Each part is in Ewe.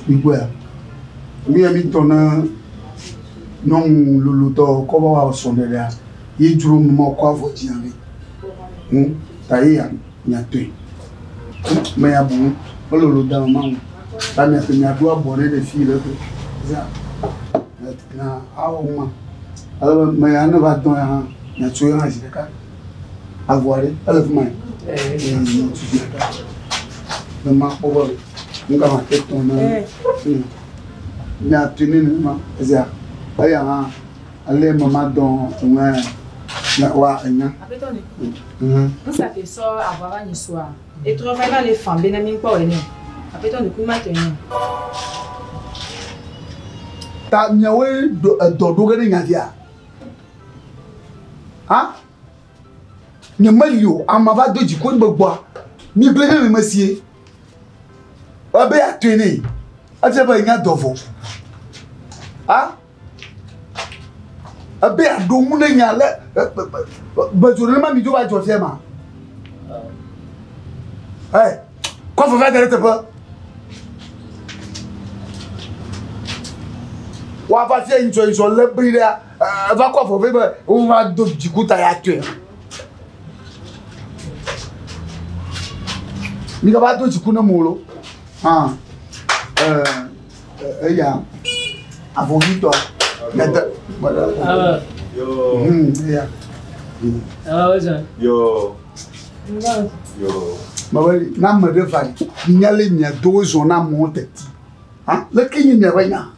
Mi gbɔa. Mi ya mi tɔ na nyɔnu lolotɔ kɔ va wɔ srɔ̃ɖeɖea ye dzro nu ma kɔ avɔ dzia vɛ. Ta ye ya miatɔe. Me ya bu melolo da ma ŋu. Ta miate miaɖo abɔ ne ɖe fi le ƒe. Za. Na awɔ ma. Ale be me ya ne va dɔn ya hã miatso ya hã zi ɖeka. Avɔa ɖe ele fi ma ye. Ee miatso zi ɖeka. Ne makpɔ be nu ka ma te tɔ na. Miatɔe ne nenema. Ezia eya hã ale me ma dɔn enua ya wa enya. Aƒetɔ ne. Nusa ke sɔ avɔ va nyi soa. Etrɔ va va le fan be na mi kpɔ ene. Aƒetɔ ne kuma tɔ ene. Ta miawoe ɖo edɔ ɖo ge ɖe nyavia. Ha? Nye meli o, ama va do dziku be gbɔa. Mi gblẽ ɖe me sie. Ebe atɔe ne. Efia be enya dɔ vɔ. Ha? Ebe aɖo ŋu ne nya le bedzo ne ma mi dzo va dzɔ fia ma. Ɛ, kɔ afɔ va da ɖe teƒe. Woava fia ŋutsɔ ŋutsɔ lé bli ɖea, eva kɔ afɔ vɛ be wova do dziku ta ya tɔe. Mi gava do dziku ne mo lo. Hã, eya avɔ ɣitɔ. Nede. Yo. Eya. Yo. Yo. Mebe na ame ɖe va yi, nya le mia do zɔ na amewo teti. Ha? Leke nye miaƒe nya?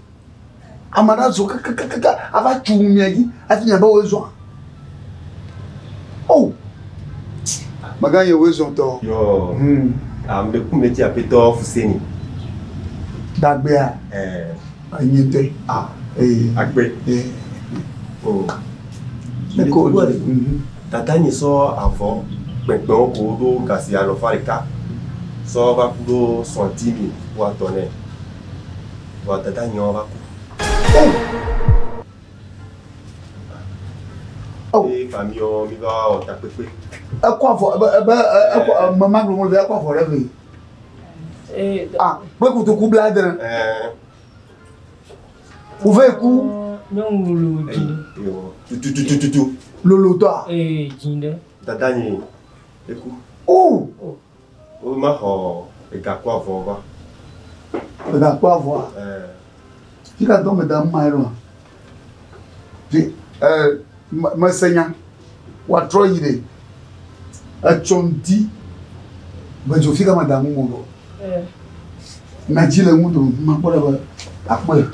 Ame ɖe azɔ kakakaka ava tso mia dzi hafi miabe woe zɔa. Oh! Meganye woe zɔ tɔ. Yo. Ame ɖe kum eti aƒetɔ Fuseni. Dagbea. Eh. Enye ŋutɔe. Ah. Ee. Akpe. Ee. Oh. Eko Dada nye sɔ avɔ kpekpewo ko ɖo gasi alɔfa ɖeka sɔ va ku ɖo sɔnti mi woatɔ nɛ. Vɔa dada nye va ku. Oh. Eye famille mi va wɔ takpekpe. Ekɔ avɔ ebe ebe ekɔ mama gblɔ mo le ekɔ avɔ ɖe vɛ. Ah, kple kotoku 70. Eh. Wòve ku. Nyɔnu lolo dzi. Yo. Tututututu. Lolotɔa. Ee, dzi ɖe. Dada nye eku. Oh. Wo ma xɔ ega kɔ avɔ va. Ega kɔ avɔa. Eh. Fika dɔ me da ma yɛ ɖoa. Fi mese nya. Woatrɔ yi ɖe. Etsɔ ŋdi. Bedzo fika me da ŋu mo ɖo. Na dzi le ŋu do makpɔ ɖe be akpɔe.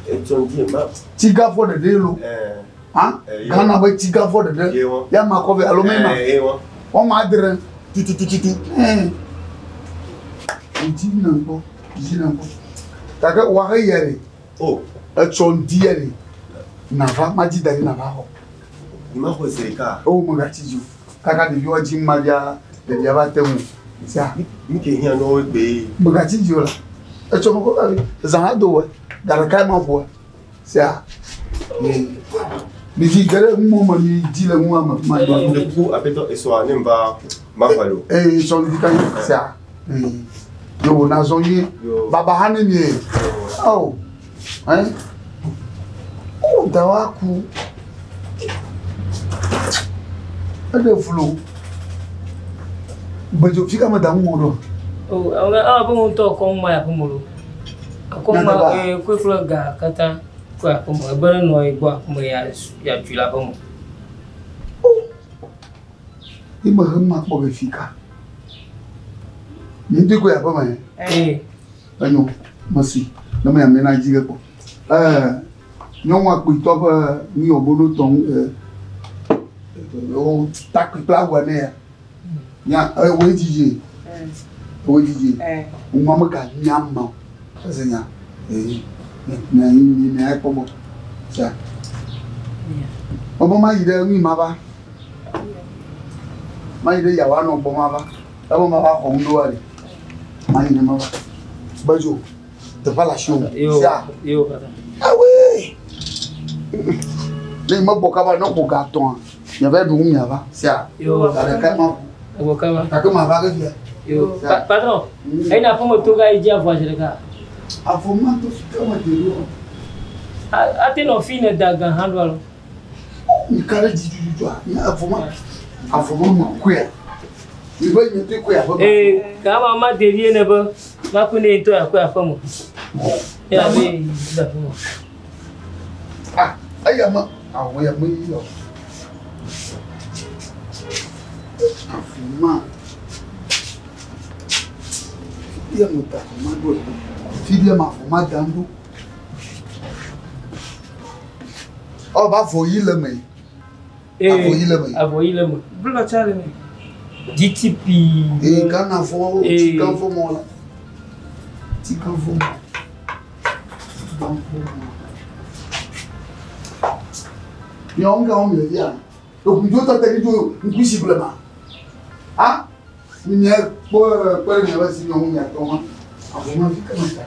Etsɔ ŋdi ma. Tsigafɔ ɖeɖe lo. Eh. Ha? Ghana be tsigafɔ ɖeɖe. Yewo. Ya ma kɔ vɛ alo mɛ ma. Eh, yewo. Wɔme 7. Tututututu. Eh. Dzi na ŋkpɔ. Dzi na ŋkpɔ. Gake woahe yɛ ɖe. Oh. Etsɔ ŋdi yɛ ɖe. Nava madzi da ɖi nava xɔ. Ni ma xɔ zi ɖeka. O megatsi dzi o. Kaka ɖeviwo dzi ma via ɖevia va te ŋu. Sia. Mi ke hiã nɔ egbe. Megatsi dzi o la. Etsɔ me kɔ va zã la do wɔ. Ga ɖeka ma ƒoa. Sia. Mi dzi ge ɖe ŋu me mi dzi le ŋua me. Ma do. Ne kuku aƒetɔ esɔa ne va ma xɔ lo. Ee sɔ ŋdi ka sia. Ee. Yo na zɔ nyuie. Baba hã ne mie. Oh. Hein? Oh, dawa ku. Eɖe vlo. Gbedzo fi ka me da ŋu ɖo. Oh, ame abe ŋutɔ kɔ ŋma ya ƒe mo lo. Kɔ ŋma ee koe kple ga katã kɔ ya ƒe mo. Ebe ne nɔ ye gbɔ aƒe me ya ya tui le aƒe me. Oh. Ye me he ma kpɔ be fi ka. Mi ŋutɔ kɔ ya ƒe me. Ee. Enyo, mesi. Ne me ya me na dzi ge kpɔ. Nyɔnua kpuitɔ ƒe nuyɔbo ɖo tɔ ŋu wo takpui kple awu ene ya. Nya woe dzidzi. Woe dzidzi. Ŋua me ga nya ma o. Ese nya. Ee. Mia yi mi mia kpɔ gbɔ. Sia. Ebe ma yi ɖe nui ma va. Ma yi ɖe yawa nɔ gbɔ ma va. Ebe ma va xɔ ŋu ɖoa ɖe. Ma yi ne ma va. Bedzo. Teƒe le asiwò. Sia. Yo katã. Awoe. Ne megbɔ kaba ne ƒo ga 3 miava ɖu nu miava. Sia. Yo. Ga ɖeka ma ƒo. Egbɔ kaba. Gake ma va ke fia. Yo. Patron. Eyi na aƒeme to ga yi dzi avɔa zi ɖeka. Avɔ ma to fi ke me de ɖo. Ate nɔ fi ne da gã hã ɖo alo. Mi ka ɖe dzi tututua? Nye avɔ ma avɔ ma me koea. Mi be nye te koea ƒe. Ee, gama ma de vie ne be ma ku ne ŋutɔ akɔe aƒe me. Ya be yi ɖe aƒe me. Ah, eya me awɔ ya me yi o. Avɔ ma. Fi ɖe me da avɔ ma ɖo. Fi ɖe me avɔ ma da ɖo. Ɔ ba avɔ yi le me. Avɔ yi le me. Avɔ yi le me. Blɔ tsa le me. GTP. Ee Ghana vɔ, Ee. Tigã vɔ mɔ la. Tigã vɔ mɔ. Tigã vɔ mɔ. Miawo ŋgã wo mi le fia. Ekudzo tɔte ɖi tso ŋkusi blema. Ha? Mia kpɔ kpɔ ɖe miaƒe si miawo miatɔ ma. Avɔ ma fi ke me ta.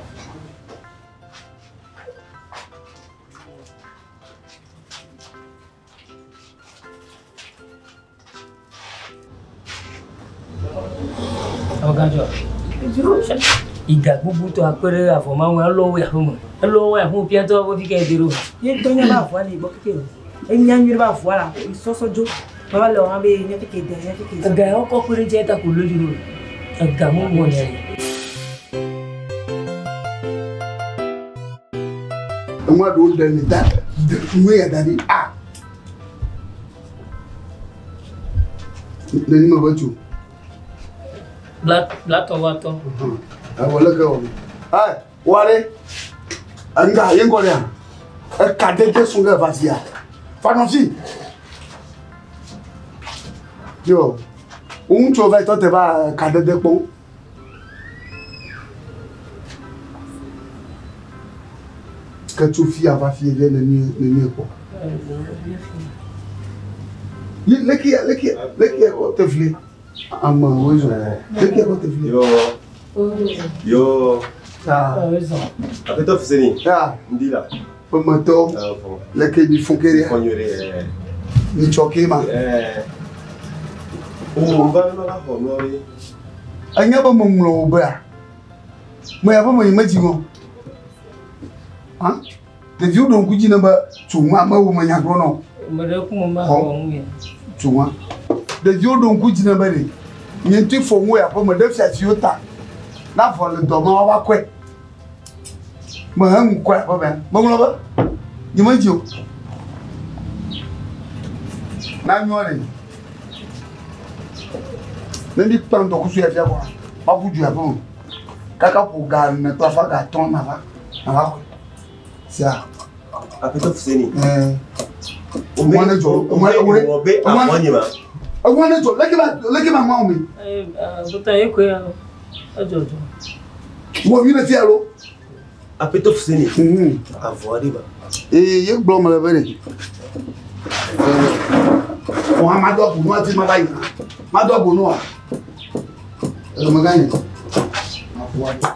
Awogadzɔ. Iga gbogbo tɔ akpe ɖe avɔ ma ŋu elɔ wo aƒe me. Elɔ wo aƒe me ƒiatɔ wo fi ke de ɖo. Ye ŋutɔ nya be avɔa le gbɔ keke o. Enya nyuie be avɔa la sɔsɔ dzo. Baba le wɔm be nye fi ke de, nye fi ke. Ega yawo kɔ kpe ɖe dzi ta ko lo dzi ɖo. Ega mu wɔ nya yi. Enua ɖewo ɖe mi da de nu ya da ɖi. Ah. Neni me be tso. Bla blatɔ wa tɔ. Awɔ leke wɔ. Ɛ wale. Nga ye ŋgɔ ɖea. Eka dede sun ɖe va fia. Fanɔsi. Yo. Ŋutsu va tɔ te va ka dede kpɔm. Ke tso fia va fie ɖe nenie nenie kpɔ. Yi leke ya leke leke ya kɔ te fli. Ame wo zɔ. Leke ya kɔ te fli. Yo. Yo. Ah. Aƒetɔ Fuseni. Ya. Ŋdi la. Ƒemetɔ. Fɔ. Leke mi fún kere. Fɔ nyuie ɖe. Mi tsɔ ke ma. Ɛɛ. O va va va xɔ nua be. Enye be meŋlɔ wò bea. Me ya ƒe me yi medzi ŋɔ. Ha? Ɖeviwo ɖo ŋku dzi ne be tso ŋua mewo me nya gblɔ nɔ. Me ɖe ku me ma Xɔ. xɔ ŋu ya. Tso ŋua. Ɖeviwo ɖo ŋku dzi ne be ɖe. Nye ŋutɔ fɔ ŋu ya ƒe me ɖe fiafiwo ta. Na vɔ le dɔ ma woava kɔe. Me he ŋu kɔe aƒe mea. Meŋlɔ be. Nye medzi o. Na nyɔ ɖe. Ne mi kpa ŋdɔkusu ya fia kɔa, maƒu du ya ƒe me. Kaka ƒo ga ene kple afã ga atɔ̃ nava nava xɔe. Sia. Aƒetɔ Fuseni. Ɛɛ. Eŋua ne dzɔ. Eŋua eŋua Wɔ be avɔ nye ma. Eŋua ne dzɔ. Leke ma leke ma ŋua me. Ee, aƒetɔ ye koe ya. Edzɔ dzɔ. Wɔ mi le fia lo. Aƒetɔ Fuseni. Avɔ ɖe ma. Ee ye gblɔ me le be ɖe. Wɔ hã ma do abu nua ti ma va yina. Ma do abu nua. Ɛdɔmegã yi. Avɔa ɖe.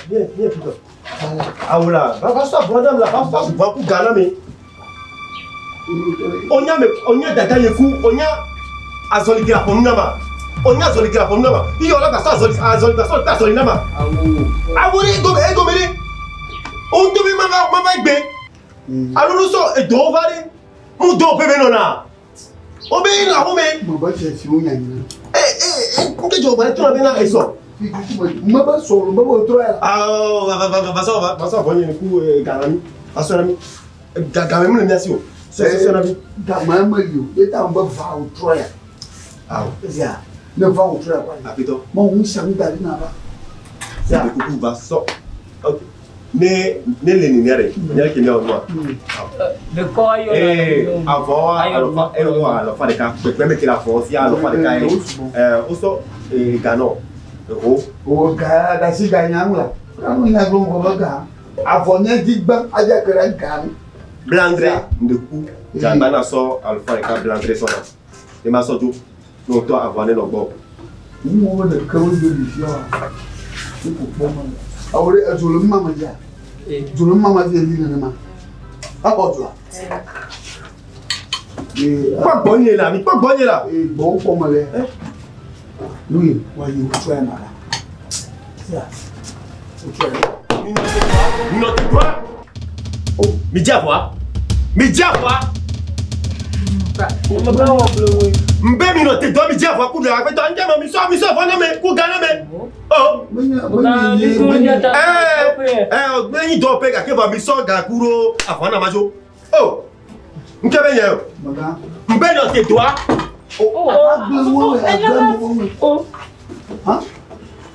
Viens, viens, putain. Awo la, va, va sɔ avɔ nam la, va sɔ avɔ ku ga na mi. Onya me, onya dada ye ku, onya azɔli gra ƒonu na ma. Onya azɔli gra ƒonu na ma. Iyɔ la ka sɔ azɔli, azɔli ka sɔ azɔli na ma. Awo. Awo ɖe egome, egome ɖe. O ŋutɔ be ma va, ma va gbe. Alo nu sɔ edɔwo va ɖe. Mu dɔw ƒe be nɔna. O be la wo me. Me be fiafiwo nya nyina. Ee ee ee, nke dzɔ ba trɔ be na esɔ. Me be sɔ me be trɔ ya. Awɔ, va va va va sɔ va va sɔ avɔ nye ku ga na mi. Va sɔ na mi. Ga ga me mu le mia si o. Sɔ sɔ sɔ na mi. Game me li o. Ye ta me be va wo trɔ ya. Awɔ. Sia. Ne va wo trɔ ya kɔ. Aƒetɔ. Ma wo ŋusia ŋu da ɖi na va. Sia. Kuku va sɔ. Ok. Ne ne le nenia ɖe, nya ke miawɔ nua. Ɖekɔ ayɔ Ee, avɔ alɔfa ewɔ alɔfa ɖeka. Kpekpe me ke le avɔ sia alɔfa ɖeka ye. Ɛɛ wosɔ ee ganɔ eho. O ga ɖasi ga nya ŋu la. Anu nya gblɔ ŋgɔ be ga. Avɔ nye dzi gbã adi ake ɖe ga ŋu. Blandre ŋdekuku. Dzagba na sɔ alɔfa ɖeka blandre sɔ na. Ne ma sɔ dzo. Ne wotɔ avɔa ne nɔ gbɔ. Nuwo be ɖeke wo do ɖi fia wa. Ne ko kpɔ me. Awo ɖe edzo le numa me dzia. Dzo le numa me fi evi nenema. Exɔ dzoa. Ee, Kpɔ gbɔnye la, mi kpɔ gbɔnye la. ee gbɔwo kpɔ me le. Lui wa yi wotsɔ ya ma la. Sia. Mi nɔ te doa. Mi dze avɔa. Mi dze avɔa. Amegã wɔ blewoe. Nbe mi nɔ te doa mi dze avɔa ku ɖe aƒetɔ ŋdɛ ma mi sɔ mi sɔ avɔ na me ku ga na me. Oh. Amegã mi do mía ta. Ɛɛ ɛɛ ne nyi dɔwɔƒe gake vɔ mi sɔ ga ku ɖo avɔ na ma dzo. Oh. Ŋke be nye o. Nbe nɔ te doa. Oh.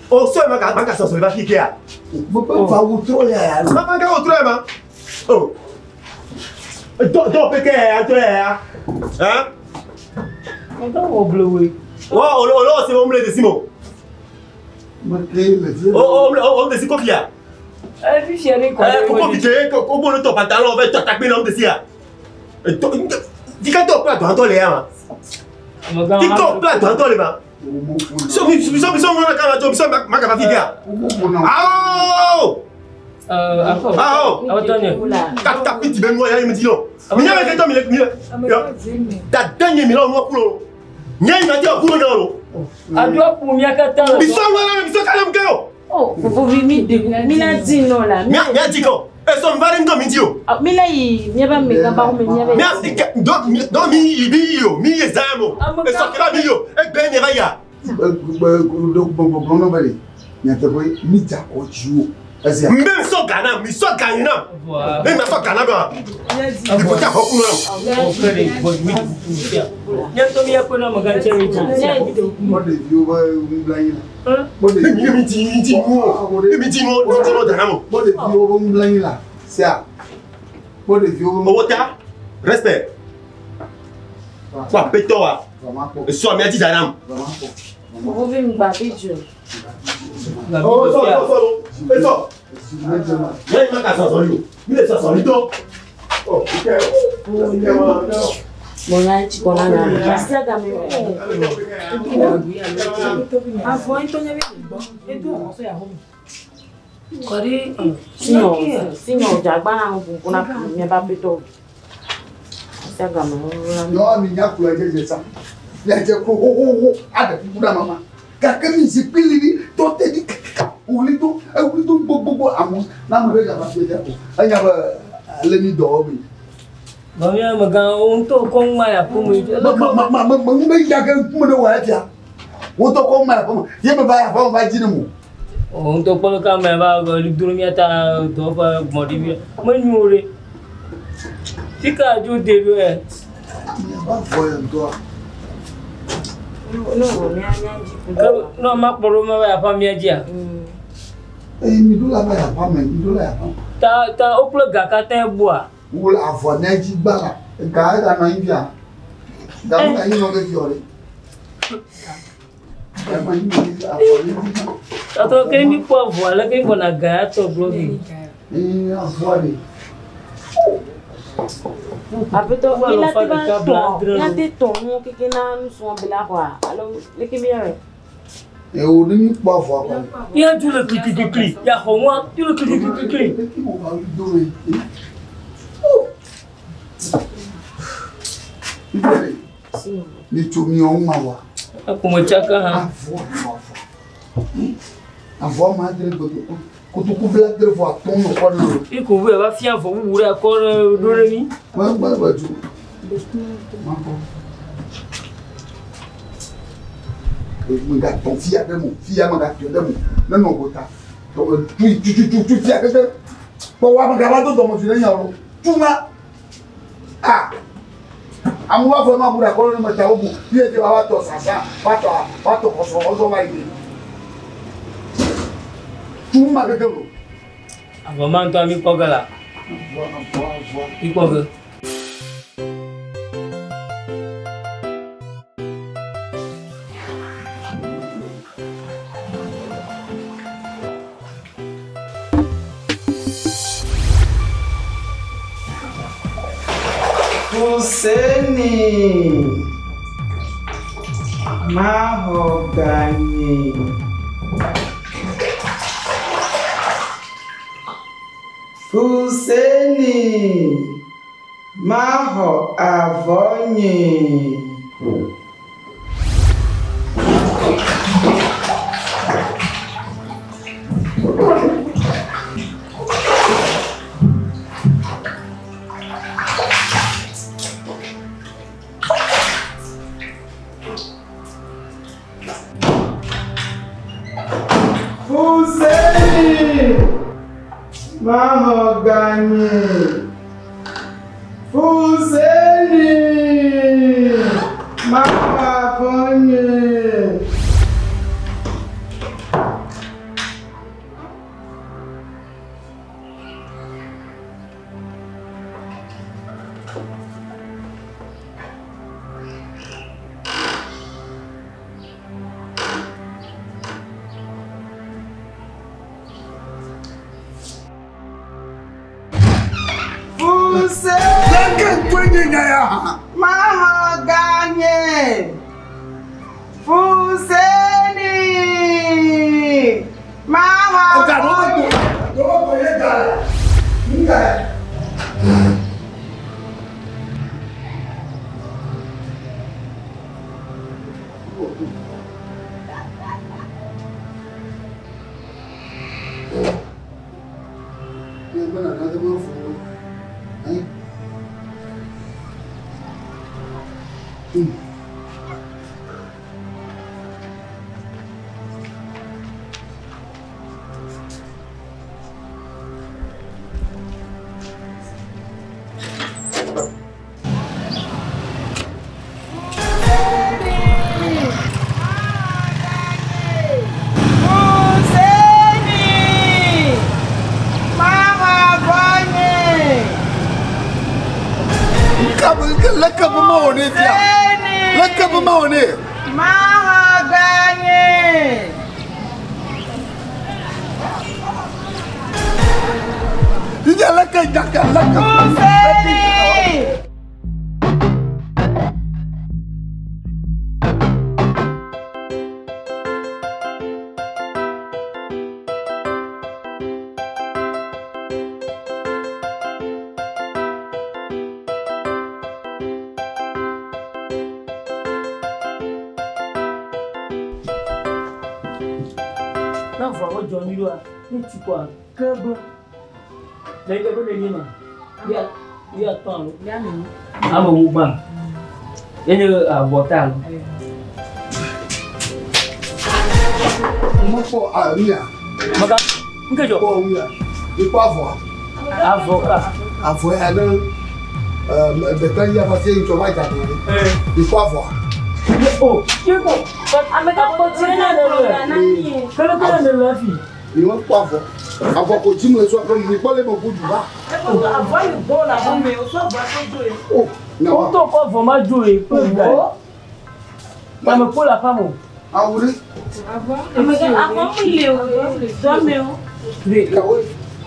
O sɔ ma ka ma ka sɔsɔ va fi kea. Va wòtrɔ ya ya. Ma ma ka wòtrɔ ya ma. Oh. Dɔ dɔwɔƒe ke ya tɔ ya ya. Hein? Amegã wɔ blewoe. Wɔ o o lɔ se o mle desi mo. O o o o desi kofi ya. Ɛ fifia ne kɔ. Ɛ kofi ke ko ko bolo tɔ pantalon vɛ tɔ takpe na o desi ya. Tɔ dika tɔ kple dɔntɔ le ya ma. Amegã. Dika kple dɔntɔ le ma. So mi mi so mi so ŋlɔ ka ma so mi so ma ka va fi kea. Awo. Akɔ. Awo. Awɔtɔ nye. Kata piti be nua ya mi di lo. Mi nya be ke tɔ mi le mi le. Da den ye mi la nua kulo. Nye yi ma di kulo na lo. Adu aƒo mía katã le. Mi so ŋlɔ na mi so ka le mu ke o. Oh, fofovi mi de mi la di nɔ la. Mi mi di ko. E so mi va re ŋdɔ mi di o. Mi la yi miaba mega ba me miaba. Mi a dɔ mi dɔ mi yi mi yi o mi ye zan mo. E so ke ba mi yi o. E gbɛ mi va ya. Gbɔgbɔgbɔ nɔ bɛ de nyateƒe mi dze akɔ dziwò esia. Mbe mi sɔ Ghana mi sɔ Ghana na. Ne ma sɔ Ghana ba. Mi ko ta xɔ kulo na. Ɔkɛ de bɔ mi fia. Nye ŋutɔ mi akpɔ na amegã tsɛ mi dzi. Kpɔ ɖeviwo be nublanyi la. Kpɔ Ne mi mi di mi di nu o. Ne mi di nu o di nu Ghana mo. Kpɔ ɖeviwo be nublanyi la sia. Kpɔ ɖeviwo be. Owó ta respect. Fún apɛtɔ wa. Esɔ mi adi Ghana mo. Fofovi mi gba bi dzo. Oh sɔ sɔ sɔ lo. Esɔ. Nye yi ma ka sɔsɔ yi o. Mi le sɔsɔ yi tɔ. Oh ike o. Ike wa. Mɔna tsi kɔ na na. Sia game. Avɔ ŋutɔ nye be le gbɔ. Edo xɔ sɔ ya xɔ me. Kɔɖi. Sinɔ sinɔ dzagba na ŋu na miaba petɔ. Sia game. Yɔ mi nya kplɔ dze dze sa. Miadze klo xoxoxo aɖe kuku ɖe mama. Gake mi zikpui li ɖi tɔ te ɖi kaka wòli do ewuli do gbogbogbò amewo na ame ɖe gava fi dze o. Enya be ale mi dɔ wɔm yi. Mami amegã wo ŋutɔ kɔ ŋu ma le aƒe me. Ma ma ma ma ŋu be ya ke ŋkume ɖe wɔ efia. Wotɔ kɔ ŋu ma le aƒe me. Ye me va yi aƒe me va dzi ne mo. O ŋutɔ kpɔ ɖeka me va li do mía ta dɔwɔƒe gbɔ̃ ɖi menyo o ɖe. Fika dzo de ɖo ɛ. Miava vɔ ya ŋutɔa. Ne wɔ mía mía dzi. Ne ma kpɔ ɖo ma va yi aƒea mía dzia. Eye mi ɖo la va yi aƒea me, mi ɖo la yi aƒea me. Ta ta wokple ga katã bua. Wo le avɔ mía dzi gbã la, ga ega nɔ anyi fia. Ga me anyi nɔ ke fiɔ ɖe. Ga me anyi nɔ ke avɔ mía dzi gbã. Tatɔ ke mi kpɔ avɔ ale ke gbɔna ga ya tɔ gblɔ vi. Ee avɔa ɖe. Aƒetɔ mi la te va tɔ mía te tɔ nu keke na nusrɔ̃ be la xɔa alo leke mi yɔ. Ewo ne mi kpɔ avɔa kɔ. Ya dzo le klikliklikli ya xɔ nua dzo le klikliklikli. Leke mo va do me. Mi tso miɔ ŋu ma wa. Akpɔmɔ tsaka hã. Avɔ avɔ avɔ. Avɔ ma adre gbogbo. Kotoku bla adre vɔ atɔ nɔ kɔ na o. Iko bu va fia avɔ bubu ɖe akɔ ɖe ɖo ɖe mi. Mɛ mɛ mɛ dzo. Ma kɔ. Megatɔ fia ɖe mo fia megatɔ ɖe mo ne nɔ gota. Tu tu tu tu fia keke. Kpɔ wa megava do dɔmedzoe ɖe nya o. Tu ma. Ah. Amewo va fɔ ma bu ɖe akɔ ɖe me ta wobu. Fie te va tɔ sasa va tɔ va tɔ xɔsɔ va yi de. Tu ma keke o. Avɔ ma ŋutɔ mi kpɔ ge la. Avɔ avɔ avɔ. Mi kpɔ ge. Fuseni Mahogany Fuseni Maho avɔnye. Mahogany. Fuseni. Mahogany. Mahogany. Fuseni. Mahogany. Avɔ ya ne ɖeka yi afa se ŋutsɔ va dza ne ikɔ avɔa. O yeko. Ame ka kpɔ tsi ne le le. Kele kele ne le fi. Mi me kpɔ avɔ. Avɔ ko dzi me sɔ mi kpɔ le me ku du va. Avɔ yi gbɔ la avɔ me o sɔ avɔ sɔ dzo ye. O. O to kɔ avɔ ma dzo ye kple gba. Ame kpɔ la fam o. Awu ɖe. Ame ka avɔ mi le o dɔ me o.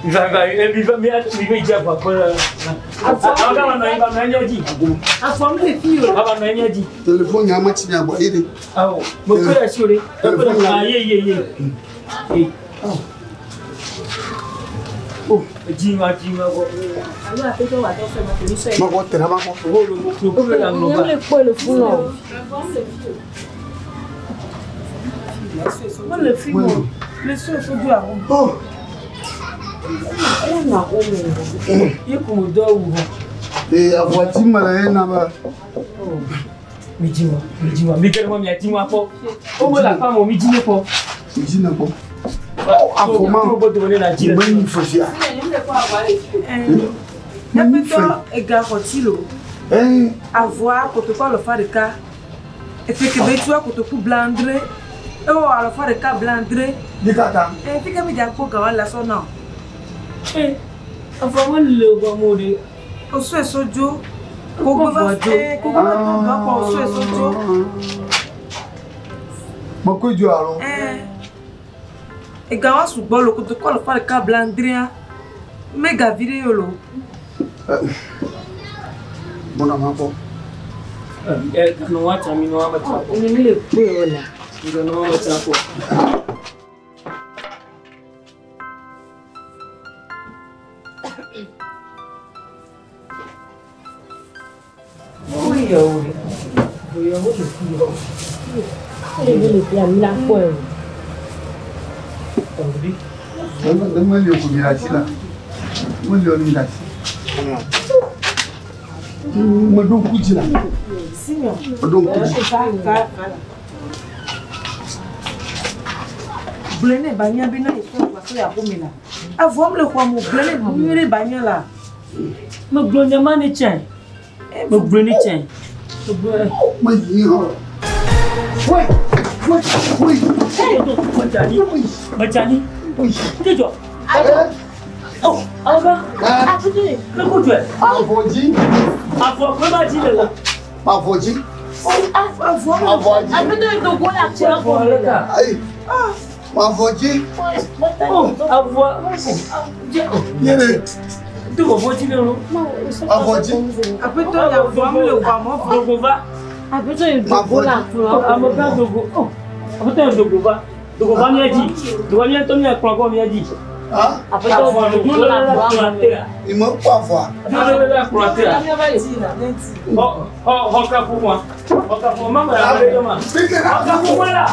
Va mi va mi mi dze avɔ kple. Avɔ ma nɔ anyi ba nɔ anyi dzi. Avɔ mi le fi o. Aba nɔ anyi dzi. Telefone nya me tsi nya gbɔ yi de. Awɔ mo kpe ɖe asi o ɖe. Ekpe ɖe ah ye ye ye. O dzi ma dzi ma gbɔ. Alo aƒetɔ wa tɔ fɛ ma ke mi sɔ ye. Ma kɔ tɛrɛ ma kɔ. Wo le la ŋlɔ Nye ba. le kpɔ le funu o. Mo le fi mo. Le sɔ sɔ dzo avɔ. O. Ele na o me. Ye ko mo dɔ wu hɔ. Ee avɔ dzi me le ye na be. Mi dzi ma mi dzi ma mi gɛrɛ ma mi dzi ma kpɔ. O me la fam o mi dzi ne kpɔ. Mi dzi ne kpɔ. Avɔ ma. O bɔ dome ne na dzi Me le. nyi fefia. Aƒetɔ ega xɔ tsi lo. Ee. Avɔa kotoku alɔfa ɖeka. Efe kebe tsoa kotoku blaadre. Ewɔ alɔfa ɖeka blaadre. Yi kata. Efi ke mi dza kpɔ gawa la sɔ na o. Ee avɔ me le o mo de. O sɔe sɔ dzo. Kogbe va kogbe va to gã kpɔ o sɔe sɔ dzo. Me ko dzo alo. Ega wa sugbɔ lo kotoku alɔfa ɖeka blaadrea. Mega vi ɖe yio lo. Bɔna ma kpɔ. Ɛ kanɔ wa tsa mi nɔ wa me tsa kpɔ. Nye mi le kpɔe o la. Nɔ wa me tsa kpɔ. O yɛ o de. O yɛ o le fi o. Le mi le fi mi la kpɔe o. O de. Ne me li o ko mi la si la. Me li o mi la si. Me ɖo ŋku dzi la. Simeon. Me ɖo ŋku dzi. Va va va la. Gblɔe ne ba nya bena esɔ avɔa sɔ yi aƒeme la. Avɔ le xɔ mo gblẽ le nyuie ɖe ba nye la. Megblɔ nya ma ne tsɛ. Megblɔ ne tsɛ. Megblɔ. Me yi hã. Wait, wait, wait. Medzani. Medzani. Dzidzɔ. Oh, amegã. Ne ko dzɔe. Avɔ dzi. Avɔ kpe ma dzi le la. Avɔ dzi. Avɔ dzi. Avɔ le ka. Ayi. Avɔ dzi. Oh, avɔ. Yele. Do vɔvɔ dzi ne lo. Avɔ dzi. Aƒetɔ ya avɔ le xɔ mo. Dogo va. Amegã dogo. Oh, aƒetɔ dogo va. Dogo va mía dzi. Dogo mía tɔ mía kplɔ gbɔ mía dzi. Avɔ dogo le la kplɔ tea. Ime kpɔ avɔa. Dogo le la kplɔ tea. Xɔ kaƒomɔa. Xɔ kaƒomɔ ma me la ɖe ma. Xɔ kaƒomɔ la.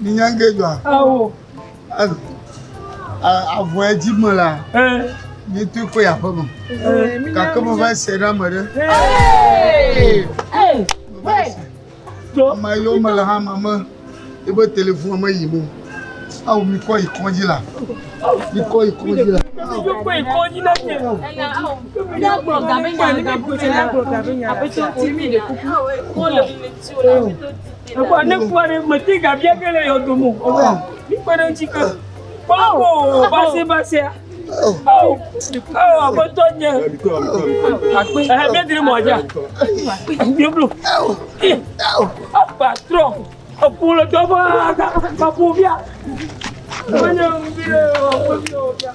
Ninyange jɔ. Avɔ dzi me la. Mi tu ko ya ƒe me. Gake me va se ɖe ame ɖe. Ame yiwo me le hã me me ebe telefon me yi mo. Awo mi kɔ yi kɔdzi la. Mi kɔ yi kɔdzi la. Ne kua ɖe mete gabia ge le yɔdo mo. Mi kpe ɖe ŋuti ke. Kpɔ base basea. Oh, aƒetɔ nye. Míadri mɔ dza. Míeblu. Patron, eƒu le dɔ ƒe kaƒo fia. Menye ŋuvi ɖe ɔƒe fi o fia.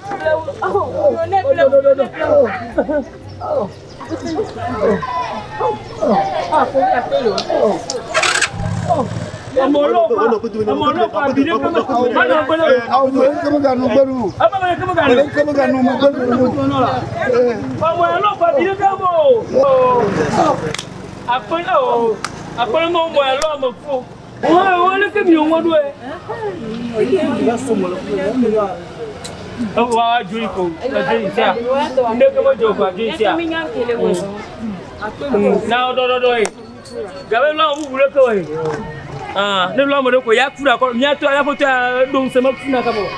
Ne lɔmɔ ɖe ko ya ku ɖe akɔ miatɔ ya ƒe tɔ ya ɖo ŋusẽ me kuna kaba o.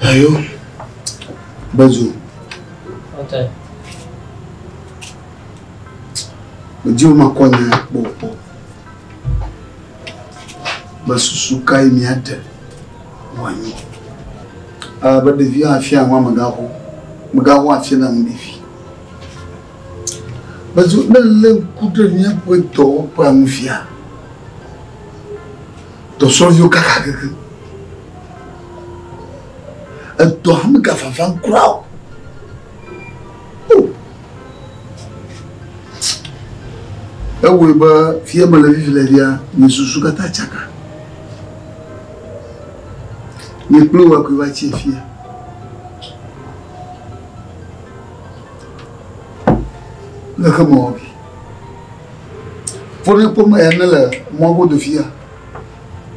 Ayo, Bezu. Okay. Medi be makɔ nya kpɔ kpɔ. Be susu kae míaɖe wòanyo. Elabe ɖeviwo afia ŋu amegãxo. Amegãxo afia na ŋu ɖevi. Bezu ne lé ŋku ɖe míaƒe dɔwɔƒea ŋu fia, dɔsrɔ̃viwo kaka kekeŋ. Edɔ hã megavavam kura o. O! Ewɔe be fia mele vivi le fia, nye susu katã tsaka. Nye kple wò koe va tsi fia. Leke mewɔ vi? Fone kpɔ me ya ne le mɔ godo fia.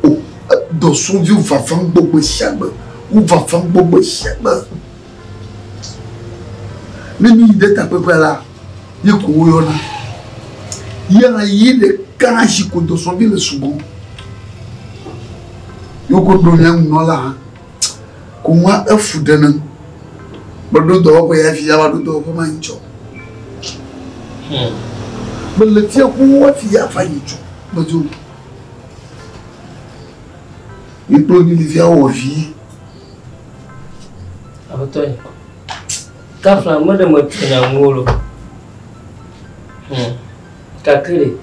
O, dɔsrɔ̃viwo vavam gbɔ gbe sia gbe. Wo vavam gbɔ gbe sia gbe. Ne mi yi ɖe takpekpea la, ye ko woyɔna. Ye hã ye ɖeka hã si ko dɔsrɔ̃vi le sugbɔ. Ye wokɔ ɖo mía nunɔla hã. Ko ŋua efu ɖe nam. Meɖo dɔwɔƒe ya fi ava ɖo dɔwɔƒe ma ŋtsɔ. Mele fia xoxo hafi ava yi tsɔ. Medzo. Mi kple mi li fia wɔ vi. Aƒetɔ nye. Kafla meɖe metso nya ŋu lo. Gake ɖe,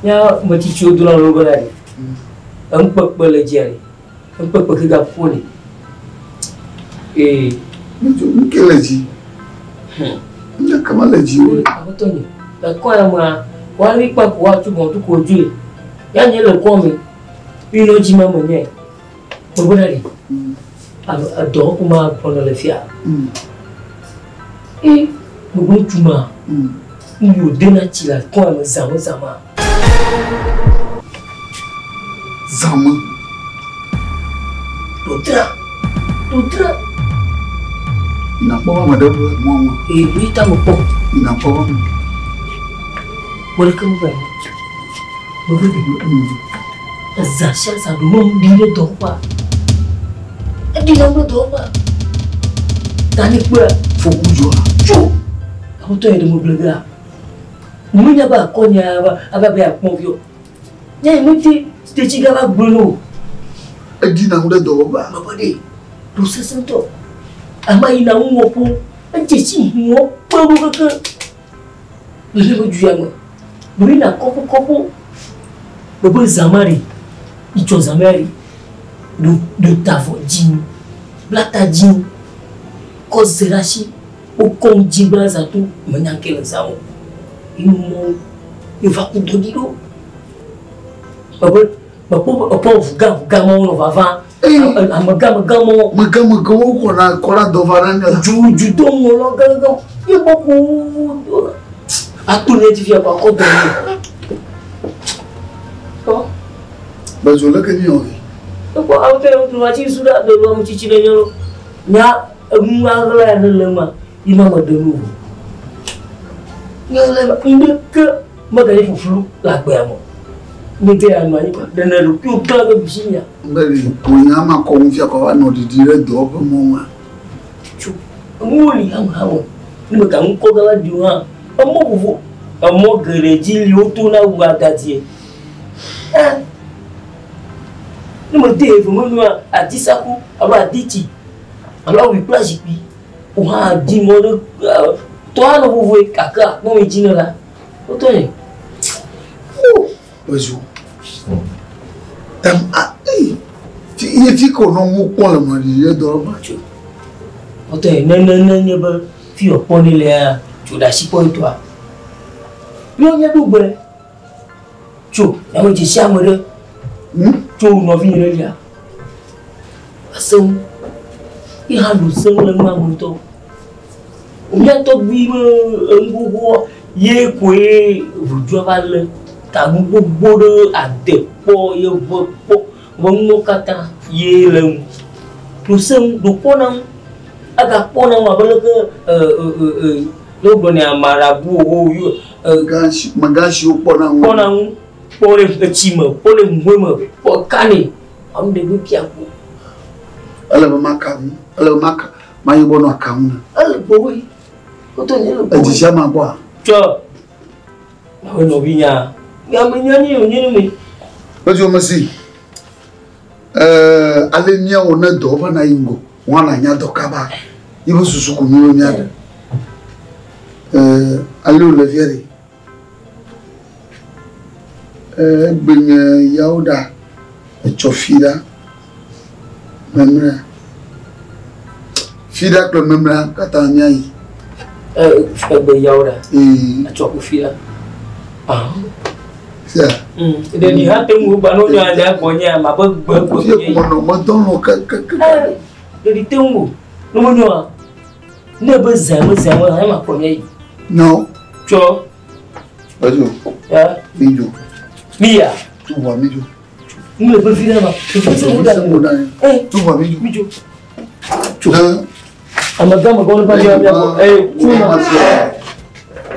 mía metsitsiwo dona lo bena ɖe, eŋukpekpe le dzia ɖe, eŋukpekpe ke gaƒo ɖe. Ee. Nu ke le dzi. Nu ke mele dzi o. Aƒetɔ nye, le kɔ ya mea, woali kpe ko woatu bɔntu ko dzoe. Ya nye le kɔ me, ino dzi ma me nye. Gbogbo ɖe ɖi. Edɔ ko ma gbɔna le fia. E gbogbo ŋutsu ma. Nu yi wòdena tsi le kɔa me zãme zãmea. Zãme. Ɖotra. Ɖotra. Nakpɔ be ame ɖe ʋu mɔ me. Ee, mi ta me kpɔ. Nakpɔ be ame. Kpɔ ɖeke me va yi. Gbogbo ɖe. Ezã sia zã ɖo nom ɖi ɖe dɔwɔƒea. Eɖi nam ɖe dɔwɔƒea. Ta ne kpɔa. Foku dzɔa. Tso! Aƒetɔ yi ɖe megble gea. Menya be akɔ nye ava ava be akpɔ vi o. Nye yi mete tetsi gava gblɔ no. Eɖi nam ɖe dɔwɔƒea. Baba ɖe. Ɖo sesẽ ŋutɔ. Ama yina ŋu wɔƒo. Edze si ŋuɔ kpe ɖo keke. Le míaƒe du ya me. Meyina kɔƒe kɔƒewo. Mebe zã ma ɖe, itsɔ zã ma ɖe, ɖo ɖo ta avɔ dzĩ, bla ta dzĩ, kɔ ze ɖe asi, wokɔm dzi bla zã to, menya ŋke le zã o. Ye nu mɔwo, ye va ku dɔ ɖi ɖo. Mebe mekpɔ ekpɔ ʋugã ʋugã mawo nɔ vava. Amegã amegã mawo. Megã megã wo kɔna kɔna dɔ va na ne. Dzu dzu do ŋlɔ gãgã. Ye gbɔ ko ato ne dzi fia kɔ akɔ dɔ ne. Kɔ. Bedzo leke mi wɔ vi. Ekpɔ awo tɛ ŋutsu va tsi su ɖe do ame tsitsi ɖe nyɔnu. Nya enu aɣla ya ne le ma yi ma me ɖe nu o. Nya le ŋɖeke meganye ƒuƒlu le agbea me. Ne de anɔ anyi ɖe ne ɖokuiwò klã ɖe ɖusi mia. Beli wonya ma kɔ ŋu fia kɔ va nɔ ɖiɖi ɖe dɔwɔƒe mɔ ŋua. Tso enuwo li hamehame ne mega ŋkɔ gã la ɖi o hã emɔ vovo emɔ geɖe dzi li wotona wu agadie. Ɛ ne mede eve menua adisaku alo aditsi alo awui kple azikpui wò hã di mɔ ɖe tɔ anɔ vovoe gake akpɔ yi dzi ne la wotɔ ye. Ezu. Tam a ei. Fi ye fi ko no mu kpɔ le mɔ ɖiɖi ɖe dɔwɔƒe. Tso. Wotɔ ye ne ne ne nye be fi wòkpɔ ne lea tso ɖe asi kpɔ etɔa. Yɔ nye ɖo gbe. Tso ame dzesi ame ɖe. Tso nɔvi nye ɖe lia. Eseŋu. Ye hã ɖo seŋu le nua me ŋutɔ. Mía tɔgbui be enu xoxoa ye koe ʋudua va lé. Ta nu gbogbo ɖe ade kpɔ, yeve kpɔ, be nuwo katã ye le ŋu. Ɖo seŋu, ɖo kpɔ na ŋu. Egakpɔ na ŋu abe leke ne wogblɔ nɛ amarabu wo yo. Megasiwo kpɔ na ŋu. Kpɔ na ŋu. Kpɔ ɖe etsi me, kpɔ ɖe ŋue me, kpɔ ka nɛ. Ame ɖevi kia ko. Ele be maka ŋu. Ele be maka mayibɔ nɔ aka ŋu. Ele gbɔwoe. Wotɔ nye le gbɔwoe. Edzi sia ma gbɔa. Tsɔ. Nawe nɔvi nya. Ame nya nye wònye ne me. Medzo mesi. Ale míawo ne dɔ va na yi ŋgɔ. Wɔna nya dɔ kaba. Yibe susu ko míwo mía ɖe. Ale wòle fia ɖe. Egbe nye yawo ɖa. Etsɔ fi ɖa. Memlea. Fi ɖa kple memlea katã míayi. Egbe yawo ɖa. Etsɔ ku fi ɖa. Sia. Ɖe mi hã te ŋu gba n'o nya nya gbɔ nye ama be gbe gbe. Fie kuma nɔ medɔ lɔ kekeke. Ɖe mi te ŋu no me nyoa. Ne be zã me zã me hã ma kpɔ nye yi. No. Tsɔ. Edzo. Ya. Mi dzo. Mi ya. Tu ʋua mi dzo. Nu le be fi ɖe ma. Tu ʋua mi dzo. Mi dzo. Tso. Amegã me gbɔ ne va mia mia gbɔ. Ee tu ma.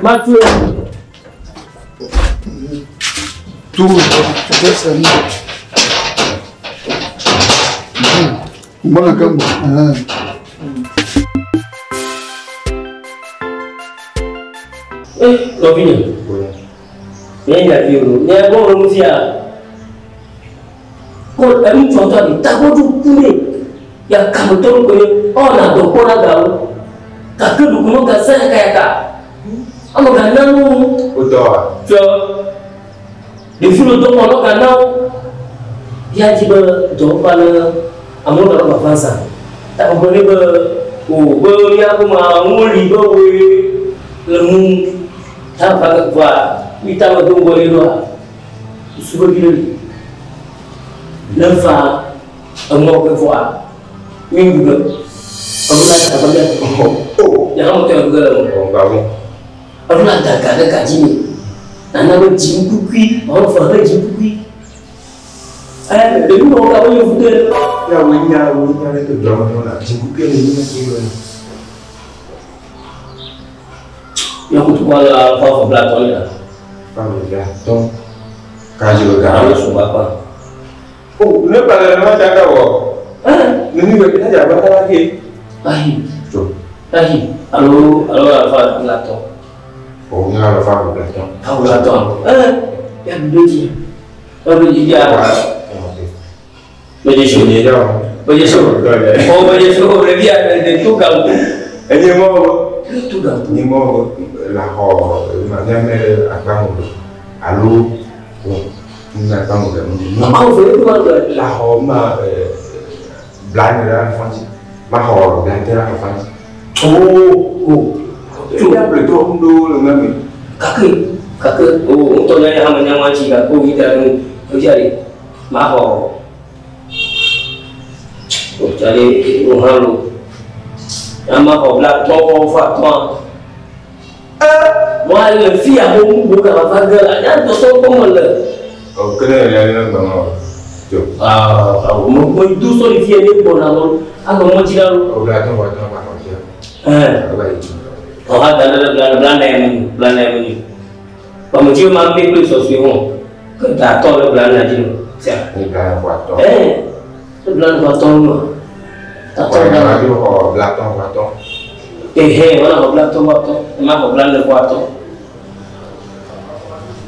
Ma tu. Tu ʋua mi. Mbona kambo. Nɔvi nye. Nye nya fi o. Nye gbɔ le nu fia. Ko enu tsɔtɔ di tagbɔdu ku ne. Ya kametɔ nu ko ye. Ɔ na dɔ kpɔ na gawo. Gake ɖukume ga se yakayaka. Ame ga na nu. O dɔ wa. Tsɔ. Ɖevi le dɔ kpɔ nɔ ga na wo. Ya dzi be dɔ va ne amewo gava vava zã. Tagbɔ ne be o be míaƒe ma ŋu li be woe le nu. Ta va va mi ta me do ŋgɔ ɖe ɖoa. Susu vevi ɖe li. Ne va emɔ ke vɔa mi ŋu ge. Eɖo la da ga O. Nye hã me tɔ ŋu ge le me. O gba wo. Eɖo la da ga ɖe gadzi me. Nana be dziŋkukui, alo fe he dziŋkukui. Ɖevi me wo ga wo yevu de. Ya wo nya wo nya le ke dɔ me la dziŋkukui le nya ke yɔ. Ya kutu kwa la fa fa bla tɔ la. Fa bla tɔ. Ka dzi be ga. Alo sɔgbɔ akpa. O ne ba le ma dza ka wɔ. Ne ni be ne dza ba la ke. Ayi. Tso. Ayi. Alo alo la fa bla tɔ. O nya la fa bla tɔ. Fa bla tɔ. Ya du dzi. Ya du dzi ya. Bɛjɛ so. Nye ya o. Bɛjɛ so. O bɛjɛ so ɖevi ya de to gaŋku. Enye mɔ. To gaŋku. Nye mɔ la xɔ ma mía me agba mo alo o na agba mo le mo. Awo fɛ etu ma gbe. La xɔ ma bla ne la fɔnti. Ma xɔ bla te la fɔnti. O. Tso ya ple tɔ ŋdo le ŋa me. Kake kake o ŋutɔ nya nya hame nya ma tsi gake o yi da nu o dza de ma xɔ. O dza de o hã lo. Ya ma xɔ bla tɔ fa tɔa. Wa le fi ya mo mu bo kaba va ge la nya dɔsɔ kpɔ me le. O kele ya ne gbɔ ma o. Tso. Aa mo mo do sɔ le fi ya ne gbɔna lo anɔ mɔ dzi la lo. O bla tɔ wa tɔ ma xɔ dzi. Ɛɛ. O ba yi. Ɔ ha da ɖe bla bla na eme bla na eme ni. Kpɔmedzi ma mi kple sɔsɔe hɔ. Ke da tɔ le bla na dzi no. Tia. Ne bla na wa tɔ. Ɛɛ. Ne bla na wa tɔ no. Ta tɔ Wa bla ma na. do xɔ bla tɔ wa tɔ. Ehe wala xɔ bla tɔ wa tɔ. Ma xɔ bla ne wa tɔ.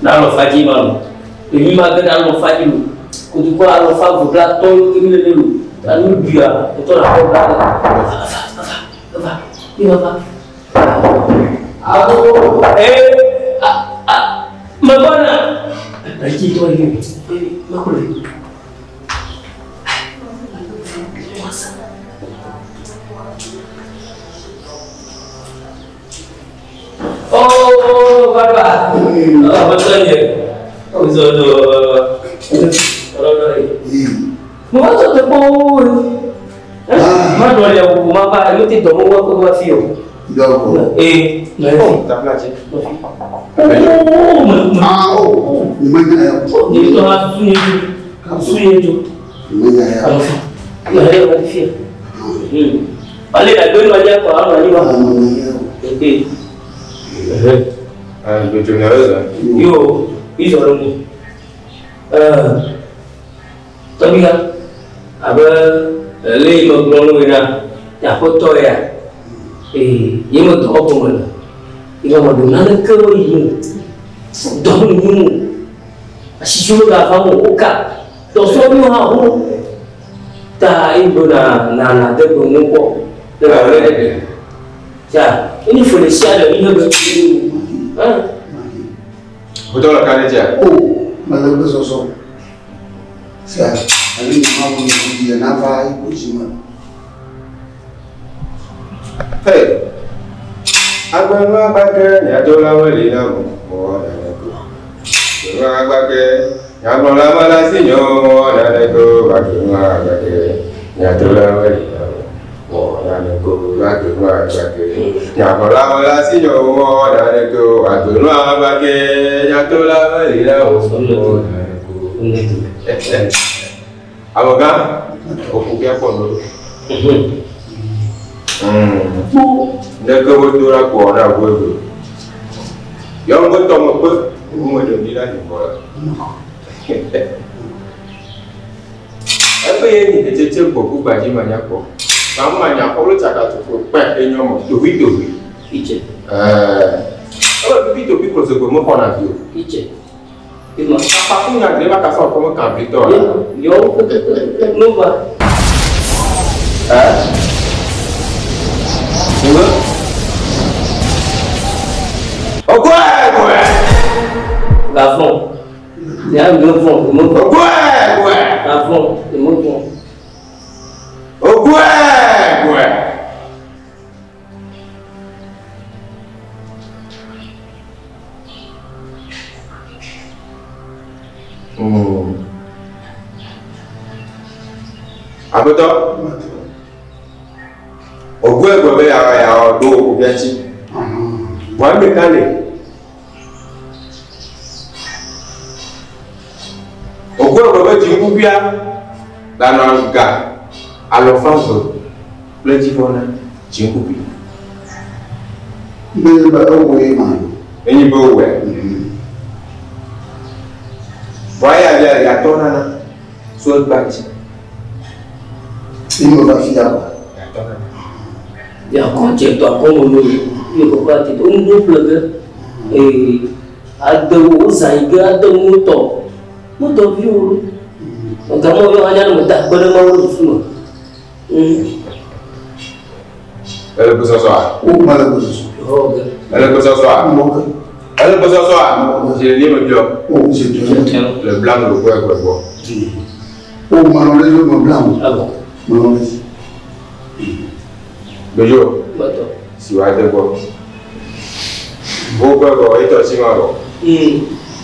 Na lɔ fa dzi ma lo. Èmi ma ge na lɔ fa dzi lo. Kotoku alɔ fa vo bla tɔ emi le ne lo. Anu duia etɔ la xɔ bla ne. Eva eva eva eva va. Abo ee a a mebɔna. Etsi tɔ yi mekɔ le. Oh, baba. Oh, betul je. Oh, zodo. Mo ma tɔ te kpɔ Ma dɔ le wo ma va enu te dɔ mo wa ko wa fi o. Dɔwɔ. Ee. O tabla dzi. Oh, mo mo. Ah o. Me nya ya. Ni tɔ ha su ye jo. Su ye jo. Me nya ya. Alo fi. Ma yɛrɛ wa fi. Ale la gbenu anya kɔ alo anyi wa. Me nya ya. Ee. Ah, dodzo ne le. Yo, izɔ le mu. Tɔgbi abe Ele yi megblɔ na wò na aƒetɔ ya. Ee, ye me dɔ gɔme le. Ye me ɖo naneke me yi o. Dɔ me nyi o. Asisi me gava o woka. Dɔsɔviwo hã ho. Ta ye do na na na de gbe ŋu kpɔ. Ne wòle ɖeɖe. Tia, enyi fo ɖe sia ɖe mi be. Hã. Aƒetɔ le ka ɖe dzia? O, mele gbe sɔsɔ. Sia, ale nye ma wo nye na va yi ko dzi me. Hey! Agbenu agbake nyadolawo li na mo mɔ nane ko. Agbenu agbake nyagblɔla mala si nyo mɔ nane ko. Agbenu agbake nyadolawo li na mo mɔ nane ko. Agbenu agbake nyagblɔla mala si nyo mɔ nane ko. Agbenu agbake nyadolawo li na mo mɔ nane ko. Amegã, oku kia kpɔ nu. Ndeke wodo la kpɔ na wo eve. Yɔ ŋgɔ tɔ me kpe, wo me ɖe mi la nyibɔ la. Eƒe ye nyi etsetse gbɔ ku gbadzi ma nya kpɔ. Ba ma nya kpɔ lo tsaka tso kpe enyo me tovi tovi. Itse. Ɛɛ. Ebe tovi tovi klo se gbe me xɔna vi o. Itse. Ima. Akpaku nya gbe ba kasa ɔkɔ me kan vi tɔ la. Yɔ nova. Ɛɛ. Nwe. Ogwe gwe. Gavon. Ya gavon, mo vɔn. Ogwe gwe. Gavon, mo vɔn. Ogwe gwe. Aƒetɔ, ogwe gwe be ya ya ɖo wò dzi. Vɔa nu ɖeka le. Ogwe gwe be dziŋkukuia la nɔ ga alɔfa ve kple dzivɔ na dziŋkukui. Be be ewoe ma. Enyi be wowɔe. Vɔa ya ya yatɔ nana so egba dzi. Ye me va fia kɔ. Yatɔ nana. Ya kɔ dze tɔ akɔ mo no ye kɔkɔ ati to ŋdo ƒle ge. Ee adewo wozã yi ge ade ŋu tɔ. Mo dɔ vi wo. Gamɔ yɔ anya ne mo da kpe ɖe mawu le susu me. Ele gbesɔsɔa? O mele gbe sɔsɔ. Yɔ ge. Ele gbesɔsɔa? Mɔ ke. Ele gbesɔsɔa? Zi le me biɔ. O zi tɔ. Le blam le ogwe gwe gbɔ. O menɔ ɖe dzi me blam. Awɔ. Menɔ ɖe dzi. Gbedzo. Gbɔtɔ. Si wa de gbɔ. Wo gbɛ gbɔ etɔ si ma gbɔ.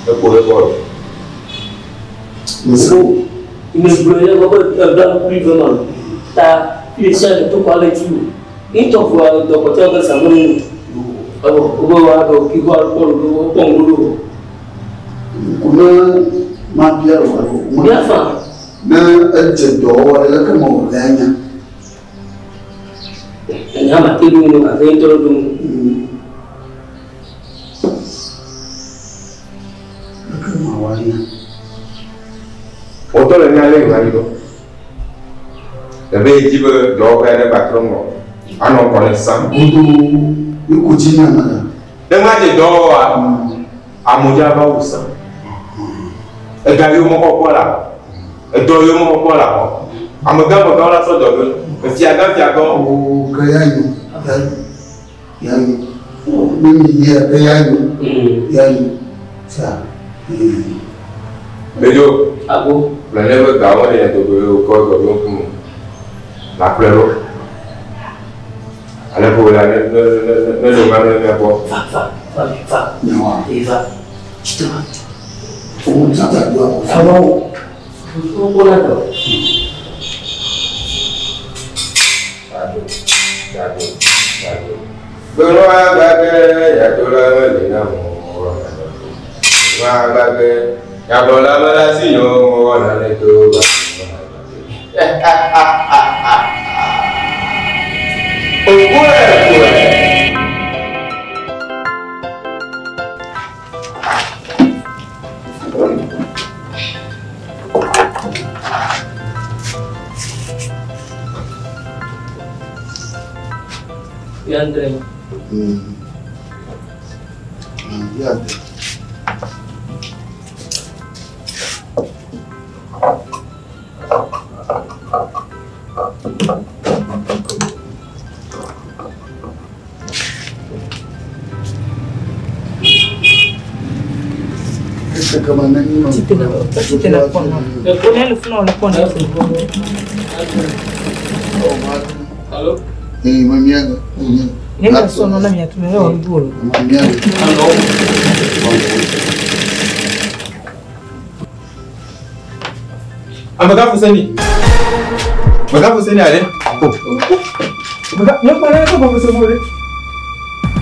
Ekpo ɖe gbɔ. So, ime gblɔ ye gbɔ be ebla ŋkui ve ma ta fi sia ɖe to kɔ ale dzi o. Ŋutɔ vɔa dɔkɔtɔ ge zã me nu. Ewɔ wobe wa ɖo ki kɔ kpɔ ɖo kpɔ ŋgo ɖo. Ko ne ma bia wɔ alo. Bia fa. Ne edze dɔwɔwɔ ɖe leke me wòle anya. Enya ma te ɖo nu gake ŋutɔ ɖo nu. Leke ma wɔ anya. Wotɔ le nya le yi ɖo. Ebe yi dzi be dɔwɔƒe aɖe gba trɔ ŋgɔ. Anɔ ŋgɔ ne sam. Godo eko dzi na me la. Ne ŋa dze dɔwɔwɔa, amodza va wu sam. Ega yiwo mekɔkpɔ la, edɔ yiwo mekɔkpɔ la xɔ. Amegã megãwo la sɔ dɔ be efiagã fiagãwo. O ke ya nyo, ya nyo, ya nyo. Ne mi yia ke ya nyo, ya nyo. Sa. Bedzo. Abo. Gblɔ ne be gawo ɖe dogo ye wòkɔ dɔ ɖo ŋkume. La kplɔe ɖo. Ale be wòle ne ne ne ne ɖo ma ne mia gbɔ. Va va va va. Nyawa. E va. Tsi va. O tata do akɔ. Awɔ. O ko na dɔ. Dado, dado, dado. Gbenu agbage yatola mele na mo wɔ na ne to. Gbenu agbage nyagblɔla mele asi nyo wɔ na ne to. Ogwe gwe. Andre. Ya de. Allô? Eh, mamiaga. Nenda sono na mia tumewe nduro. Mamiaga. Allô? Ah, Maga Fousseni. Maga Fousseni, allez. Maga, non, pas là, pas ça, moi.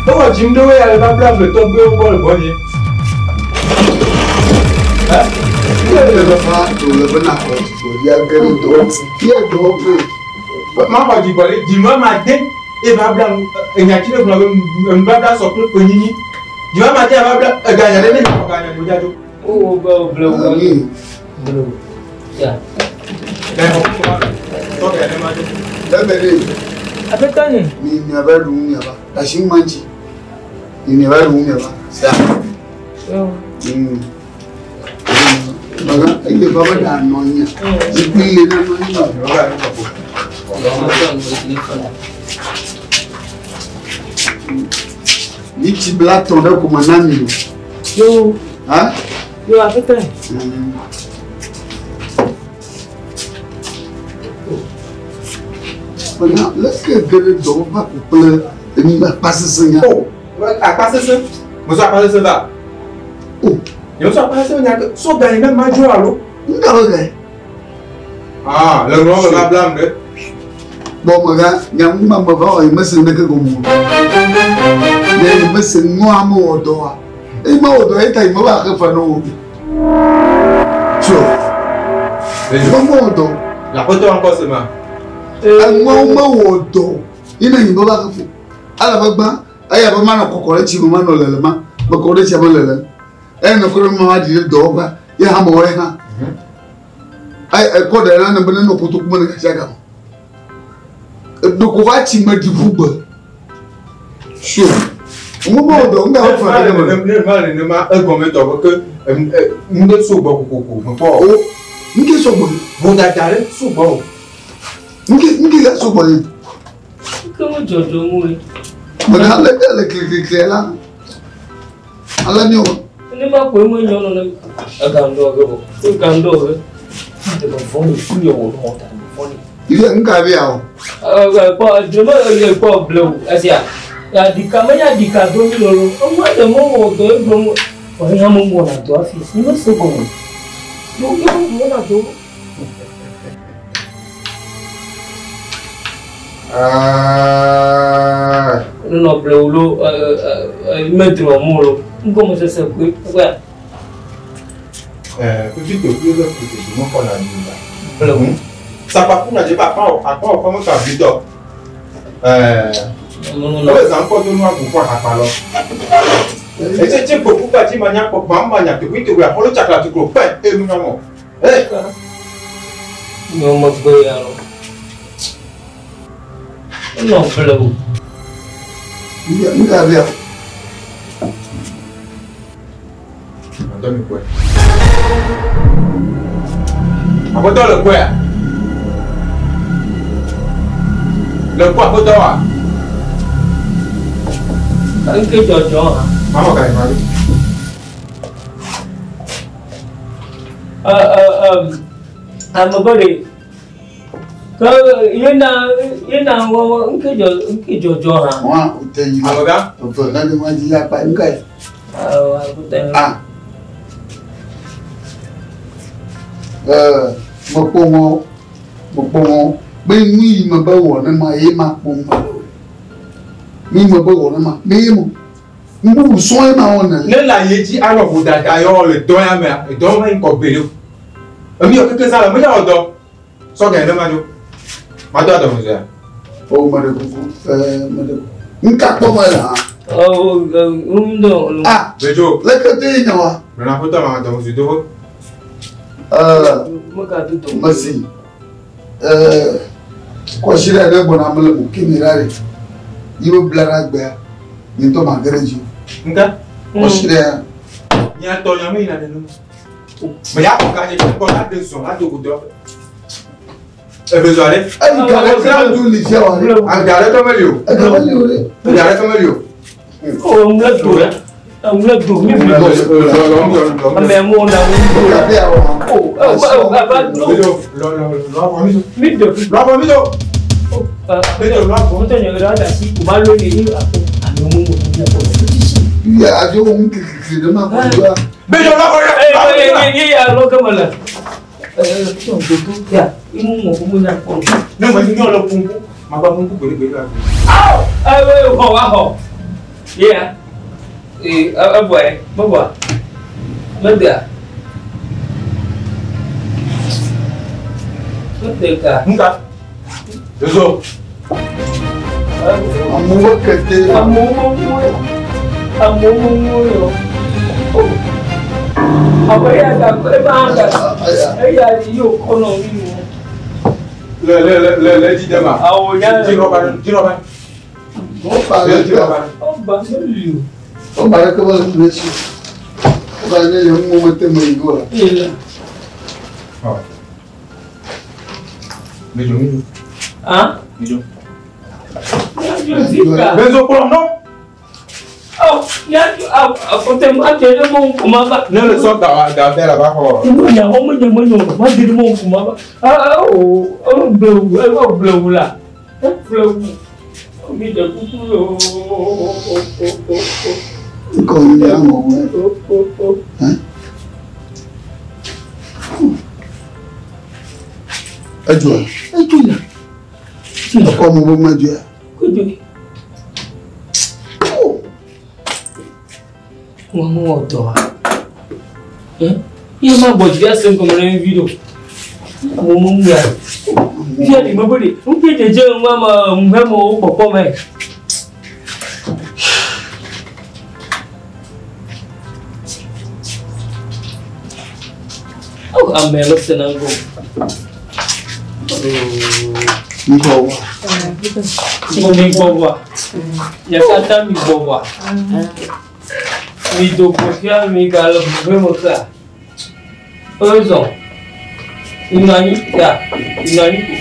Non, Jim Doe, elle va blâmer le tomber au bol, bon. Hein? Ma di bɔle dima ma den e va bla enyatsi ɖe gblɔ be nubabla sɔ kple ƒenyinyi dima ma den va bla eganya ɖe ne xɔ ganya ɖe dzadzo. O bɛ o bla o. Bla o. Ya. Ganya xɔ kɔ tɔ ganya ɖe ma do. Lẹ́bẹ̀ de. Aƒetɔ nye. Mi miava ɖu miava. Asi ŋma ŋtsi. Mi miava ɖu miava. Sa. Maga eye baba da nɔ anyi. Zikpui le na nɔ anyi. Ní tsi bla tɔn ɖe ko ma na mi o. Yo. Ha? Yo aƒetɔ. Maga leke ge ɖe dɔwɔƒe ko kple enu akpasese nya. O akpasese mezo akpasese va. O. Nye mezo akpasese nya ke so ganye ne ma dzo alo. Ŋka be gae. Ah le ŋlɔ me va blam ɖe. Bon, maga, nyamu ma ma va wa mese ne ke gomu. Ne mese nua mo odo wa. E ma odo e tai ma ba ke fa no. So. Ma mo odo. La photo encore ce ma. E mo ma odo. Ina ni ba ba ke fu. Ala ba gba, aya ba ma na kokore chi ma no lele ma. Ba kokore chi ma lele. E no ko ma ma di do ba. Ye ha mo we ha. Ai e ko de na na no kutu kuma ne ka jaga. Doko va tsi me ɖi ƒu gbe. So, mo ma wɔ dɔ ŋgba wɔ fɛ ɖe me. Ne ma le ne ma egɔme tɔ be ke nu ɖe so gbɔ kokoko mekpɔ. O, nke so gbɔ. Vodada ɖe so gbɔ o. Nke nke ka so gbɔ ye. Ke mo dzɔdzɔ mu ye. Mɛ ale le kekeke la, ale mi wɔ. Ne ma ko emo nyɔnu ne egandɔ ge bɔ. Egandɔ ge. Ɖe vɔ ne ku yɔ wò nɔ ta vɔ ne. Iye ŋka bi ya o. Kpɔ dzome eye kpɔ blewu esia. Adika menye adika do mi lolo. Eŋua ɖe mo wɔ dɔ egblɔ mo. Vɔ ya mo wɔna dɔ hafi. Mi me se gɔme. Yo yo wɔna dɔ. Nɔ blewu lo mɛtrɔ mo lo. Ŋgɔme sese koe kpɔa. Fifi to kple be koto mo xɔna nu la. Blewu. Sapaku na dze be akpa akpa wɔ fɔme ka vi dɔ. Ebe zã ŋkɔ do nua gbogbo akpa lɔ. Etse tse kpoku gba dzi ma nya kpɔ gbam ma nya tokoe tokoe akɔlo tsakla tuklo pɛ enu nyɔmɔ. Ee. Nyɔmɔ gbe ya lɔ. Enɔ blewu. Ŋka bia. Adɔ mi kɔe. Aƒetɔ le kɔea? Le kɔ aƒetɔ wa? Nke dzɔdzɔ hã. Mama ka yi ma ɖo. Ame be ɖe. Ke yena yena wɔ nke dzɔ nke dzɔdzɔ hã. Wa o tɛ yi la. Amegã. O fɛ ka ne ma dzi akpa ŋka yi. Awɔ aƒetɔ. Ah. Mekpɔ ŋɔ mekpɔ ŋɔ. Be nu yi me be wɔ ne ma ye ma kpɔ ma le. Nu yi me be wɔ ne ma ne ye mo. Nububu sɔn ye ma wɔ ne le. Ne le aye dzi anɔ vodada yɔ le dɔ ya mea, edɔ ma yi ŋkɔ gbe ɖe o. Emi yɔ keke zã le menye wɔ dɔ. Sɔ gã yi ne ma dzo. Ma do adɔme zea. O me ɖe kuku me ɖe kuku. Ŋka kpɔ me le hã. O ŋdɔ. Ah. Bedzo. Leke te yi nya wa? Nana aƒetɔ ma adɔme zi do. Meka do dɔme. Mesi. Kɔsi ɖe ɖe gbɔna me le mo kimi ɖa ɖe. Yi be bla ɖe agbea, nye ŋutɔ ma ge ɖe dzi. Nka? Kɔsi ɖe ya. Nya tɔ nya me yina ɖe nu. Me ya kɔ ka nye kɔ la de zɔn la do go dɔ. Ebe zɔ ale. Eyi ga ɖe kura du li fia wa ɖe. Aga ɖe tɔ meli o. Ega meli o ɖe. Aga ɖe tɔ meli o. O ŋlɛ do la. Ŋlɛ do mi bi bɔ. Ame ŋu na ŋu do la. O o aba do. Mi do. Lɔbɔ mi do. Mi do lɔbɔ. Mo tɛ nyɛ ɖe asi o ma lo ye ni a ko ame ŋu ŋu ŋu ŋu. Ya adzo ŋu kikiki ɖe ma kɔ do la. Mi do lɔbɔ yɛ. Ee ye ya lɔ kama la. Ya imu mɔ ko mu nya kpɔ. Ne ma nyɔ le kunku, ma ba kunku gbede gbede la. Awo awo xɔ wa xɔ. Ya. Ee ebɔe mebɔa. Medea. Mede ka. Nka. Zozo. Amewo kete. Amewo ŋue. Amewo ŋue yɔ. Awo eya ga eba hã ga eya yi o kɔnɔ mi mu. Le le le le le dzi dema. Awo nya. Dzi rɔba dzi rɔba. O ba le Dzi rɔba. O ba meli o. O ba le kebe le tu si. O ba ne le ŋu me te me yi go la. Ele. Ɔ. Mi do mi do. Ah? Mi do. Zika. Bezo kplɔ nɔ. Oh, ya akote ma te le mo kuma ba. Ne le sɔ da da bɛ la ba xɔ. Mo nya mo nya mo nya ma de mo kuma ba. Ah o o blewu e o blewu la. E blewu. O mi de kuku lo. Nkɔ yi ya ŋɔ wɛ. Edzua. Edzo ya. Ekɔ mo be me dzua. Kojo. Wọn mú ọ̀dọ̀ wa. Iye máa bọ̀ jìdí àṣẹ nǹkan mọ̀lẹ́ ń fídíò. Mo mú ń gbà. Fíà ní gbogbo de, ń pè jẹjẹ ń wá máa ń fẹ́ mọ owó pọ̀pọ̀ mẹ́. Àmì ẹ̀ lọ́sẹ̀ náà ń gò. Nkɔ wa. Mo mi gbọ́ wa. Yàtá mi gbọ́ wa. Mi dogo fia mi ga le ʋuʋu me kea. Ezɔ. Minɔ anyi ya. Minɔ anyi ko.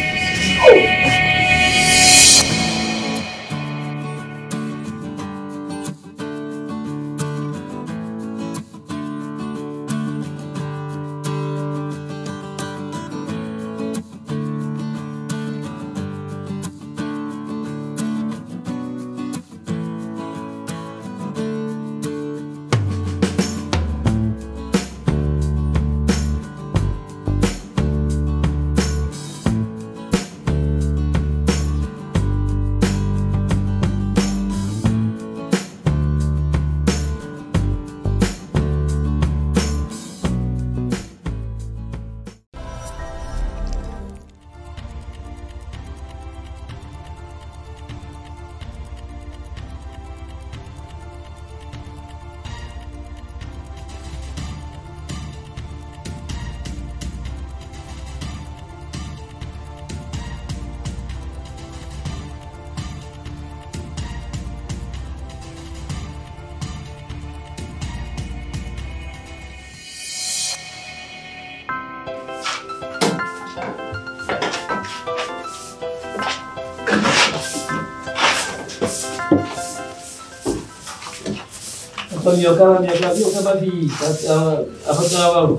Miokava miokava miokava vi afatana valo.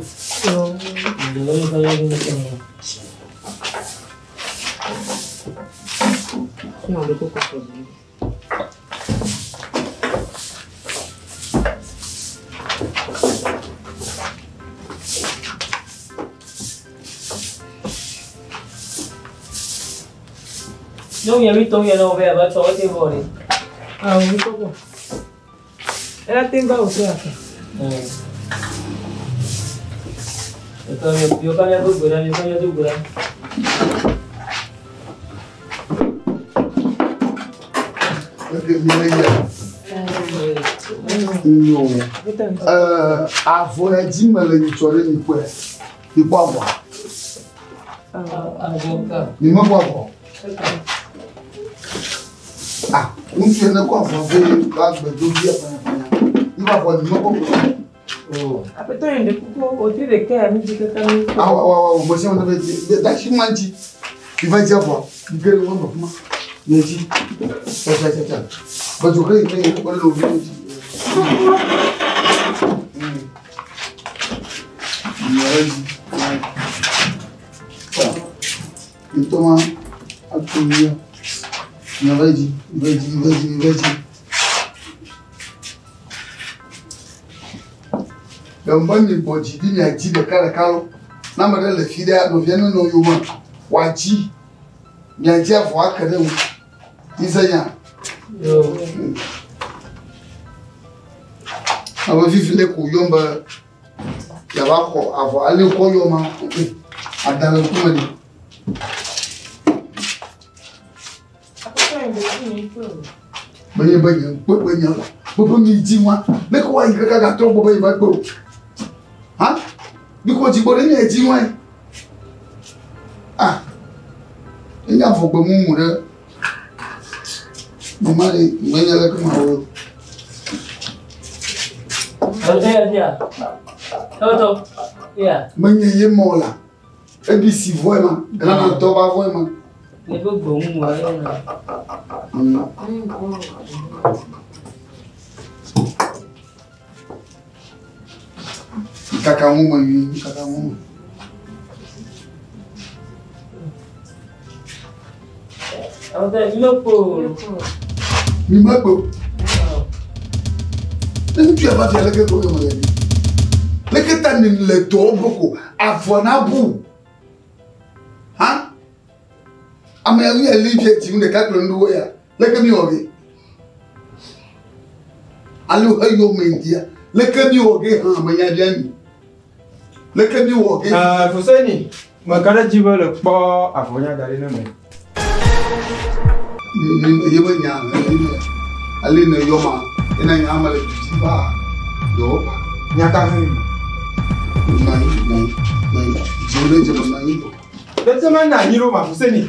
Nyɔnu mi tɔ yɛn na wo bɛ aba tsɔ ete vɔ ɖe. Awo mi kɔkɔ. Ela tem ba o se aka. Miokava mi do gbera miokava mi do gbera. Eke mi le ya. Nyo. Avɔ ya dzi me le nyitsɔ ɖe mi kpɔe. Mi kpɔ avɔa. Avɔ ka. Mi me kpɔ avɔ. Ah. Ŋutsu ne kɔ avɔ vɛ va gbedovi afanyafanya. Yi va avɔ nyuie kɔ kɔ. Aƒetɔ yi ɖe kuku wòtri ɖeka ya mi dzi kaka mi. Awo awo awo mɔ si wɔn bɛ dzi da si ma dzi. Yi va dzi avɔ yi ge ɖe wɔn bɔ kuma. Yɛ dzi. Tsa tsa tsa. Bɔtɔ ke yi ne yi kɔ ɖe ovi dzi. Yɛ dzi. Ntoma ato yia. Yɛ va dzi va dzi va dzi va dzi. Gamba mi gbɔ dzi ɖi mia dzi ɖeka ɖeka lɔ. Ne ame ɖe le fi ɖea, nɔvia ne nɔ yome wòadzi. Miadzi avɔ ake ɖe ŋu. Mise nya? Ame fifi le ko yɔm be yeava xɔ avɔ ale kɔ yɔ ma ada le ŋkume nɛ. Aƒetɔ yi ɖe kuku mi kpe o. Menye be nye ŋkpe be nye be mi dzi wa ne ko wa yi kaka gatrɔ gbɔ be yi ma kpe o. Ha? Mi ko dzi gbɔ ɖe nye dzi wa. Ah. Enye avɔgbe mumu ɖe. Mama le menye le ke ma wo. Eya fia. Aƒetɔ. Ya. Menye ye mɔ la. Ebi si vɔe ma. Ghana tɔ ba vɔe ma. Ne be gbe mumu ya na. Kaka ŋu me nyui, kaka ŋu me. Aƒetɔ mi mekpo o. Mi mekpo. Ne ŋutsu ya va fia leke ko yɔme le ni. Leke ta ni le dɔ bɔ ko avɔ na bu. Ha? Ame ya nu ya li fia dzi ɖeka kple nuɖuɖu ya. Leke mi wɔ ge? Alo eyɔ me ŋdia. Leke mi wɔ ge hã me nya bia mi. Leke mi wɔ ge? Fuseni, meka ɖe dzi be le kpɔ avɔnya da ɖi ne me. Ye be nya ale ne yɔ ma ena nya me le dzi va dɔwɔƒea. Nya ka hã yi? Nɔ anyi, nɔ anyi, nɔ anyi. Dziwò ne dze me nɔ anyi. Tete ma na anyi ɖo ma Fuseni.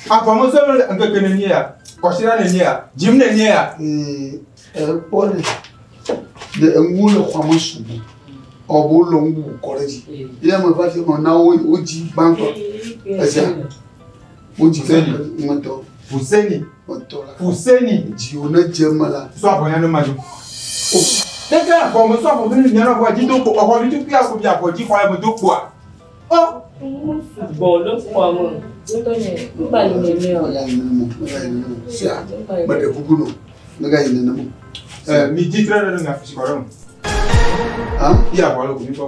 Avɔ me sɔ le ŋkeke nenie ya? Kɔsiɖa nenie ya? Dzim nenie ya? Ee, ekpɔ ɖe. Ɖe enuwo le xɔa me sugbɔ. Ɔbo lɔ nu bubu kɔ ɖe dzi. Ye ame va fi ma na wo wodzi gbãtɔ. Esia. Wodzi ŋmetɔ. Fuseni. Ŋmetɔ la. Fuseni. Dziwò ne dze eme la. Sɔ avɔ ya ne ma dzo. Tete avɔ me sɔ avɔ me ne nyana avɔ dzi do kpo. Exɔ vi tukui ako bi avɔ dzi xɔ ya me do kpoa. Ɔ. Sugbɔ le xɔa me. Ŋutɔ nye ŋgba yi nene o. Mega yi nenema o. Mega yi nenema o. Sia. Meɖe kuku nɔ. Mega yi nenema o. Mi dzi tre ɖe ne mia fusi kɔ ɖe me. Ha? Yi avɔ le ko mi kpɔ.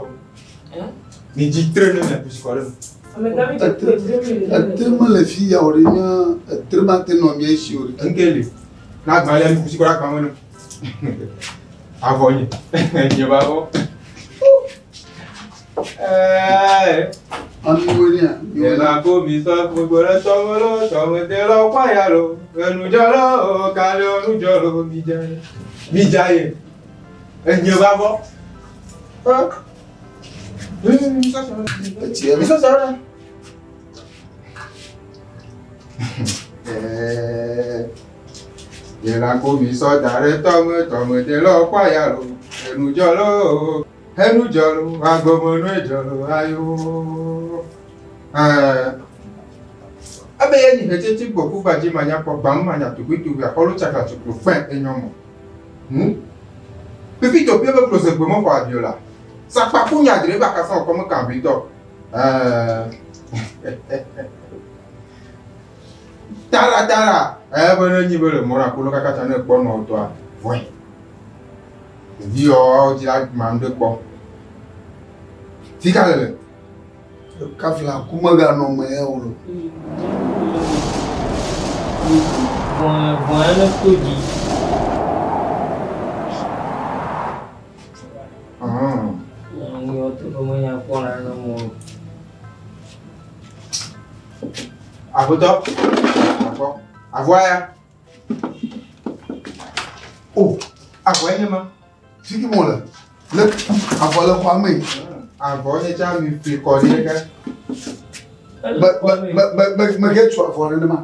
Mi dzi tre ne mia fusi kɔ ɖe me. Amegã mi ɖe kuku etre mi le Etre mele fi ya o ɖe nye etre ma te nɔ mía si o ɖe. Nkele. Na agbalẽ mi fusi kɔ ɖe agba me ne. Avɔ nye. Nye ba vɔ. Amiwo nia. Yẹla kó mi sọ gbogbo rẹ sọmọ lọ sọmọdé lọ kwaya lọ ẹnujọ lọ kálí ọnujọ lọ mi jẹ mi jayé ẹnyẹ bá bọ. Etia. Mi sọ sọ̀rọ̀. Yẹla kó mi sọ dàrẹ tọmọ tọmọdé lọ kwaya lọ ẹnujọ lọ ẹnujọ lọ agbọmọnú ẹjọ lọ ayọ. Ebe ye nyi hetsetse gbɔku va dzi manyakpɔ gbam manyatukuituku akɔlu tsakatsuklu fɛn enyɔmɔ. Fifi tɔƒe be klose gbe mexɔ abi o la. Sakpaku nyadri ebe akasa wòkɔ me kambitɔ. Taratara ebe ne nyi be le mɔra kolo kaka tsa ne kpɔ nɔ tɔa vɔe. Ɖevi yawo dzi la ma nu ɖe kpɔ. Fika le le. Kafla ku meganɔ me ya o lo. Vɔa vɔa ne to dzi. Ŋu to be menya kpɔ na ne mo. Aƒetɔ, akpɔ. Avɔa ya. O, Avɔa nye ma. fiki mo le. Le avɔ le xɔa me. Avɔ nye tsa mi fi kɔ ɖi ɖeka. Me me me me me ge tso avɔ nenema.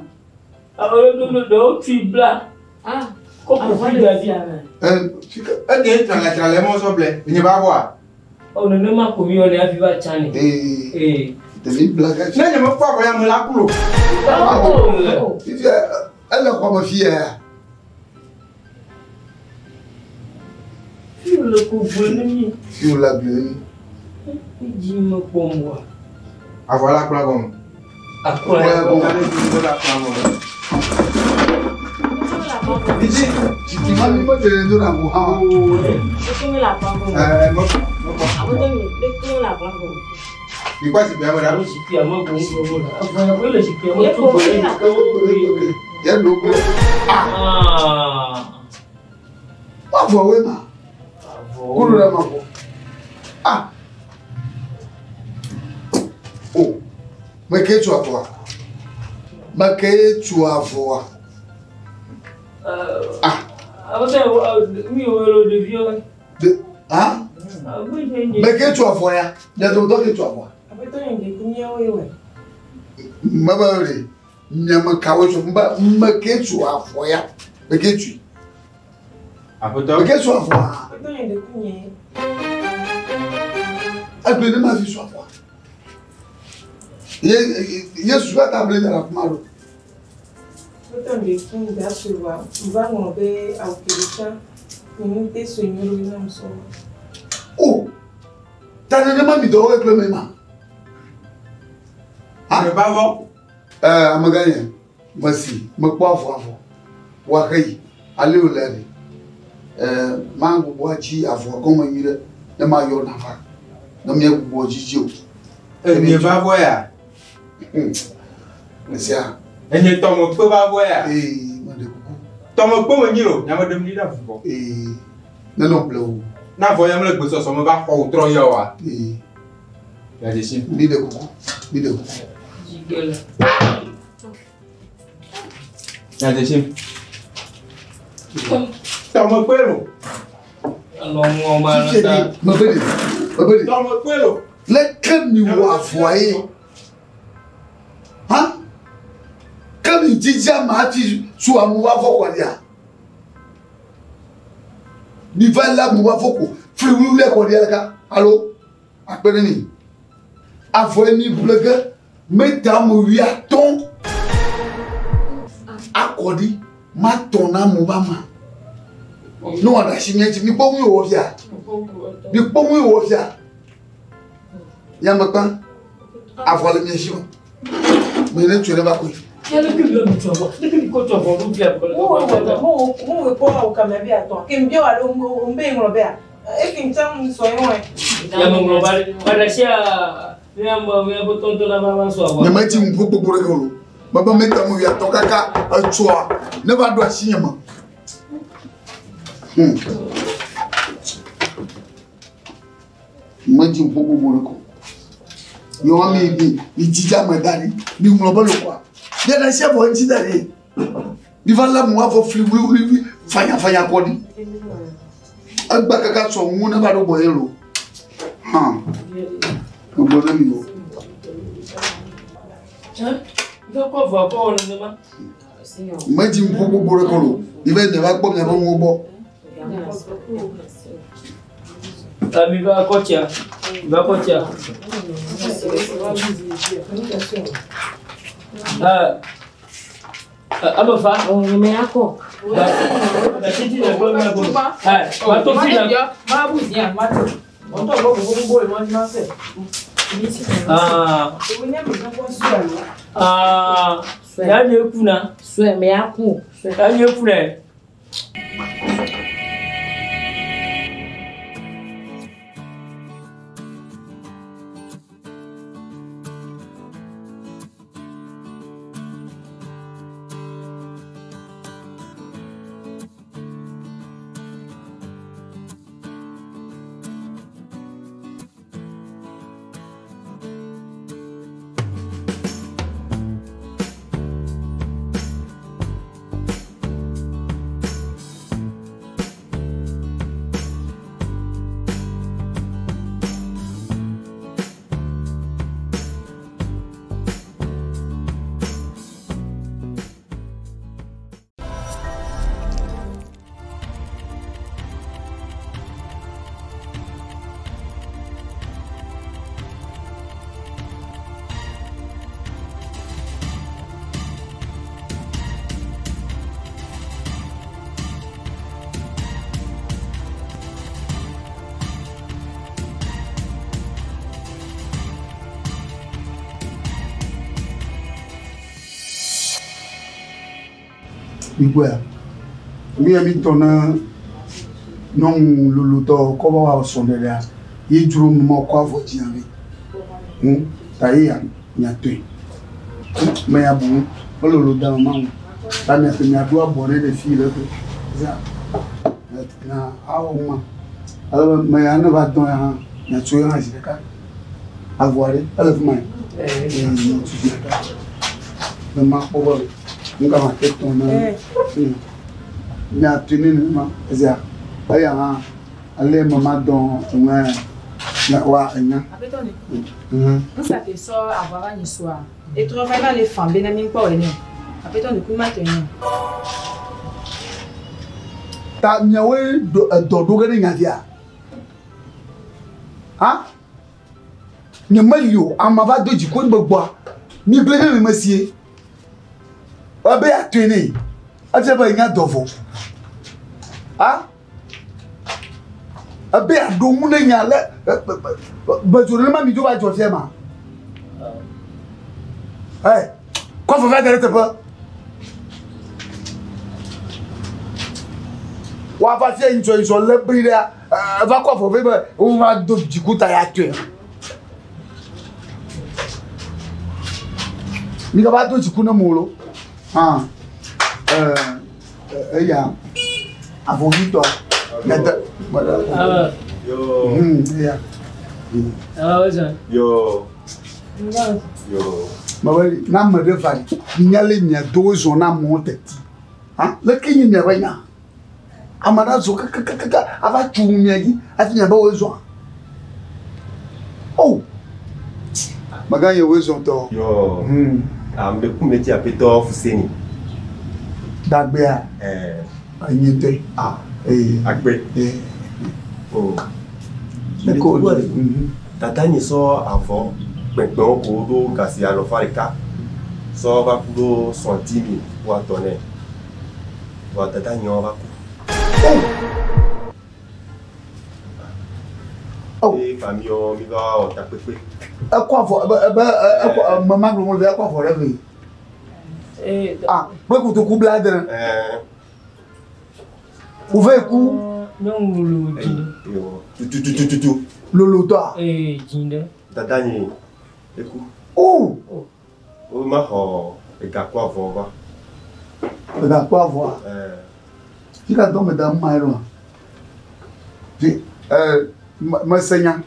Ame ɖewo ɖewo tui bla. Ah. Kɔkɔ fi da di. Eke tralɛ mɔ sɔble nye ba bɔa. Ɔ nenema ko mi yɔ ne hafi va tsa ne. Ee. Ɖevi bla ka. Ne nye me kpɔ avɔ ya me la ku lo. Fifia ele xɔ me fi ya. Fi le ko gblẽ ne mi. Fi le gblẽ ne mi. Dzi me kpɔm wa. Avɔ la kplɔ gɔme. Akplɔ ya gɔme. Didi. Titi ma mi me de do na go ha. Leke la kplɔ gɔme. Ɛɛ mo. Aƒetɔ mi leke la kplɔ gɔme. Ikɔ zikpui ame ɖa. Zikpui ame go ŋgɔ mo la. Avɔ ya ko le zikpui ame tso gbɔ ye ke wo gbe. Yɛ do go. Ah. Ma vɔ we ma. Kulu la ma vɔ. Ah. O. Me ke tso avɔa. Me ke tso avɔa. Ah. Aƒetɔ mi wo le ɖeviwo. De ah. Me ke tso avɔ ya. Mia dometɔ ke tso avɔa. Aƒetɔ nye ɖeku míawoe wɔ. Mebe ɖe miame kawoe tso mbe me ke tso avɔ ya. Me ke tsoe. Aƒetɔ. Me ke tso avɔa. Aƒetɔ nye ɖeku nye. Egbe ne ma fi tso avɔa. Ye Yesu ata ble da la kuma ɖo. Aƒetɔ nye ɖeku da sue wa. Va ŋlɔ be awu ke ɖeka. Nye te sue nyuie ɖo na musɔ. O. Ta nenema mi dɔwɔ kple me ma. Ame ba vɔ. Ɛɛ amegã nye mesi mekpɔ avɔ avɔ wa xe yi ale wòle ɖe ɛɛ ma gbugbɔ atsi avɔ gɔme nyui ɖe ne ma yɔ nafa ne mía gbugbɔ dzidzi o. Enye va vɔ ya. Esia. Enye tɔmekpe va vɔ ya. Ee meɖe kuku. Tɔmekpe me nyi lo nyame ɖem ɖi ɖe avɔ. Ee nenɔ ble o. Na avɔ ya mele gbesɔsɔ me va xɔ wòtrɔ yɔ wa. Ee. Ya dzesi. Mi ɖe kuku mi ɖe kuku. Dzigele. Ya dzesi. Tɔmekpe lo. Alɔ ŋɔ ma Fifie ta. ɖe mebe ɖe mebe ɖe. Tɔmekpe lo. Leke mi wɔ avɔa ye? Ha? Ke mi dzidzi ame hafi tso amewo avɔ kɔ ɖia? Mi va lé amewo avɔ ko fli wluwlui kɔ ɖia ɖeka alo akpe ɖe mi. Avɔ ye mi ƒle ge meta ame wuiatɔ̃ akɔ ɖi ma tɔn na amewo ba ma. Ne wòaɖe asi mía dzi mi kpɔ nu yi wòwɔ fia. Mi kpɔ nu yi wòwɔ fia. Yamekpa avɔ le mia si o. Me ne tsoe ne va koe. Ya leke mi yɔ mi tso avɔ leke mi kɔ tso avɔ ɖo fia. Mo wo kpɔ awu kame be atɔ. Ke mi wa ɖo mbe ŋlɔ bea. Eke mi tsã sɔ ye wɔe. Ya me ŋlɔ ba ɖe ba ɖe sia mía mía ƒe tɔntɔn la va va sɔ avɔ. Nye me dzi ŋu gbogbo ɖe ke o. Mebe meta mu wuiatɔ̃ kaka etsoa ne va ɖo asi nye me. Me dzi ŋu gbogbo ɖe ke o. Yewoa mi mi mi dzidzi ame da ɖi mi ŋlɔ be lokoa. Mia ɖe asi avɔ ŋuti da ɖi. Mi va lé amewo avɔ fli wluiwlui fanyafanya kɔ ɖi. Egba kaka sɔ ŋu ne va ɖo gbɔ ye lo. Hã. Megblɔ ne mi o. Mi kɔ avɔ kɔ wɔ nenema. Me dzi ŋu gbogbo ɖe ke o. Mi va mi va kpɔ miaƒe nuwo gbɔ. Ta mi va kɔ tsia. Mi va kɔ tsia. Ame fa. Ɔ nye me akɔ. Ba titi le kplɔ mia gbɔ. Ɛ ba to fi la. Ma bu zia ma to. Ɔtɔ gbɔ gbogbo gbogbo le mɔ ma se. Ah. Owo nye mi gbɔ sue alo. Ah. Ya nye kuna. Sue me aku. Ya nye kuna. Mi gbɔa. Mi ya mi tɔ na nyɔnu lolotɔ kɔ va wɔ srɔ̃ɖeɖea ye dzro nu ma kɔ avɔ dzia vɛ. Ta ye ya miatɔe. Me ya bu elolo da ma ŋu. Ta miate miaɖo abɔ ɖe ɖe fi le ƒe. Za na awɔ ma. Ale be me ya ne va dɔn ya hã miatso ya hã zi ɖeka. Avɔa ɖe ele fi ma ye. Miatso zi ɖeka. Ne ma kpɔ be nu ka ma te tɔn na. Miatɔe ne nenema ezia eya hã ale me ma dɔn enua ya wa enya. Aƒetɔ ne. Nusa ke sɔ avɔ va nyi soa. Etrɔ va va le fan be na mi kpɔ ene. Aƒetɔ ne kuma tɔ ene. Ta miawoe ɖo edɔ ɖo ge ɖe nyavia. Ha? Nye meli o, ama va do dziku be gbɔa. Mi gblẽ ɖe me sie. Ebe atɔe ne. Efia be nya dɔ vɔ. Ha? Ebe aɖo ŋu ne nya le bedzo ne ma mi dzo va dzɔ fia ma. Hey, kɔ vava da ɖe teƒe. Woava fia ŋutsɔ ŋutsɔ lé bli ɖea, eva kɔ afɔ vɛ be wova do dziku ta ya tɔe. Mi gava do dziku ne mo lo. Hã, eya avɔvitɔ. Nede. Yo. Eya. Yo. Yo. Mebe na ame ɖe va yi, nya le mia do zɔ na amewo teti. Ha? Leke nye miaƒe nya? Ame ɖe azɔ kakakaka ava tso mia dzi hafi miabe woe zɔa. Oh! Meganye woe zɔ tɔ. Yo. Ame ɖe kum le ti aƒetɔ Fuseni. Dagbea. Enye ŋutɔe. Ah. Ee. Agbe. Ee. Oh. Eko. Dada nye sɔ avɔ kpɛkpɛwo ko ɖo gasi alɔfa ɖeka sɔ va ku ɖo sɔnti mi woatɔ nɛ. Vɔa dada nye va ku. Oh. Eye famille mi va wɔ takpekpe. Ekɔ avɔ ebe ebe ekɔ mama gblɔ mo be ekɔ avɔ ɖe vɛ. Ah, kple kotoku bla adre. Wòve ku. Nyɔnu lolo dzi. Tututututu. Lolotɔa. Ee, dzi ɖe. Dada nye eku. Oh. Wo ma xɔ egakɔ avɔ va. Egakɔ avɔa. Fika dɔ me da ma yɛ ɖoa. Fi mese nya.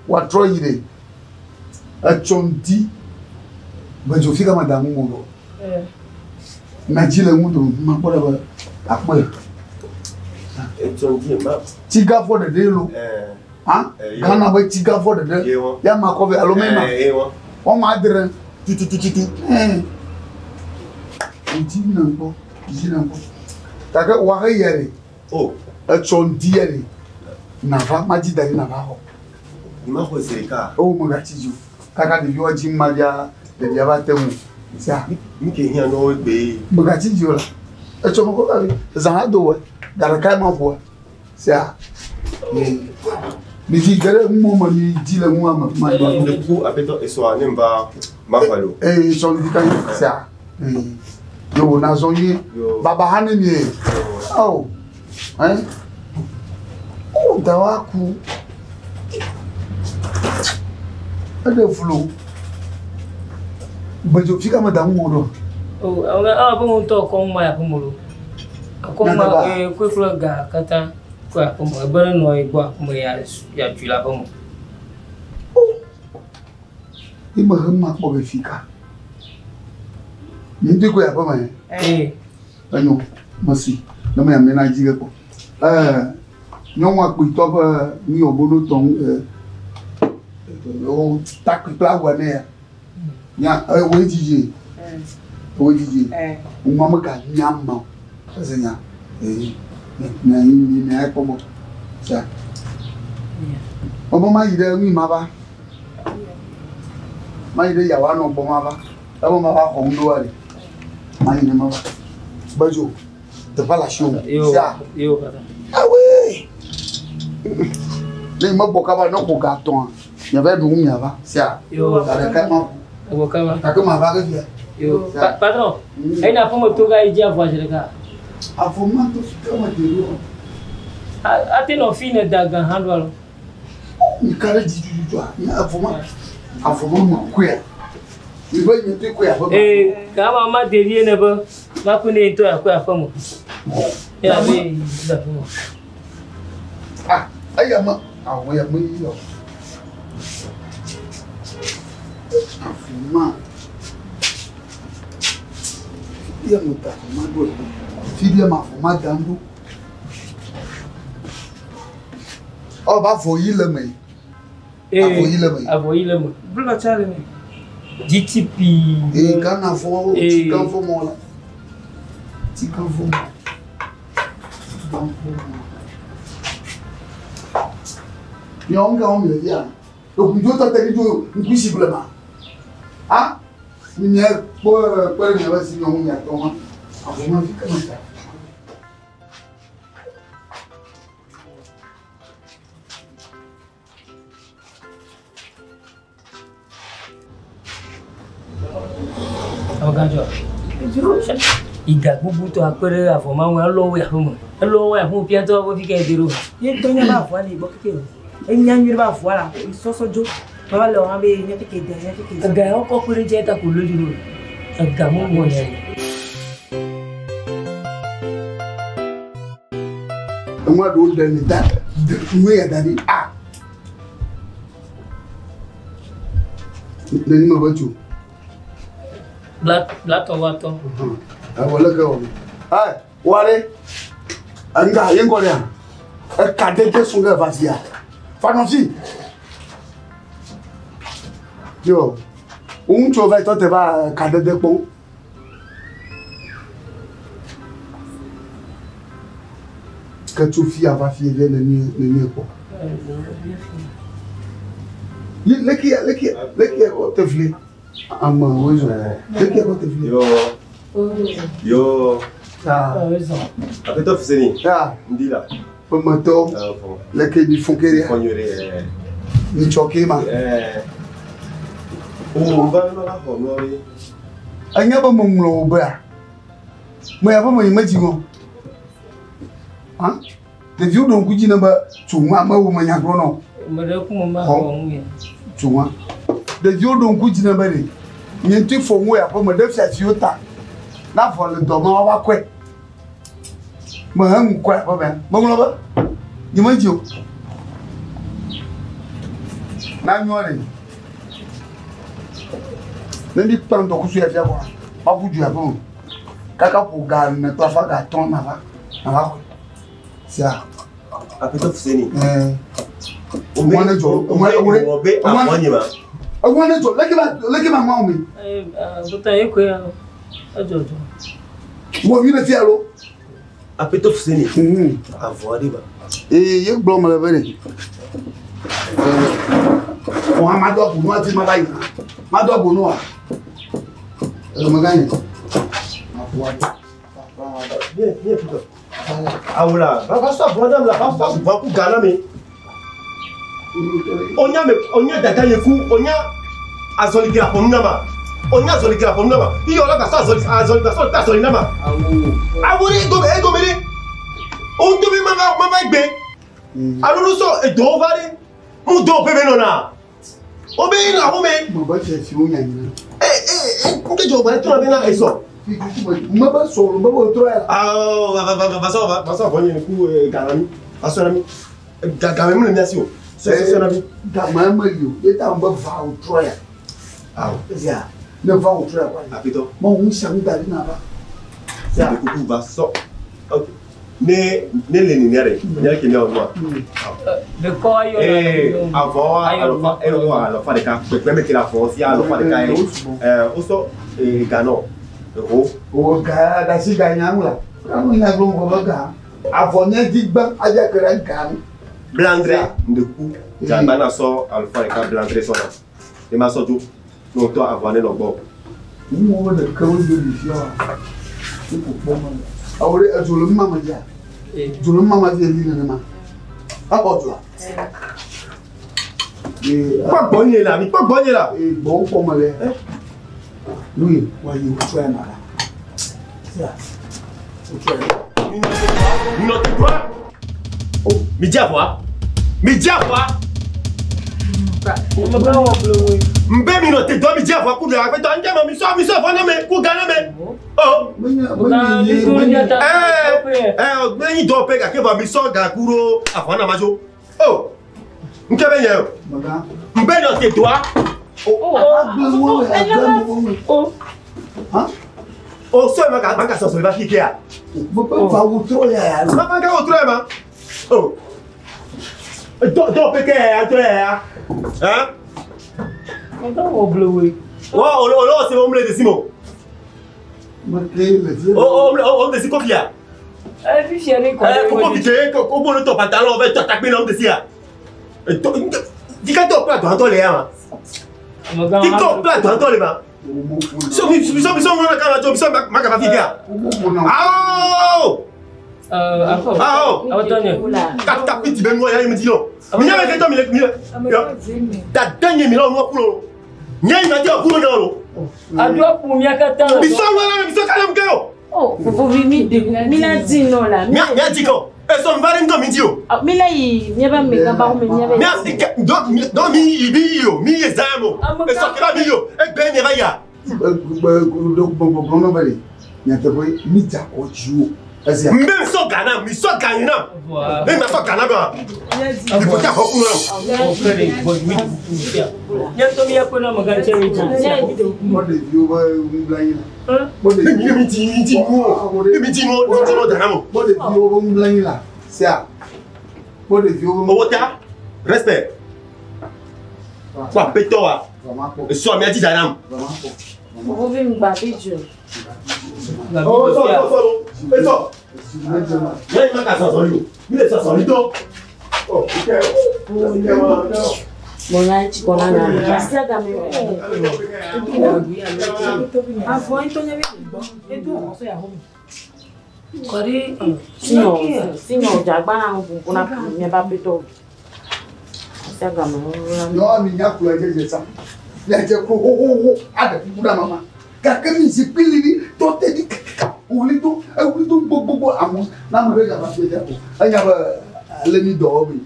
Woatrɔ yi ɖe. Etsɔ ŋdi. Gbedzo fika me da ŋu mo ɖo. Nadzi le ŋu do ma kpɔ ɖe be akpɔe. Etsɔ ŋdi ma. Tsigafɔ ɖeɖe lo. Ha? Ghana be tsigafɔ ɖeɖe. Ya ma kɔ vɛ alo mɛ ma. Wɔme adre. Tututututu. Dzi na ŋkpɔ. Dzi na ŋkpɔ. Gake wa he yɛ ɖe. Oh. Etsɔ ŋdi yɛ ɖe. Nava madzi da ɖi nava xɔ. Ni ma xɔ zi ɖeka. O megatsi dzi o. Kaka ɖeviwo dzi ma via ɖevia va te ŋu. Sia. Mi ke hiã nɔ egbe. Megatsi dzi o la. Etsɔ me kɔ va vi. Zã la do wɔ. Ga ɖeka ma ƒoa. Sia. Mi dzi ge ɖe ŋu me mi dzi le ŋua me ma do. Ne kuku aƒetɔ esɔa ne va ma xɔ lo. Ee sɔ ŋdi ka yi sia. Yo na zɔ nyuie. Baba hã ne mie. Oh. Hein? Oh, dawa ku. Eɖe vlo. Gbedzo fi ka me da ŋu wo ɖo. Oh, ame abe ŋutɔ kɔ ŋma ya ƒe mo lo. Akɔ ŋma ee koe kple ga katã kɔ ya ƒe mo. Ebe ne nɔ ye gbɔ aƒe me ya ya tui le aƒe me. Oh. Yi me he ma kpɔ be fi ka. Mi ŋutɔ kɔ ya ƒe me. Ee. Enyo mesi ne me ame na dzi ge kpɔ. Nyɔnua kpuitɔ ƒe nu yɔ bono tɔ ŋu wo takpui kple awua ne ya. Nya woe dzidzi. Woe dzidzi. Ŋua me ga nya ma o. Eze nya. Ee. Nya yi mi nya kpɔ gbɔ. Sia. Ɔbɔ ma yi ɖe nui ma va. Ma yi ɖe yawa nɔ gbɔ ma va. Ebe ma va xɔ ŋu ɖoa ɖe. Ma yi ɖe ma va. Gbedzo. Teƒe le asiwò. Sia. Awoe. Ne me gbɔ kaba ne ƒo ga tɔa, miava ɖu nu miava. Sia. Ga ɖeka ma ƒo. Egbɔ kaba. Gake ma va ke fia. Yo. Patron. Eyi na aƒeme to ga yi dzi avɔa zi ɖeka. Avɔ ma to fi kama de ɖo. Ate nɔ fi ne da gã hã ɖo alo. Mi ka ɖe dzi tututua. Nye avɔ ma avɔ ma me koea. Mi be nye te koea ƒe. Ee, kama ma devi ne be ma ku ne ŋutɔ akɔe aƒe me. Ya be yi ɖe aƒe me. Ah, eya me awɔ ya me yi o. Avɔ ma. Fi me da avɔ ma ɖo. Fi ɖe ma avɔ ma da ɖo. Ɔ ba avɔ yi le me. Avɔ yi le me. Avɔ yi le me. Blɔ tsa le me. GTP. Ee Ghana vɔ, tsikan vɔ mɔ la. Tsikan vɔ mɔ. Tsikan vɔ mɔ. Miawo ŋka wɔm le fia. Ekudzo tɔte ɖi dzo ŋkusi blema. Ah, mia kpɔ kpɔ ɖe miaƒe si miawo miatɔ ma. Avɔ ma fi kama ta. Awogadzɔ. Iga gbogbo tɔ akpe ɖe avɔ ma ŋu elɔ wo aƒe me. Elɔ wo aƒe me piatɔ wo fi ka yi de ɖo. Ye ŋutɔ nya be avɔa le gbɔ keke o. Enya nyuie ɖe be avɔa la sɔsɔ dzo. Baba le wɔm be nye keke de nye keke. Ega yawo kɔ kpe ɖe dzi ta ko lo dzi ɖo. Ega mo wɔ nya yi. Enua ɖewo ɖe ne da de nue ya da ɖi. Ah. Neni me be tso. Bla bla tɔ wa tɔ. Awɔ leke wɔ. Ɛ wale. Nga ye ŋgɔ ɖea. Eka dede sun ɖe va fia. Fanɔsi. Yo. Ŋutsu va tɔ te va ka dede kpɔm. Ke tso fia va fie ɖe nenie nenie kpɔ. Ye leke ya leke leke ya kɔ te fli. Ame wo zɔ. Leke ya kɔ te fli. Yo. Yo. Ah. Aƒetɔ Fuseni. Ah. Ŋdi la. Ƒemetɔ. Leke mi fún kere. Fɔ nyuie ɖe. Mi tsɔ ke ma. O va ne va xɔ nua ɖe. Enye be meŋlɔ wò bea. Me ya be me yi medzi ŋɔ. Ah. Ɖeviwo ɖo ŋku dzi ne be tso ŋua mewo me nya gblɔ nɔ. Me ɖe ku me ma xɔ ŋu ya. Tso ŋua. Ɖeviwo ɖo ŋku dzi ne be ɖe. Nye ŋutɔ fɔ ŋu ya ƒe me ɖe fiafiwo ta. Na vɔ le dɔ ma woava kɔe. Me he ŋu kɔe aƒe mea. Meŋlɔ be. Nye medzi o. Na nyɔ ɖe. Ne mi kpa ŋdɔkusu ya fia kɔa, maƒu du aƒe me. Kaka ƒo ga ene kple afã ga atɔ̃ nava nava xɔe. Sia. Aƒetɔ Fuseni. Ɛɛ. Eŋua ne dzɔ. Eŋua eŋua be avɔ nye ma. Eŋua ne dzɔ. Leke ma leke ma ŋua me. Ee, aƒetɔ ye koe ya. Edzɔ dzɔ. Wɔ mi le fia lo. Aƒetɔ Fuseni. Avɔ ɖe ba. Ee ye gblɔ me le be ɖe. Wɔn ma do abonu ati ma ba yi. Ma do abonu wa. Ɛlɔmɔ gã yi. Avɔ ɖe. Viens, viens plutôt. Awola, va va sɔ avɔ nam la, va sɔ avɔ ku ga na mi. Onya me, onya dada ye ku, onya azɔli gila ƒonu na ma. Onya azɔli gila ƒonu na ma. Iyɔ la va sɔ azɔli, azɔli va sɔ azɔli na ma. Awo ɖe egome, egome ɖe. O ŋutɔ be ma va, ma va gbe. Alo nu sɔ edɔwo va ɖe. Mu dɔw ƒe be nɔna. O be la xɔ me. Me be fiafiwo nya nyina. Ee ee nke dzɔ gba trɔ be na esɔ. Me be sɔ me be trɔ ya. Awɔ va va va va sɔ va va sɔ avɔ nye ku ga na mi. Va sɔ na mi. Ga ga me mu le mia si o. Sɔ sɔ sɔ na mi. Ga me me li o. Ye ta me be va o trɔ ya. Awɔ. Ezia ne va o trɔ ya kɔ. Aƒetɔ. Ma wo ŋusia nu da ɖi na va. Ya. Kuku va sɔ. Ok. Ne ne le nenia ɖe, nya ke miawɔ nua. Ɖekɔ ayɔ. Ee avɔ alɔfa ewɔ alɔfa ɖeka kpekpe me ke le avɔ sia alɔfa ɖeka ye. Ɛɛ wosɔ ee ganɔ eho. O ga ɖasi ga nya ŋu la. Anu nya gblɔ ŋgɔ be ga. Avɔ nye dzi gbã adze ke ɖe ga ŋu. Blandre ŋdeku dzagba na sɔ alɔfa ɖeka blandre sɔ na. Ne ma sɔ dzo ne wotɔ avɔa ne nɔ gbɔ. Nuwo ɖeke wo do ɖi fia wa. Ne ko kpɔ me. Awo ɖe edzo le numa me dzia. Dzo le numa me fi evi nenema. Exɔ dzoa. Kpɔ gbɔnye la, mi kpɔ gbɔnye la. Ee gbɔwo kpɔ me le. Nu yi wa yi wotsɔ ya na la. Sia. Wotsɔ ya. Mi nɔ te doa. Mi dze avɔa. Mi dze avɔa. Mbe mi nɔ te doa mi dze avɔa ku ɖe aƒetɔ ŋdze ma mi sɔ mi sɔ avɔ ne me ku ga ne me. Oh. Ɛɛ ɛ nyi dɔwɔƒe gake vɔ mi sɔ ga ku ɖo avɔ na ma dzo. Oh. Ŋke be nye o. Mbe nɔ te doa. O sɔ ma ka ma ka sɔsɔ va fi kea. Mo fa wotro ya ya. Ma ma ka wotro ya ma. Oh. Dɔ dɔwɔƒe ke ya tɔ ya ya. Hein? Wo o o se mo mle desi mo. O o o desi kofi ya. Eh fifia ne ko. Eh kofi te ko ko bo to pantalon ve to takpe na desi ya. To dika to pla to le ya ma. Dika pla to le ma. So mi so mi so mo na ka na so ma ka va fi ya. Ah! Ah! Ta ta petit ben moi ya me dit non. Mi nya me to mi le mi. Ta denye mi lo mo kulo. Nya mi ma ti kulo na lo. Ado pu mi akata. Mi so wa mi so ka le mke o. Oh, fofo mi mi de mi la di no la. Mi mi di ko. E so mi va ndo mi di o. Mi la yi mi ba me ka ba mi mi ba. Mi do do mi yi bi yo, mi ye zamo. E so ke ba mi yo. E gbe mi va ya. Do bo no ba le. Nyateƒe mi dza kɔ dziwo. Mbe mi sɔ Ghana, mi sɔ Ghana na. Ne ma sɔ Ghana ba. Mi ko ta hɔku na. O fere bo mi nya to mi ya ko na maga che mi ji. Mo de vi o ba ngbla yin la. Mo de mi mi ti mi ti mo. Mi ti mo no ti no dana mo. Mo de vi o ba ngbla yin la. Sia. Mo de vi o ba. Owo ta. Respect. Wa peto wa. So mi ati dana mo. Fofo mi gba bi ju. Oh, so so so. E so. Nya ma ka so so yo. Mi le so so to. Oh, okay. Mo na chi ko na na. Sia ga mi. Avɔ ŋutɔ nye be gbɔ. Edo xɔ so ya home. Kɔri. Sinyo sinyo jagba na mo ko na mi ba peto. Sia ga mi. No mi nya kula jeje sa. Ya je ko ho ho ho ada kuku na mama. Gake mi zikpui li tɔ te di kaka wuli do ewuli do gbogbogbò amu n'ame ɖe gava fi ɖe o enya be ale mi dɔ wɔm yi.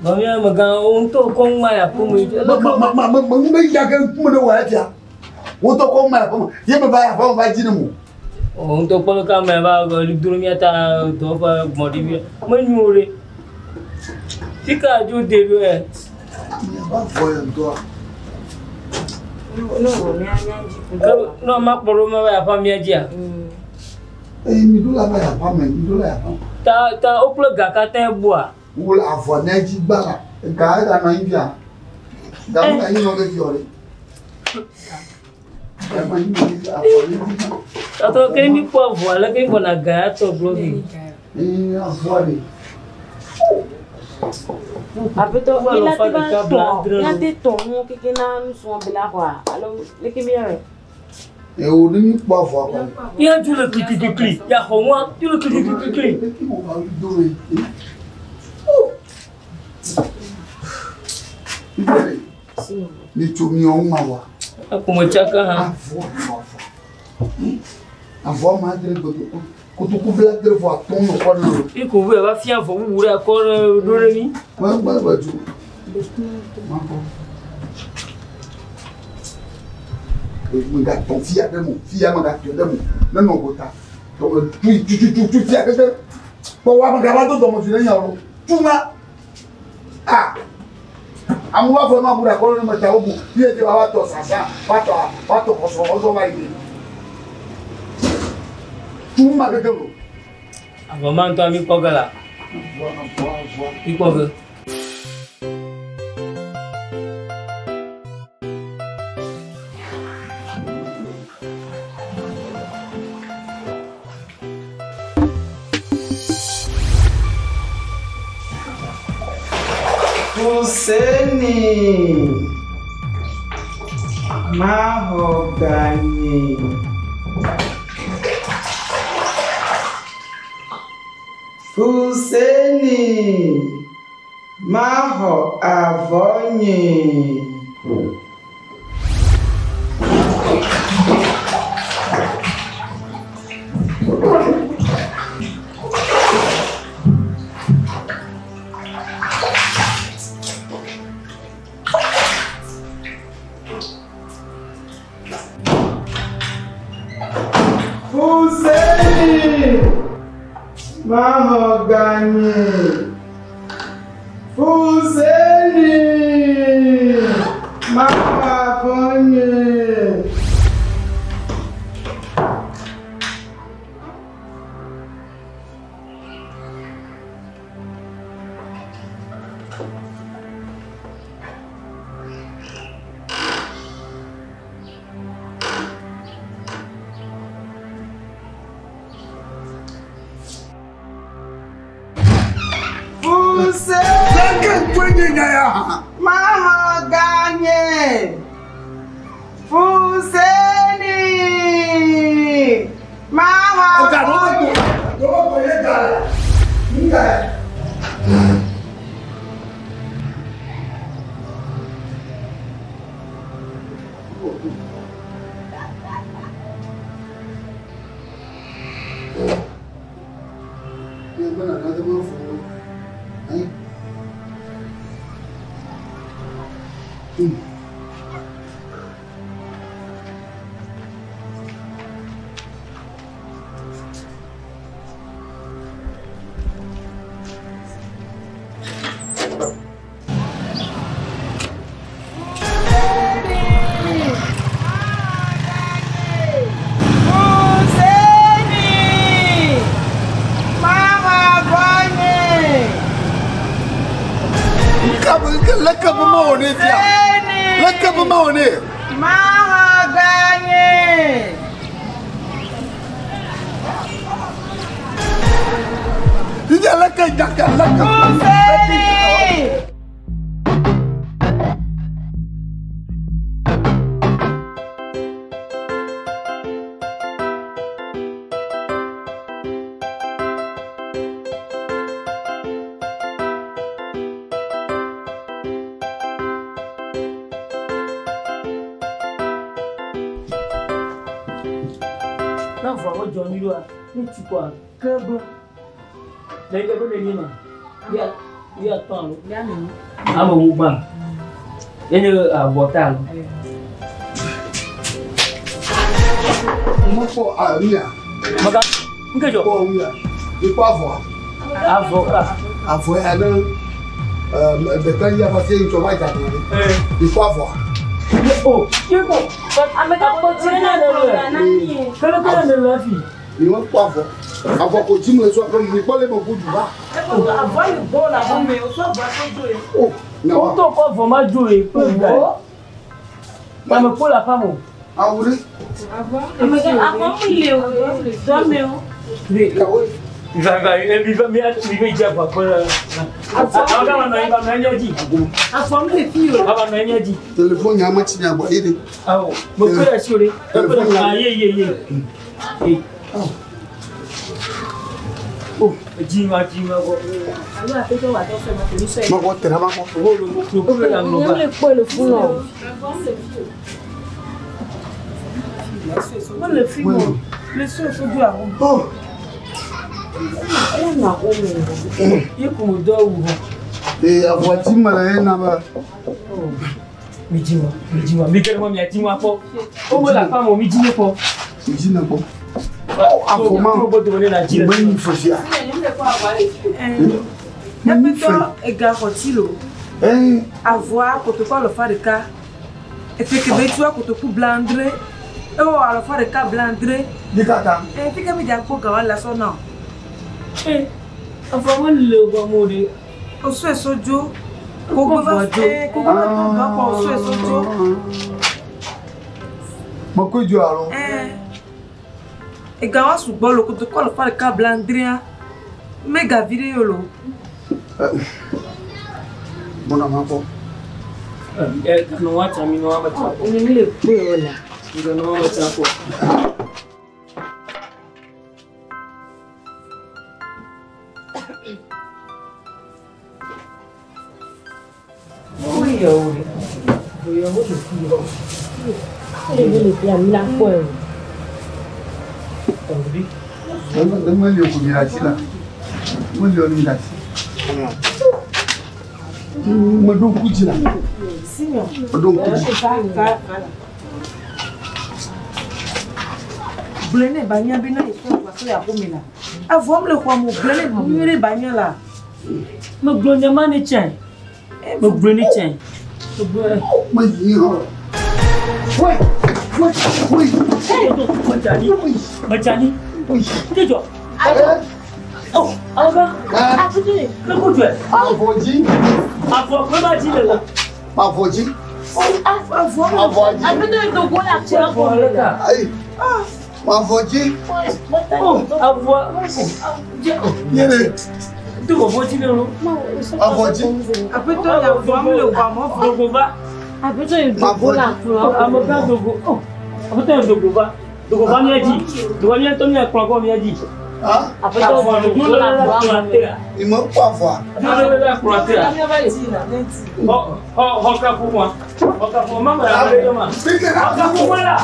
Mami amegã wo ŋutɔ kɔ ŋuma le aƒeme. Ma ma ma ma ŋu be ya ke ŋkume ɖe wɔ efia. Wo ŋutɔ kɔ ŋuma le aƒeme ye me va yi aƒeme va dzi ne mo. O ŋutɔ kpɔ ɖeka me va li do mía ta dɔwɔƒe gbɔ̃ ɖi mía. Menyo ɖe. Fika dzo de ɖo yɛ. Va vɔ ya ŋutɔa. No, mi anya dzi. No ma kpɔ ɖo ma va yi aƒea mía dzia. Eye mi ɖo la va yi aƒeme, mi ɖo la yi aƒeme. Ta ta wokple ga katã bua. Wo avɔ ne dzi gba la, ga ega nɔ anyi fia. Ga me anyi nɔ ke fi wɔ ɖe. Ga me anyi nɔ ke fi avɔ ne dzi gba. Tatɔ ke mi kpɔ avɔ ale ke gbɔna ga ya tɔ gblɔ vi. Ee avɔ ɖe. Aƒetɔ mi la te va tɔ, mi la te tɔ nuwo keke na nusrɔ̃ be la xɔa alo leke mi yɔrɛ. Ewo ne mi kpɔ avɔ kɔ. Ya dzo le klikliklikli, ya xɔ ŋua, dzo le klikliklikli. Mi tso mi wɔn ma wa. Akpɔmɔ tsaka hã. Avɔ avɔ avɔ. Avɔ ma dre kotoku kotoku bla dre vɔ atɔ nɔ kɔ na o. Iko wo va fia avɔ wuwu ɖe akɔ ɖe ɖo ɖe mi. Wọ́n gbọ́ gbọ́ ju. Ma kɔ. Mega tɔ fia ɖe mo fia mega tɔ ɖe mo ne nɔ gota. Tu tu tu tu fia keke. Kpɔ wa mega va do dɔmɔdzi ɖe nya o. Tu ma. Ah. Amewo va fɔ ma bu ɖe akɔ ɖe me ta wo bu. Fie dze wa tɔ sasa wa tɔ wa tɔ xɔsɔ xɔsɔ va yi de. Tu ma keke o. Avɔ ma ŋutɔ mi kpɔ ge la. Avɔ avɔ avɔ. Mi kpɔ ge. Fuseni mahogany. Fuseni maho avɔnye. Fuseni! Mahogany! Fuseni! Mahogany! Mahogany! Fuseni! Mahogany! Fuseni! Mahogany! Leke Mahogany! Fuseni! Na vɔ wo jɔ mi ɖoa, ne tsi kɔa, ke be. Le ŋkeke ne nyi ma, ya tɔ alo. Ame wo gbã. Enye abɔta alo. Mekpɔ awuya. Maka, nke dzɔ. Kpɔ awuya. Ikpɔ avɔa. Avɔ ka. Avɔ ya ne ɖeka yi afa se ŋutsɔ va dza ɖe. Ikpɔ avɔa. O, ye ko. Ame ka kpɔ tsi ne le na mi. Kele kele ne le afi. Mi mekpɔ avɔ. Avɔ ko dzi me sɔ ƒe mi kpɔ le me ko du va. Avɔ yi gbɔ le avɔ me, o sɔ avɔ sɔ dzo ye. O, na O wa. to kɔ vɔ ma dzo ye kple gba. Ame kpɔ le aƒa me o. Awu ɖe. Ame ka avɔ mi le o, dɔ me o. Kawo. Va va mi va mi mi va dzi avɔ kple. Avɔ ka ma nɔ anyi ba nɔ anyi dzi. Avɔ mi le fi o. Aba nɔ anyi dzi. Telefone nya me tsi nya gbɔ yi ɖe. Awɔ, me kpe ɖe asi o ɖe. Ekpe ɖe ah ye ye ye. Ye. O, Dzi ma dzi ma gbɔ. Alo aƒetɔ wa dɔ fɛ ma ke mi sɔ ye. mekɔ te ɖe ma kpɔ. Wo le aŋlɔ Nye ba. le kpɔe le funu o. Mo le fi mo. Le sɔ sɔ dzo avɔ. O, Ele nɔ axɔ me o. Ye ko mo dɔ awu hã. ee avɔ dzi me le ye na be. Mi dzi ma, mi dzi ma, mi ke ɖe ma mia dzi ma kpɔ. Wo me le aƒa me o, mi dzi ne kpɔ. Mi dzi ne kpɔ. Avɔ ma. Wo gbɔ dome ne na dzi Me le. nyi fe sia. Aƒetɔ ega xɔ tsi lo. Ee, Avɔa kotoku alɔfa ɖeka. Efe kebe tua kotoku blaadre. Ewɔ alɔfa ɖeka blaadre. yi kaka. Efi ke mi dza kpɔ gawa le sɔ na o. Ee, avɔ me le o mo ɖe. O sɔe sɔ dzo. Kogbe va kogbe va to dɔ kɔ o sɔe sɔ dzo. Mekɔe dzo alo. Ega wa sugbɔ lo kotoku alɔfa ɖeka blaadrea. Mega vi ɖe ye o lo. Mɔna ma kpɔ. Ɛ kanɔ wa tsa mi nɔ wa me tsa kpɔ. Nye mi le kpɔe o la. Mi nɔ wa me tsa kpɔ. Wo yɛ o ɖe. Wo yɛ wo le fi o. Ele mi le fi mi la kpɔe o. Awu ɖe. Ne me li o ko mi ɖe asi la. Me li o mi ɖe asi. Meɖo ŋku dzi la. Meɖo ŋku dzi. Gblɔe ne ba nya bena yesɔ avɔa sɔ yi aƒeme la. Avɔa mele xɔa me o, gblɔe ne nyuie ɖe ba nya la. Megblɔ nya ma ne tsɛ. Megblɔe ne tsɛ. Megblɔe. Meyi hã. Woi, woi, woi. Medzani. Medzani. Dzidzɔ. Oh, amegã. Ne ko dzɔe. Avɔ dzi. Avɔ kple ma dzi le la. Avɔ dzi. Avɔ dzi. Avɔ le ka. Ayi. Avɔ dzi. Oh, avɔ. Nye le. Do vɔvɔ dzi ne lo. Avɔ dzi. Aƒetɔ ya avɔa mele xɔa me. Dogo va. Oh, amegã dogo. Oh, aƒetɔ ya dogo va. Dogo va mía dzi. Dogo va mía ŋutɔ mía kplɔ gbɔ mía dzi. Ah. Avɔ le do le la kplɔ tea. Ni me kpɔ avɔa. Do le la kplɔ tea. Xɔ xɔ xɔ kaƒomɔa. Xɔ kaƒomɔ ma me la ɖe ma. Xɔ kaƒomɔ la.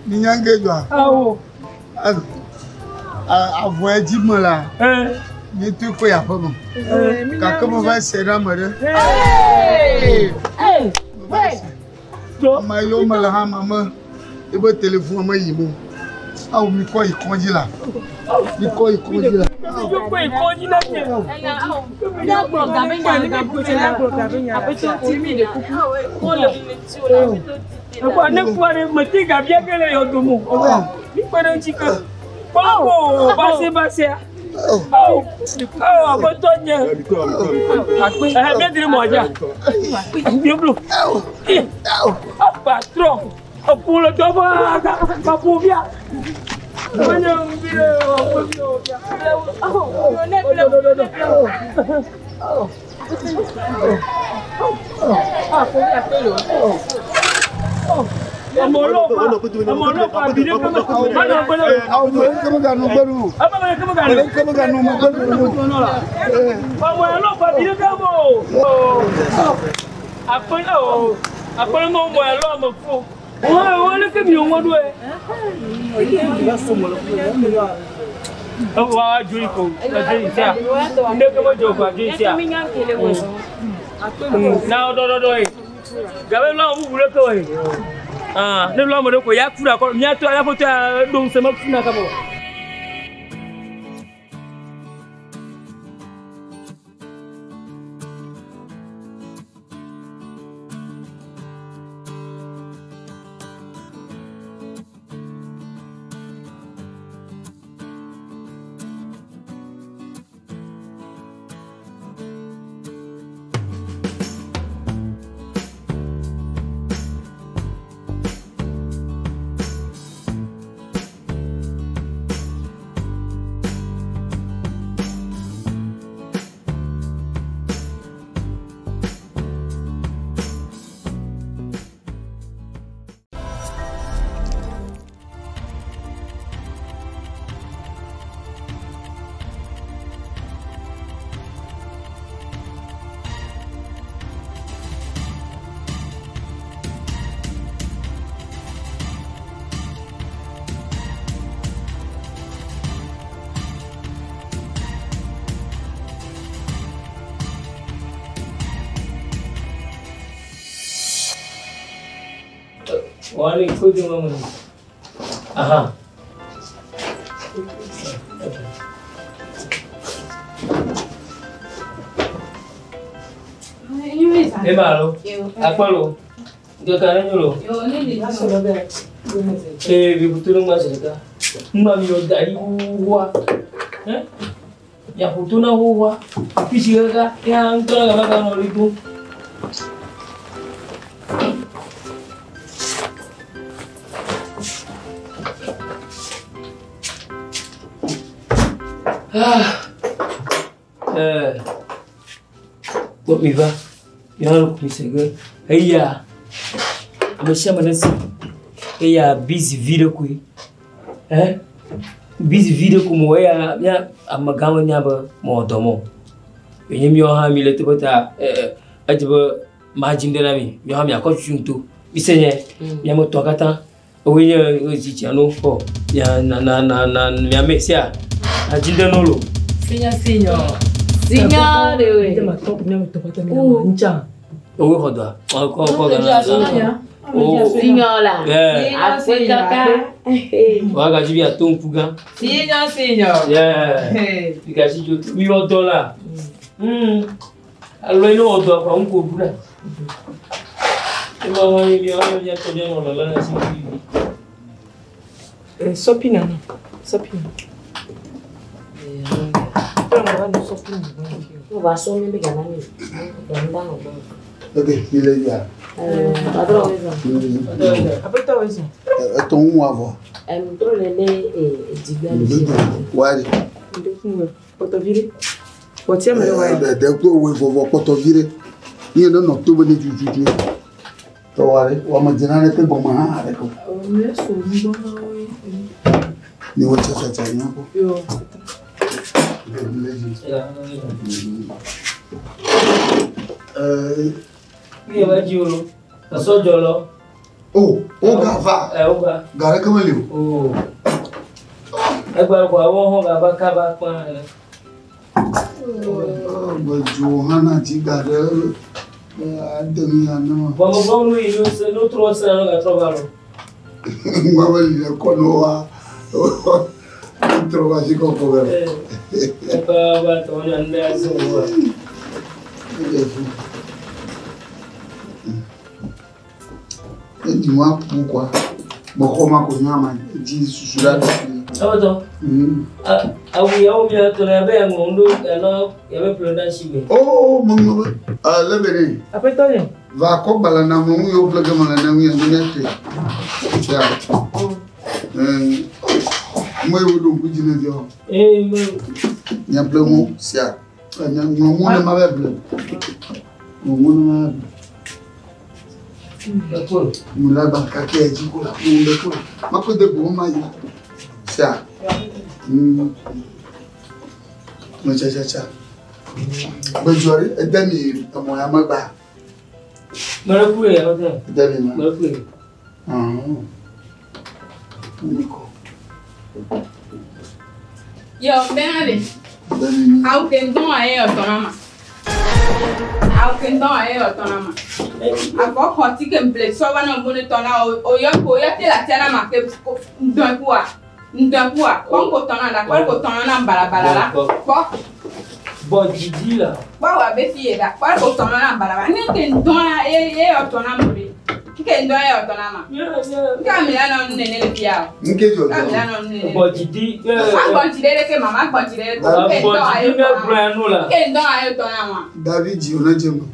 Ni nyange dzɔa. Awo. Avɔe dzi me la. Ni tu ko ya ƒe me. Gake me va se ɖe ame ɖe. Ame yiwo me le hã me me ebe telefon me yi mo. Awo mi kɔ yi kɔdzi la. Mi kɔ yi kɔdzi la. Ne kua ɖe mete gabia ge le yɔdo mo. Mi kpe ɖe ŋuti ke. Kpɔkpo base basea. Awo awo aƒetɔ nye. Ɛhɛ mi diri mɔ dza. Bioblo. Patron. Eƒu le dɔ va kaƒo via. Menye vi ɖe ɔƒe vi o via. Ọmọ ọlọ́pàá bi ne kama mana gbɛlɛ. Awo me kama ga nu gbɛnu. Ama me kama ga nu. Me kama ga nu me gbɛnu. Ọmọ ọlọ́pàá bi ne kama o. Akpɛlɛ o akpɛlɛ mɔ mɔ ɛlɔ ame fo. Wɔn wɔn ne kemi wɔn do yɛ. Wa joli ko joli sia. Ne kama jɔ ko joli sia. Na dɔ dɔ dɔ ye. Gabe lɔ bubu le ke o ye. Ah, ne lɔ ame ɖe ko ya ku ɖe akɔ miatɔ ya ƒe tɔ ya ɖo ŋusẽ me kuna kaba o. Wale ko de mama. Aha. Ema lo. Akpalo. Nke ka ne nyolo. Eh, bi kutu ngba sedeka. Ngba mi yo dari wa. Eh? Ya kutu na wa. Pisi kaka ya ngtola ka ka no ribu. Ah. Eh. Bo mi va. Ya ro ku sege. Eya. Ame sia ame ne si. Eya busy vi ɖe koe. Eh? Busy vi ɖe ko mo eya mía amegã menya be mewɔ dɔ mɔ. Enye míawo hã mi le teƒe ta edze be madzi ŋɖe na mi. Míawo hã miakɔ susu ŋuto. Mi se nye miame tɔ katã. Ewoe nye dzitsia no xɔ mia na na na na miame sia. Adzi ŋɖe no lo. Signor, signor. Signor, we. Ewoe xɔ dɔa. Kɔ kɔ gana. Oh. Signor la. Yeah. Akpe kaka. Wagaji bi ato ŋku gã. Signor, signor. Yeah. Bigasi dzo mi wɔ dɔ la. Alo ene wɔ dɔ kɔ ŋku ɖu la. Ema wa ye mi wa mi atɔ mi anɔ lala na si mi. Sopi nana. Sopi. Mo va so mi be gana mi. Ganda no. Ok, mi le ya. Patron. Apetɔ wezɔn. Etɔ ŋu avɔ. Em tro le ne e digba le. Wari. Kpɔtɔ vi ɖe. Kpɔtia me ɖe wa. Ɖe ko wo vɔvɔ kpɔtɔ vi ɖe. Nye ne nɔ to be ne dzudzudzu. Tɔ wa ɖe, wa me dzena ɖe ke gɔme hã ɖe ko. Mi so ŋgbɔ na wo ye. Ni wo tsatsa nya ko. Yo. Mi va dzi o lo. Esɔ dzɔ lɔ. O, o gava. Ɛ o ga. Ga ɖeke meli o. O. Egba kɔ awɔ hɔn gava kaba kpã ene. Gbedzo hã na dzi ga ɖe ade nu ya ne ma. Bɔn bɔn nu yi no se no trɔ se no gatrɔ va lɔ. Ŋgɔ be li le kɔ no wa. Trɔ va si kɔkɔ bɛ. Eka ba tɔ nya nu ɖe ase wo wa. Edzi wa ku kwa. Mexɔ ma ko nya ma dzi susu la ɖe. Abatɔ. Awu yawo mi atɔ la yabe ŋlɔ ŋɖo alo yabe ƒle ɖe asi me. O meŋlɔ be le be ne. Aƒetɔ nye. Va kɔ gbalẽ na ŋlɔ nu yiwo ƒle ge mele ne ŋu ya ne míate. Ya. Mo yiwo ɖo ŋku dzi ne viawo. Ee me. Miaƒle ŋu sia. Ŋlɔ ŋu ne ma va ble. Ŋlɔ ŋu ne ma va ble. Mu la gba kake dzi ko la mu ɖe ko la. Makɔ de go ma yi. Sia. Me tsa tsa tsa. Gbedzɔ ɖe ede mi emɔ ya megba. Mele ku ye abatɔ. Ede mi ma. Mele ku ye. Mi kɔ. Yo, bena de. Ede mi ma. Awu ke ŋdɔn aye ɔtɔ na ma. Awu ke ŋdɔn aye ɔtɔ na ma. Avɔ xɔ ti ke ŋble sɔva na ŋbo ne tɔ na o oyɔ ko oyɔ te la tia na ma ke ŋdɔn kua. Ŋdɔn kua. Kpɔ ŋko tɔ na la kpɔ ŋko tɔ na na balabala la. Kpɔ. Bɔn dzidzi la. Kpɔ wɔ abe fi ye la. Kpɔ ŋko tɔ na na balabala. Ne ke ŋdɔn ya ye ye ɔtɔ na mo de. Nke ŋdɔn ye ɔtɔ na ma. Nke ame la nɔ nu nene le fia o. Nke dzɔ Nke ame la dzɔ. nɔ nu nene. Bɔn dzidzi. Agbɔntsi ɖe ɖeke mama agbɔntsi ɖe ɖeke. Nke Bɔn ŋdɔn aye dzidzi tɔ na mɛ ma. gblɔ ya nu la. Nke ŋdɔn aye tɔ na ma. David dzi wòne dze me.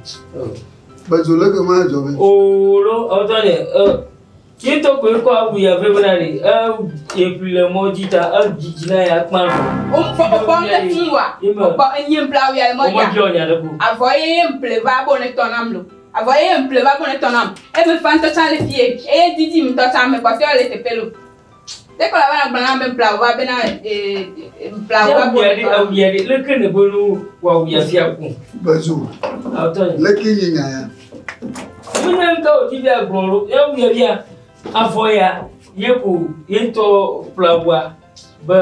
Gbedzo le ke ma dzɔ be. Olo abatɔ nye yetɔ koe kɔ awu ya veve na de eƒli le mɔ dzi ta edzidzi na ya kpã lɔ. Okpɔ ŋlɛ fún wa. Okpɔ enye ŋple ya le O ma mɔdza. biɔ nya ɖe ko. Avɔ ye ŋple va bo ne tɔ nam lo. Avɔ ye ŋple va bo ne tɔ nam. Eme fa ŋutɔ tsã le fie. Eye didi ŋutɔ tsã me kpɔtɔe le teƒe lo. Tekɔ la va na gblɔ na be ŋple awu va bena ŋple awu va bo Awu ya ne ɖe tɔ nam. awu ya ɖe leke ne be nu wɔ awu ya fia ko. Gbedzo. Abatɔ nye. Leke nye nya ya. Menye ŋutɔ wòdzi be agblɔ lo awu ya fia avɔ ya ye ko ye ŋutɔ ƒle awua be.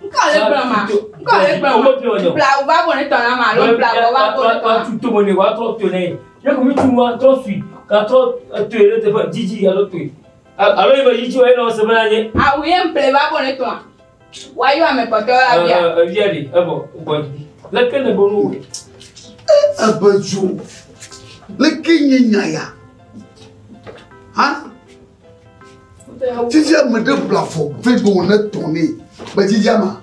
Ŋkɔ le gblɔ ma. Ŋkɔ le gblɔ O ma. ma biɔ nya o. Ŋple awu va bo ne tɔ nam alo ŋple avɔ va bo ne tɔ nam. Wàá tu tome ne wàá trɔ to ne ye ko mi tu wa trɔ sui ka trɔ toe ɖe teƒe dzidzi alo toe Alo yi be dzidzi wa ye nɔ se bena nye. Awu ye ŋple va bo ne tɔa. Woayɔ ame kpɔtɔewo la via. Evia ɖi evɔ gbɔ dzi. Leke ne bo nu wòe? Ebe dzo. Leke nye nya ya? Ha? Fifia ame ɖe ƒle afɔ vɛ be wòne tɔ nɛ. Gbedzidzia ma?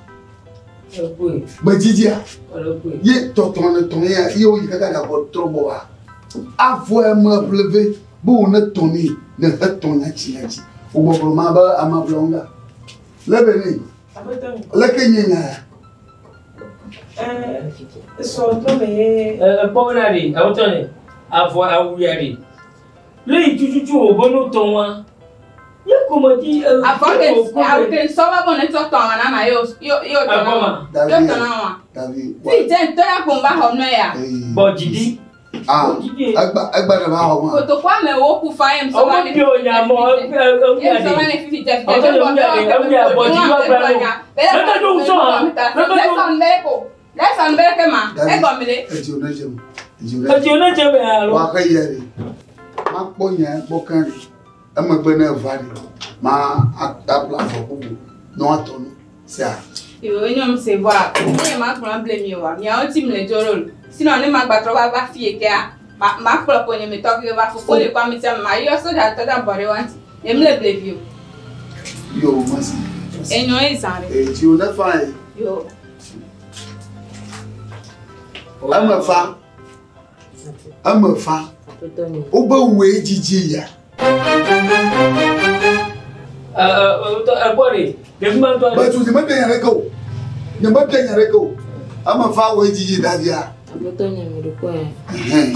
Gbedzidzia? Ye tɔtɔ ne tɔ ya ye woyi kaka gagbɔ trɔ gbɔ wa. Avɔ ya me ƒle vɛ be wòne tɔ nɛ ne he tɔ nyatsi nyatsi. Wogbɔgblɔ ma be ama ƒle ŋga. Le be nɛ. Leke nye nya ya? Sɔ tɔ me ye. Ekpɔ bena ɖe, awutɔ ne avɔ awu ya ɖe. Le yi tututu wò be no tɔ wa. Ye ko me di. Avɔ ke awu ke nsɔ va bo ne tsɔ tɔ wa na ma yo yo yo tɔ na ma. Yo tɔ na ma. Davi. Fi dze ŋutɔ ya ko va xɔ nɔ ya. Bɔ dzidi. Ah, egba egba ɖe va xɔ ma. Kotokua me wo ku fa ye nsɔ va ne. Ɔmɔ bi o nya mɔ eŋu Ye ya nsɔ va ɖe. ne fifi dze fi Ɔtɔ dze ne ŋu ya ɖe, eŋu ya bɔ dzidi wa gba no. Leke do ŋusɔ ha. Leke do. Lɛsɔn bɛ ko. Lɛsɔn bɛ ke ma. Egɔme le. Edzi wo ne dze me. Edzi wo Edzi wo ne dze me alo. Wa xe yia ɖe. Makpɔ nya gbɔ kan ɖe. Emegbe ne eva ɖe. Ma aƒle avɔ bubu ne woatɔ nu. Sia. Yo nyɔm se voa. Ne ma gblɔ ble mi wa. Miawo ti mle dzo ɖo. Sinon ne ma gbatrɔ va va fie kea. Ma ma kplɔ ko nye me tɔ ke va fofo le kwa mi tia ma yɔ soja tɔ da bɔ ɖe wa ŋuti. Nye mle ble vi o. Yo masi. Enyo ye zã ɖe. Edzi wo ne fa ye. Yo. Eme fa. Eme fa. Wobe woe dzidzi ya. Ekpɔ ɖe, ɖevi ma ŋutɔ. Bɛtu nye mebia nya ɖeke o. Nye mebia nya ɖeke o. Eme fa woe dzidzi davia. Aƒetɔ nye me ɖokɔ ya. Ɛhɛn.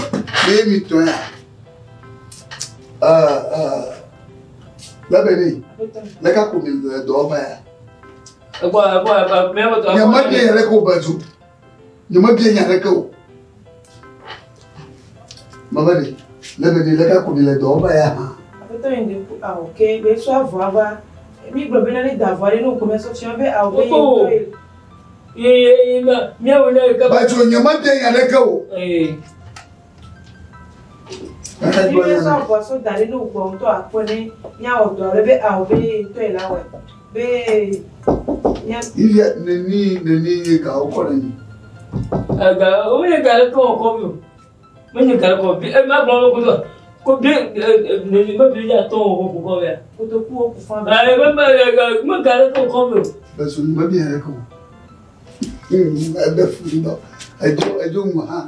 Ne mi tɔ ya. Lebe ne. Leka ko mi le dɔ me ya. Ekpɔ ekpɔ ekpɔ mɛ bɔ. Nye mebia nya ɖeke o bɛtu. Nye mebia nya ɖeke o. Mama de, lebe ne leka ko mi le dɔ me ya hã. Aƒetɔ nye ɖe ku awu ke be sɔ avɔa va. Mi gblɔ bena ne da avɔa ɖe ne wò kɔmɛ sɔ fia be awu be ye ŋutɔ ye. Ye ye ye ma miawo ne kaba. Bɛtu nye mebia nya ɖeke o. Ee. Mi be sɔ avɔa sɔ da ɖe ne wò gbɔ ŋutɔ akpɔ ne miawɔ dɔ ale be awu be ye ŋutɔ ye la wɔe. Be mia. Ivia neni neni ye gawo kɔ ɖe mi. Ega o menye ga ɖeke wɔ kɔ vi o. Menye ga ɖeke wɔ bi ema gblɔ be koto ko bi neni be bi ya tɔ wɔ ko kɔ via. Kotoku wo ku fa. Ayi me me me ga ɖeke wɔ kɔ vi o. Bɛtu nye mebia nya ɖeke o. Ebe fu ŋutɔ. Edzo edzo ŋu hã.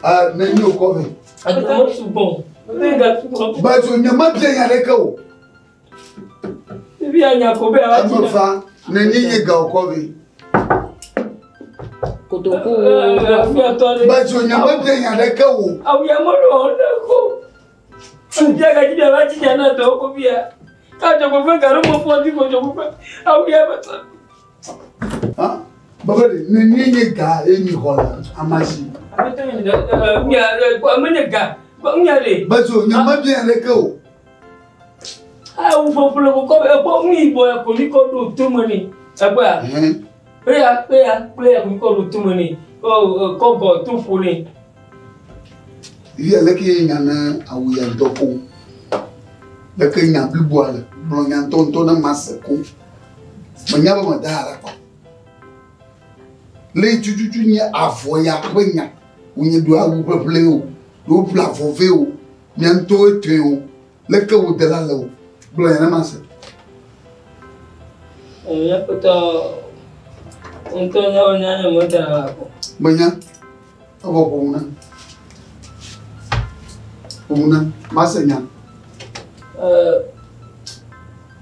Ah, neni wòkɔ vɛ. Agbɔ sugbɔ. Menye ga sugbɔ. Bɛtu nye mebia nya ɖeke o. Ibi anya ko be awa Eme fa neni ye ga wòkɔ vɛ. Kotoku Bɛtu nye mebia nya ɖeke o. Awu ya mo ɖo ne ko. Tu bia ga dzi bia va dzi na dɔ ko bia. Ka jɔ ko fe ga ɖo mo fɔ di ko jɔ ko fe. Awu ya be. Ah, baba de neni ye ga ye mi xɔ le ama si. Aƒetɔ nye ɖe. Nya menye ga. Nya le. Bɛtu nye mebia nya ɖeke o. Awu ƒoƒle ko kɔ ekpɔ nu yibɔ ya ko mi kɔ ɖo tome ni. Ekpɔa. Eya eya kple ya ko mi kɔ ɖo tome ni. Kɔ kɔ gɔ to ƒo ni. Ivia leke ye nya ne awu ya ŋutɔ ko. Leke nya bliboa le gblɔ nya ŋutɔ ŋutɔ ne ma se ko. Menya be meda alakpa. Le tututu nye avɔ ya ƒe nya. Wonye ɖo awu ƒeƒle o. Ɖo ƒle avɔ vɛ o. Mia ŋutɔwoe tɔe o. Leke wo de la le o. Gblɔ nya ne ma se. Eya kpɔtɔ ŋutɔ nya wo nya nye meda alakpa. Menya. Evɔ ƒo ŋu na. Ƒo ŋu na. Ma se nya.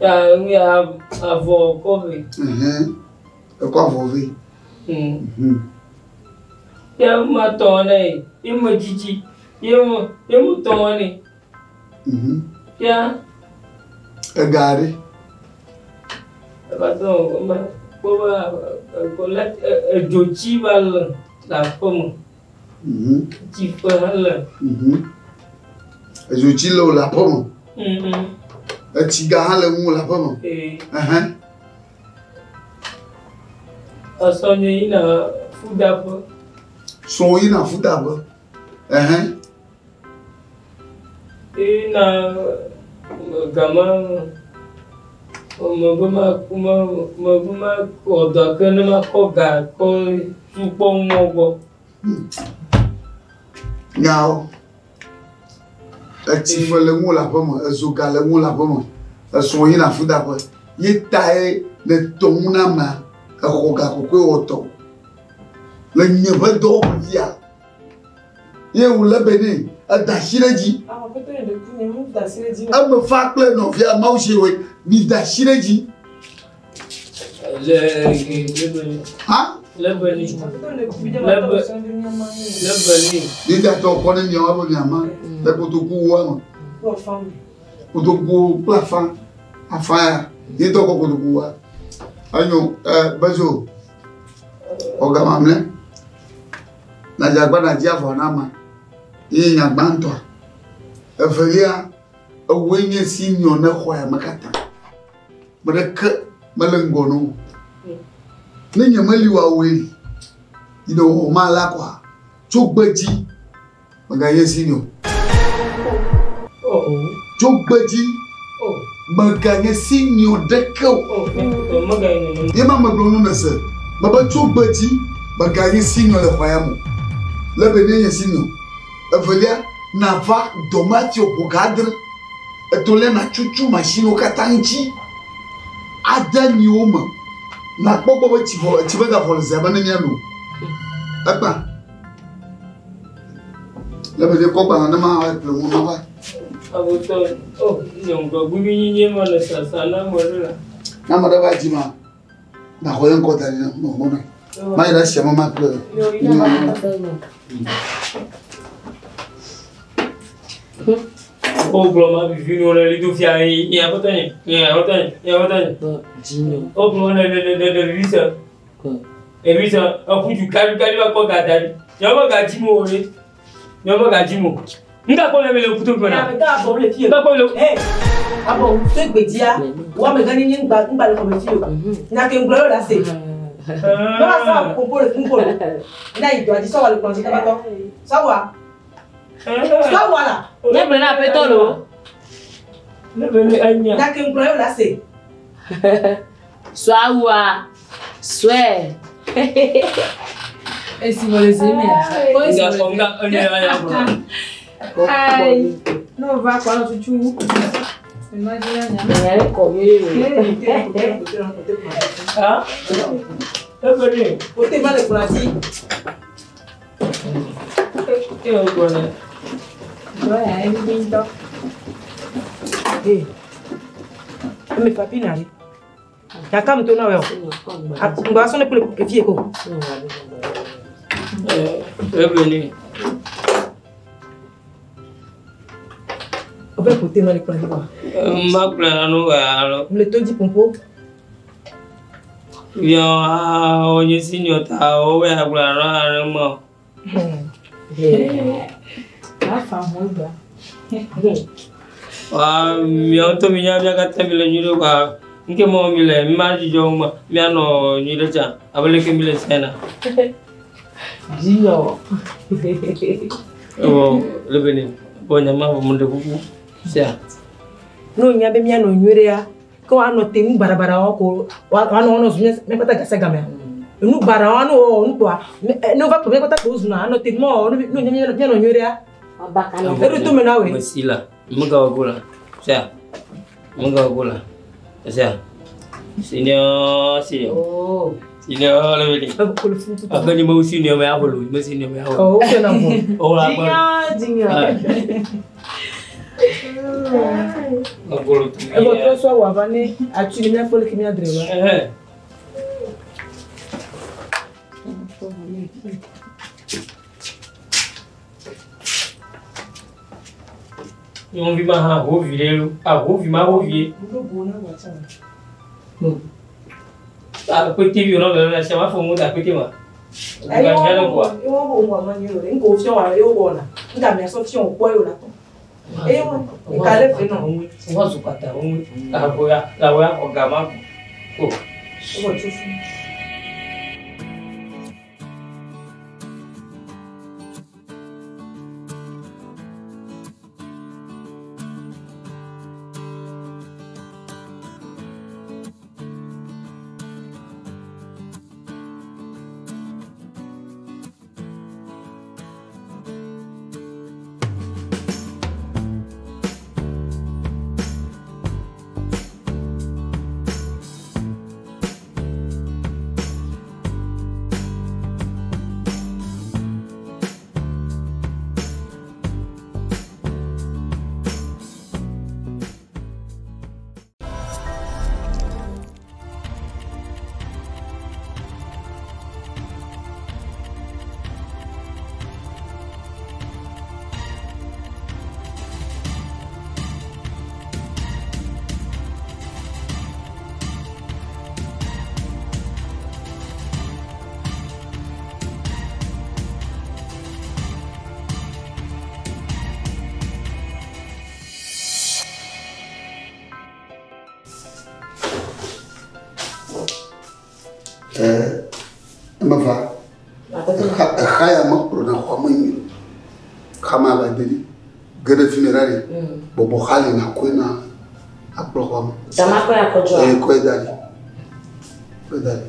Ya nu ya avɔ kɔ vɛ. Ekɔ avɔ vɛ. Ya ma tɔ ne ye me dzidzi ye me ye mu tɔ ne. Ya. Ega ɖe. Eva tɔ ma kpɔ be ekɔ le edzotsi va le le aƒe me. Tsi ƒe hã le. Edzotsi le wo le aƒe me. Etsi gã hã le ŋu le aƒe me. Ee. Ɛhɛn. Esɔ nye yina fudaƒe. Srɔ̃wò yina fudaƒe. Ɛhɛn. Yina Gama mebe ma ma mebe ma wɔ dɔ ke ne makɔ ga kɔ tukpɔ mɔ gbɔ. Nyawo. Etsi fe le ŋu le aƒe me, ezo ga le ŋu le aƒe me, esrɔ̃ yina afudaƒe. Ye tae ne tɔ ŋu na amea, exɔ ga kɔkɔe wɔ tɔ. Le nye ƒe dɔwɔƒe fia. Ye wòlé be nɛ, eda asi ɖe edzi. Eme fa kple nɔvia Mawu si wɔe, mi da asi ɖe edzi. Ha? Mi da tɔ kɔ ne miawo be miama le kotoku woa me. Kotoku kple afa, afa ya, ye tɔ kɔ kotoku woa. Enyo, ɛ, bezo, ɔga mamlɛ. Nàdze agbagba nàdzi avɔ na amea. Ye nya gbãtɔa. Evelia, ewòe nye senior ne xɔ ya me katã. Ame ɖeke mele ŋgɔ na wò. Ne nye meli oa, wòe li. Yi ne wɔwɔ ma alea koa, tso gbe dzi mèganye senior. Tso gbe dzi mèganye senior ɖeke o. Ye ma megblɔ nu nèse. Mebe tso gbe dzi mèganye senior le xɔa ya me o. Le be ne nye senior. Evelia, nàva dɔme ati ʋu ga adre. Etɔ̃lia, nàtutu mashiniwo katã ŋuti ade anyiwo me. Nàkpɔ gbɔ be tsi vɔ, etsi megavɔ le zea me ne míano o. Egbã. Le be ne kɔ gbalẽ ne ma ƒle ŋu ma va. Aƒetɔ, o, nye ŋgɔgbevi nyinye ma le sasa na ame ɖe la. Ne ame ɖe va dzi ma, naxɔ ye ŋkɔ da ɖi na mexɔ na. Ma yi ɖe asia me ma ƒle. Wogblɔ ma vivi nu le lido fia yi nye aƒetɔ nye, nye aƒetɔ nye, nye aƒetɔ nye. Wogblɔ ne ne ne ne vivi se. Evi se eƒu du kaɖikaɖi va kpɔ ga da ɖi. Nye me ga dzi mo o ɖe. Nye me ga dzi mo. Ŋka kpɔ le le kuto gbɔna. Ame ka abɔ le fie. Ŋka kpɔ le. Hey, abɔ to gbedzia. Wo ame gã nye ŋgba ŋgba le xɔme fie o. Nya ke ŋgblɔ yɔ la se. Ne wa sa kompo le fun kolo. Na yi dɔ dzi sɔ wa le kplɔ dzi kaba tɔ. Sɔ wa. Sɔ wa la. Nye gblɔ na aƒetɔ lo. Ne be ne enya. Nya ke ŋgblɔ yɔ la se. Sɔawua. Sɔe. Esi mo le zi mea. Nga nga enya ya gblɔ. Ai. No va kɔ anɔ tutu. Imagine nya. Nya le kɔ nyuie o. Ha? Ebe ne. Kote ma le kplɔ dzi. E o gblɔ ne. Dɔ ya evivi ŋutɔ. Ee. Eme papi na ɖe. Yaka mi to na wɛ o. Ŋgbɔ asɔ ne kple efie ko. Ebe ne. Ove kote ma le kplɔ dzi wa. Ma gblɔ na nu alo. Le to dzi pompo. Yɔ a o nye senior ta o we agblɔ na nu ma. Afa ho gba. Wa miawo ŋutɔ mi nya mía katã mi le nyui ɖe kɔa nke mɔ mi le mi ma dzidzɔ ŋu ma mianɔ nyui ɖe tsã abe leke mi le sia na. Junior. Evɔ le be ne bɔ nya ma vɔ mo ɖe kuku sia. Ne wònya be míanɔ nyuie ɖea, ke woanɔ te nu baɖabaɖawo ko woanɔ woanɔ zu mía kpata gase gamea. Enu baɖawo ne wowɔ nu kpoa, ne wova kplɔ mía kpata kpo wozuna anɔ te mɔ ne wònya míanɔ nyuie ɖea. Eɖo tome na woe. Mesi la megawɔ go la sia megawɔ go la sia senior senior Oh. senior le be ne. Ake nye mewu senior me aƒo lo me senior me aƒo. Oh, ok na mo. O la gbɔ. Junior, junior. Agolo tu. Evɔ trɔ sɔ wɔ ava ne atsu ne míakpɔ leke míadre wa. Ɛhɛn. Nyɔnuvi ma hã hovi ɖe lo. Ahovi ma hovi. Ŋɖo go na wɔ tsã. Akpete vi wònɔ lele sia ma fɔ ŋu da akpete ma. Eyi Ga nya ɖe wɔ koa. eyi wɔ bo ŋua ma nyuie o. Ŋko fiɔ wa eyi wɔ na. Ŋka mia sɔ fiɔ wòkpɔ eyi wò la tɔ. Eyi wɔ eka le fe nɔ. Wọ́n zù kàtà òun làwọn làwọn ọ̀gá máa kú. Evɔ tso fi. Emeva. Exa ya me kplɔ na xɔa me nyuie. Xa ma va de ɖi. Ge ɖe fi mi ɖa ɖi. Bɔbɔ xa li na kɔe na akplɔ xɔa me. Dama kɔe akɔdzɔa? Ee, kɔe da ɖi. Kɔe da ɖi.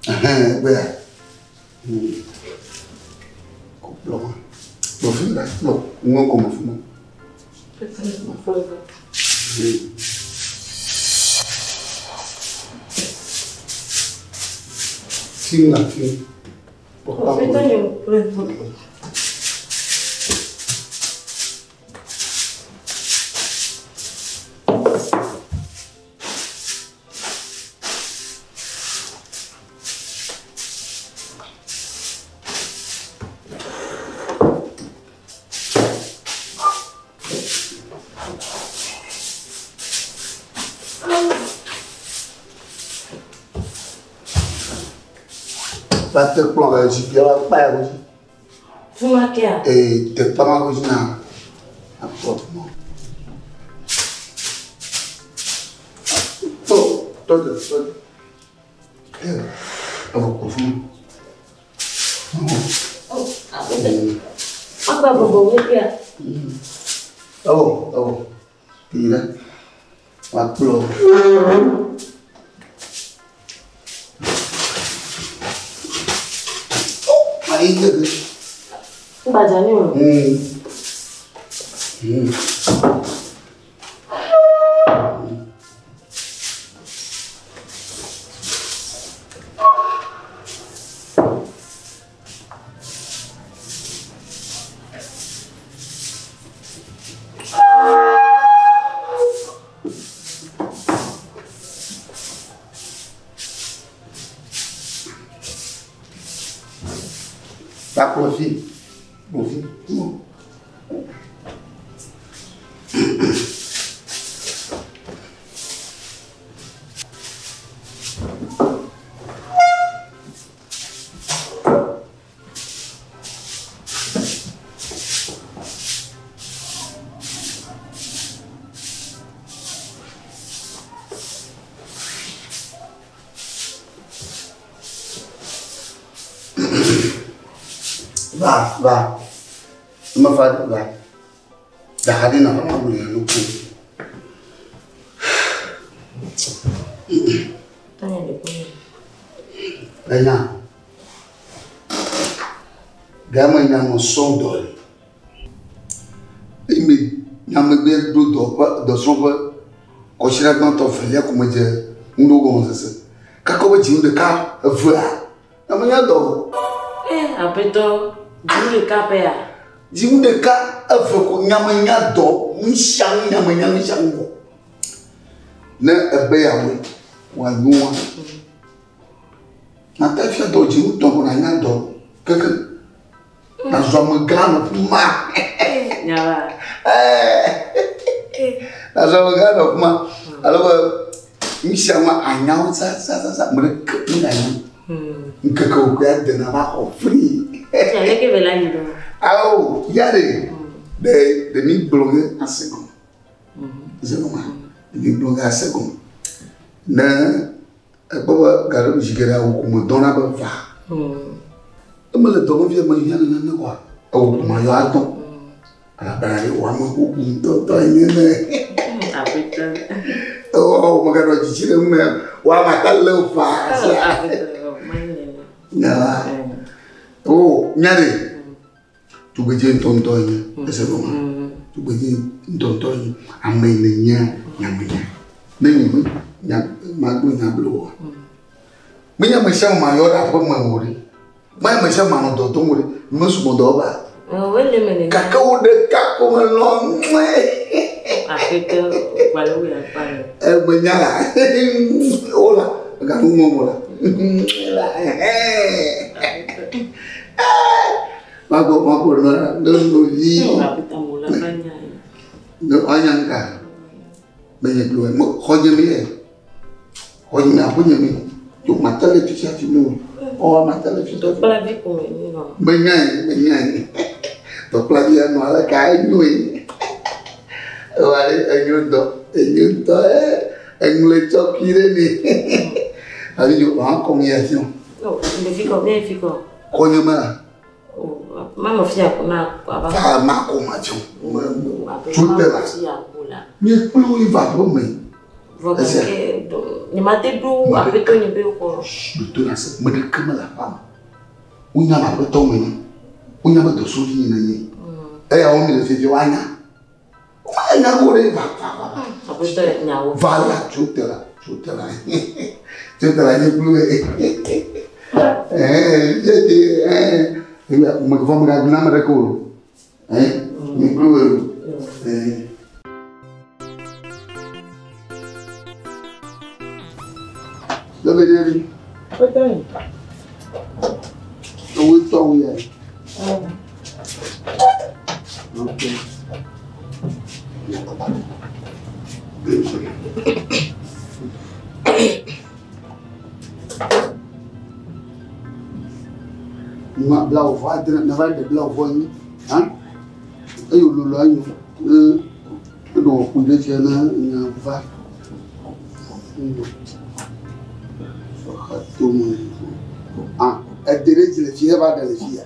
Ɛhɛn, egbea. Kɔ kplɔ ma. Kplɔ fi mi ɖa. Kplɔ ŋgɔ gɔme fi ma. Film la film. Va te kplɔ le zikpuia va kpa ya godzi. Fuma kea? Ee, te kpa ma godzi na akplɔ fuma. Tɔ, tɔ de, tɔ de. Ee, evɔ kplɔ fuma. Akpa bɔbɔ wo kea? Evɔ, evɔ. Yi ɖe. Va kplɔ. Ayi de de. Gbadza ni o. Va kplɔ fi. Kplɔ fi. Va, va. Mefa va. Da ɖi na ma gblɔ ya nuku. Tanya le kpɔ. Enya. Game nya nɔ sɔ̃ dɔ le. Eye nyamegbe ɖo dɔƒe dɔsrɔ̃ƒe kɔsiɖa gbãtɔ velia ko medze ŋuɖo gɔmesese. Kaka be dzinu ɖeka evea ame nya dɔ. Eh, aƒetɔ, dzinu ɖeka pɛa? Dzinu ɖeka eve ko nyame nya dɔ nu sia nu nyame nya nu sia nu wɔ. Ne ebe yawoe wòanyoa. Nate fia dɔ dzinu tɔ ko nanya dɔ keke. Nazɔ amegã nɔ fi ma. Nyawa. Nazɔ amegã nɔ fi ma. Ale be nu sia nu anyawo sasasasa ame ɖeke meganya. Ŋkeke wo koe ade na va xɔ free. Aleke be la yi ɖo? Awo ya ɖe ɖe ɖe mi gblɔ ge ase gɔme. Ase gɔme. Ɖe mi gblɔ ge ase gɔme. Ne ekpɔ be gaɖe zi geɖe awu ko me dɔna be va. Eme le dɔ me fia me hiã nane kɔa. Ewu ko ma yɔ adɔ. Elabena ɖe wò ame bubu ŋutɔŋutɔ nye ne. Aƒetɔ. Ewɔ meganɔ dzidzi ɖe ŋu me. Wò ame ata lé wò faa. Aƒetɔ, manye. Nyawa. O, nya ɖe. Tugbedze ŋutɔŋutɔ nye. Ese gɔme. Tugbedze ŋutɔŋutɔ nye. Ame yi ne nye nyamenya. Ne nye me nya magblɔ nya blo oa. Menye ame sia ame mayɔ ɖe aƒe me o ɖe. Menye ame sia ame manɔ dɔ dom o ɖe. Mesubɔ dɔ ba. Wele me nene. Gake wo ɖeka ko melɔ̃ ŋue. Aƒetɔ, gbalẽ wo ya kpa le. Emenya la. Wola. Meganu ŋɔm o la. La. Magbɔ magbɔ nɔ ne novi. Aƒetɔ mo la va nya. Ne anya ŋka. Menye gblɔ me xɔnye mi ye. Xɔnye mi aƒenye mi. Tso mate le fisia fi mi o. Ɔ mate le fisia fi. Kpla vi ko me nyi nɔ. Menyae menyae. Dɔkplavi ya nɔ ale ka enyoe. Ewa ɖe enyo ŋutɔ, enyo ŋutɔ ee eŋlɔe tsɔ kui ɖe ni. Abi dzo hã kɔm yi afi o. O, ɖevi kɔ, ne fi kɔ. Kɔnye me la. O, ma me fia ko na aba. Va ma ko ma tso. Abe Tso ma te me la. fia ko la. Nye kple wo yi va aƒe me. Vɔ Esia. gake nye ma te ɖo aƒetɔ nye be xɔ. Ɖo na se me ɖeke mele aƒea me. Wonya be aƒetɔ me nye. Wonya be dɔsɔvi nye nenye. Eya wo mi le fifi woanya. Woanya ko ɖe va va va. Aƒetɔ nyawo. Va la tso te la tso te la tso te la nye kple wo. Ɛɛ yete ɛɛ me vɔ me gagblẽ ame ɖeke o. Ɛɛ nye kple wo. Ɛɛ. Lebe ɖe vi. Aƒetɔ nye. Owó tɔ wo ya. Ok. Ma bla wò vɔ adre ne va ɖe bla wò vɔ anyi. Hã? Eye wòlolo anyo. Ne eɖo wò ƒo ɖe fia ne nya va. Sɔxa tome. Ah, ede ɖe dzi le fi eva ɖe le fi ya.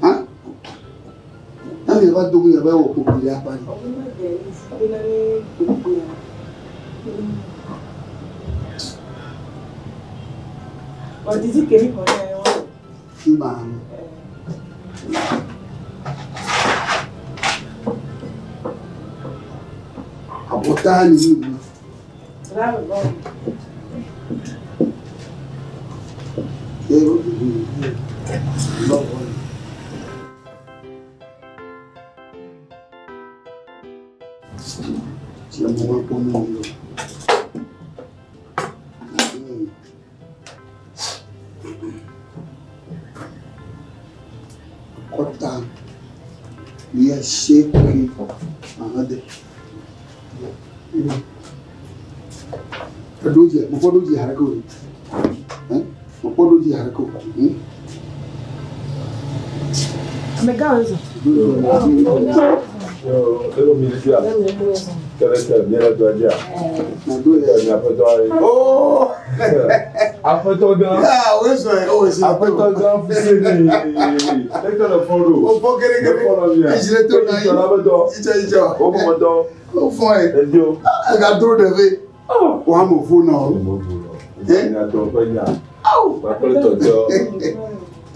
Hã? Ne mi va do ya va wɔ kpokpo ɖe akpa dzi. Ɔdidi kemi xɔ ne wa. Fi ma. Abɔta ni mi. Bravo, bɔ. Yero. Lɔwɔ. Tí a mọ wá pọ̀ náà lọ. Kɔta yɛ seegin ahade. Ɛdo dzi mɔkpɔ do dzi hare ko o. Mɔkpɔ do dzi hare ko. Amegã wo zɔ. Elo mi le fia. Kele ke mi le dɔ dzia. Nado yɛ. Mi aƒetɔ ye. Oh! Aƒetɔ gã. Ah, o sɔ ye o si. Aƒetɔ gã fuse ni. Ne ke le fɔ ɖo. O fɔ kere kere. Ne fɔ la mia. Edzre to na Edzre la be dɔ. Itsɔ itsɔ. O mɔ dɔ. O fɔ ye. Edio. Ega dro ɖe ve. Wa mo fo na o. Mo bu lɔ. Nya dɔ ƒe nya. Awo. Kpakple tɔtɔ.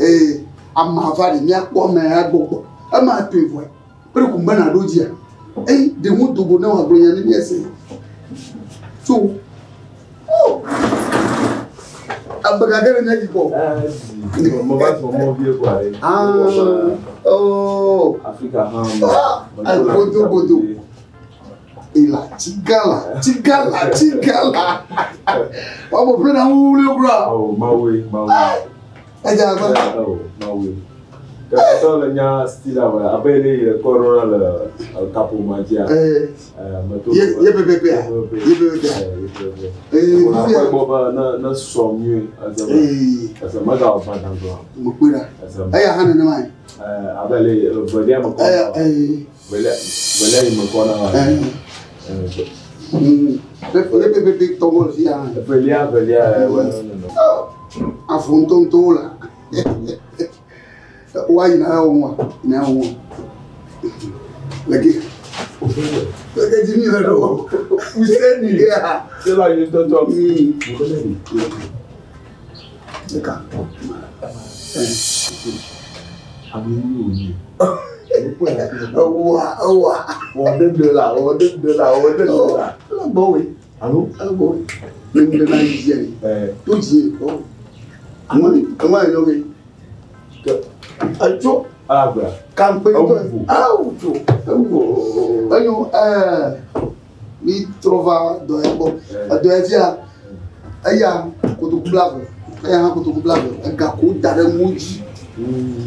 Ee, ama va ɖe míakpɔ ame ya gbɔgbɔ. Ema to evɔe. Kple kun bena ɖo dzia. Eyi ɖe ŋu dogo ne wòagblɔ nya ne míese. Tso. O. Abe gake ɖe míadzi kpɔ. Mo va sɔn mɔ vie kɔ ale. Ah. Oh. Afrika hã. Ah, godo godo. Ila tsigala tsigala tsigala. Wọ́n mọ̀ pé náà wúlé kura. Awo mawe mawe. Ẹ jẹ́ àgbà. Awo mawe. Kɛtɔ le nya style awɔ abe le yi kɔrɔ le kapo ma dzia. Ee, Meto. ye ye pɛpɛpɛ a? Ye pɛpɛpɛ a? Ee, Wòle fifia. akpɔ gbɔ be ne ne sɔ nyuie eze me Ee, eze megawɔ gbadagba o. mo kpe ɖa. Eze me Eya hã nenema ye. abe le velia me kɔ Eya na wa. ee. Velia velia yi me kɔ na wa. Ee. Ye pɛpɛpɛ tɔgɔ le fia hã. Velia velia wɔ nene. Afɔ ŋutɔŋutɔwo la. Wa yina ya wo ŋua? Yina ya wo ŋua? Leke. Leke dzi mi le ɖo. Wuseni ya. Se la yi ŋutɔŋutɔ. Ɖeka. Ame yi wònye. Ewa ewa. Wɔ ɖe ɖe la wɔ ɖe ɖe la wɔ ɖe ɖe la. Ele gbɔwòe. Alo. Ele gbɔwòe. Ne ŋu ɖe na yi dzia yi. Ɛɛ. To dzi ye. Ŋua ŋua yi nyɔ ke. Etso. Alagba. Kampe ŋutɔ. Ewu. Awu tso. Ewu. Enyo ɛɛ mi trɔ va dɔ ya gbɔ. Edɔ ya fia eya kotoku blave. Eya hã kotoku blave. Ega ko da ɖe ŋu dzi.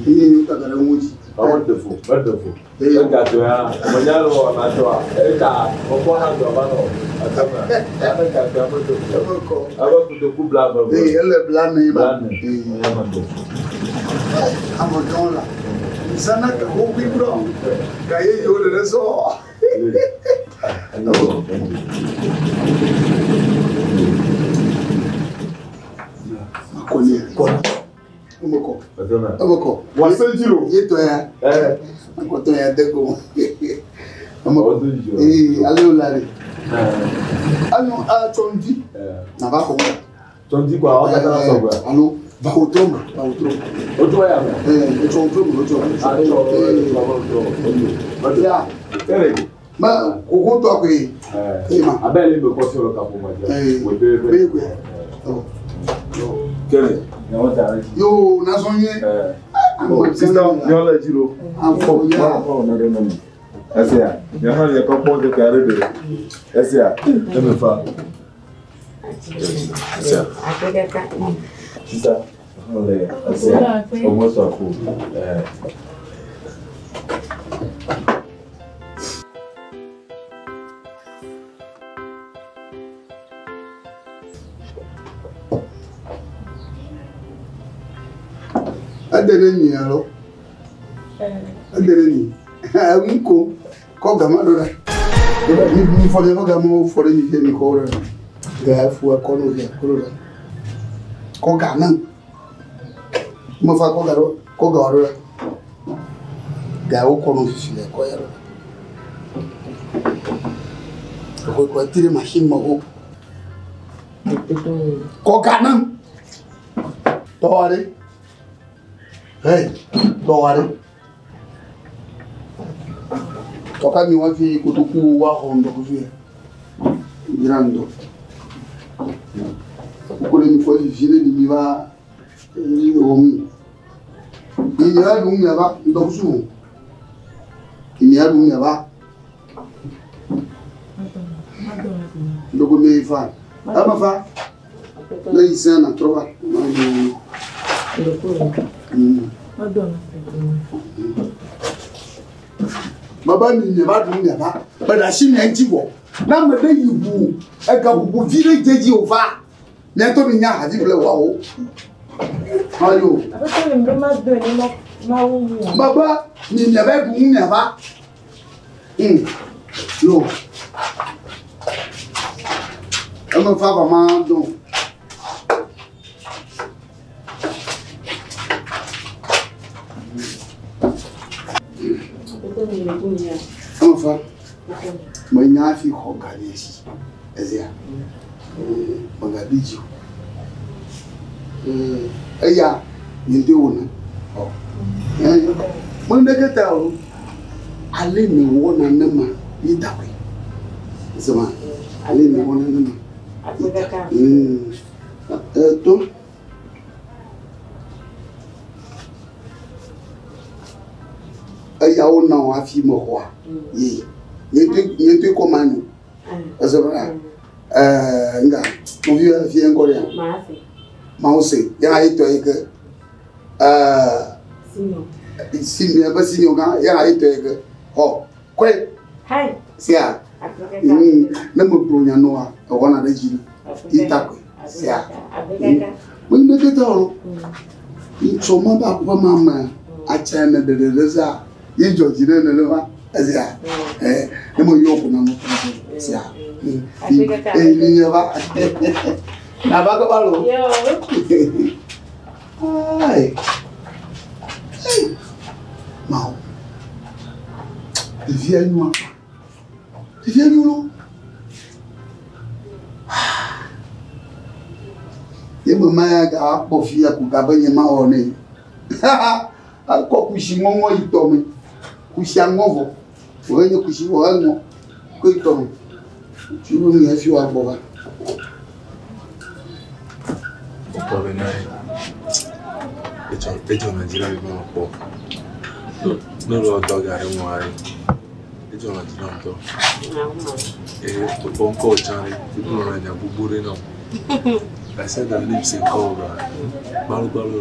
Eye wo da ɖe ŋu dzi. Awo de fo, bɛ de fo. Ega to ya, menya le wɔ na tɔa, ega mekpɔ hã dɔ va nɔ atama. Ame ga to ya me de fo. Abe kotoku blave. Ee ele blane ma. Blane. Ee. Eya me de fo. Ame gãwo la. Zana ka ho wi bro. Ga ye yo le so. Makoni. Kona. Omoko. Omoko. Wasejiro. Ye to ya. Eh. Akoto ya deko. Omoko. Eh, ale olare. Anu a chondi. Na ba ko. Chondi kwa o ta so gba. Alo, va otro ma, va otro. Otro ya. Eh, otro otro otro. Ale o o. Ya. Kere. Ma koko to ko e. Eh. Ma. Abele me ko si ro ka fo ma je. Eh. We be be ko. Oh. Kere. Na won ta. Yo, na so yin. Eh. Sister, yo le jiro. Afo ya. Oh, no no no. Ese ya. Ya ha le ko po de kare de. Ese ya. E me fa. Ese ya. Sister, ole ese ya. O mo so ko. Eh. Adere ni alo. Adere ni. Nko ko gama do da. Ni ni fo le ko gama fo le ni ni ko ra. Ga fu ko no ya ko ra. Ko ga na. Mo fa ko ga ro ko ga ro ra. Ga o ko no fi le ko ya ro. Ko ko tire machine mo ko. Ko ga na. To are. Hey, dɔware. Tɔka mi wa fi kotoku wa xɔ ŋdɔkusu yɛ. Dzra ŋdɔ. Wokɔ ɖe mi fɔ vivi ɖe mi va wɔ ŋu. Mi ya ɖu mia va ŋdɔkusu o. Mi ya ɖu mia va. Ŋdɔku mi fa. Ama fa. Ne yi sɛn na trɔ va. Baba mi ne ba dun ne ba ba si mi ŋuti wɔ na me ɖe yi ʋu ega ʋuʋu vi ɖe dze dzi o va mia to mi nya havi ble wa o ayo baba mi ne ba dun ne ba yo eme fa va ma dɔn. Enfin, moi, il y a un fils qui a ici. Magabi. Eh, ya, il y a un Moi, je suis allé me voir dans le monde. Il t'a pris. C'est bon. Allez me voir dans le monde. Donc, eya wo nɔ hafi me xɔa ye nye ŋutɔe kɔ ma nu ese bena nga nɔvi fi ŋkɔ ɖe mawo se ya ye tɔ yi ke si miaƒe sinio gã ya ye tɔ yi ke xɔ kɔe sia ne me gblɔ nya nɔa ewɔna ɖe dzi yi ta koe sia me neke tɔ o ŋtsɔ ma ba ƒe ma me atsa ne ɖeɖe ɖe sa. Ye dzɔ dzi ɖe nenema esia ne me yɔ ko na no sia ni nye va na va kaba lo ayi mawo ɖevia nyoa ɖevia nyo lo ye me ma ya ga akpɔ fia ko gabe nye ma wɔ ne akɔ kusi ŋɔŋɔ yi tɔ me. Kusi aŋɔ vɔ wòye nye kusi vɔ eŋɔ ko yi tɔ me tsi wo nu fi wa gbɔ va. Kpɔ bena edzɔ na dzi na mi be makpɔ ne le dɔ ga ɖe ŋua ɖe edzɔ na dzi na ŋutɔ eye wòkpɔ ŋkɔ tsã ɖe egblɔ na nya gbogbo ɖe nam gasi da ne mi se ŋkɔ wò gba gbalogbalo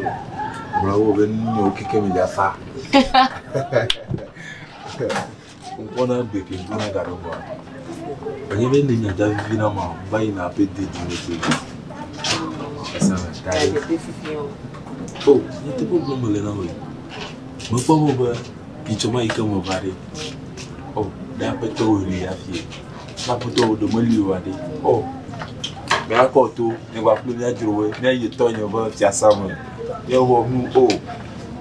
gblɔ wo be nu keke mi dza fa. Ŋkpɔna gbe ke ŋkpɔna ga ɖe ŋua enye be ne nya dza vivi na ma va yina aƒe de dzi me te esa me ta ɖe o nye teƒe gblɔm mele na wòe Mekpɔ be be nyitsɔ ma yi ke meva ɖe. O, ɖe aƒetɔwo li hafi. Ne aƒetɔwo ɖe meli oa ɖe. O, míakɔ to nye kpakple mía dzrowoe míayi tɔnye be fiasa me. Míawɔ nu o.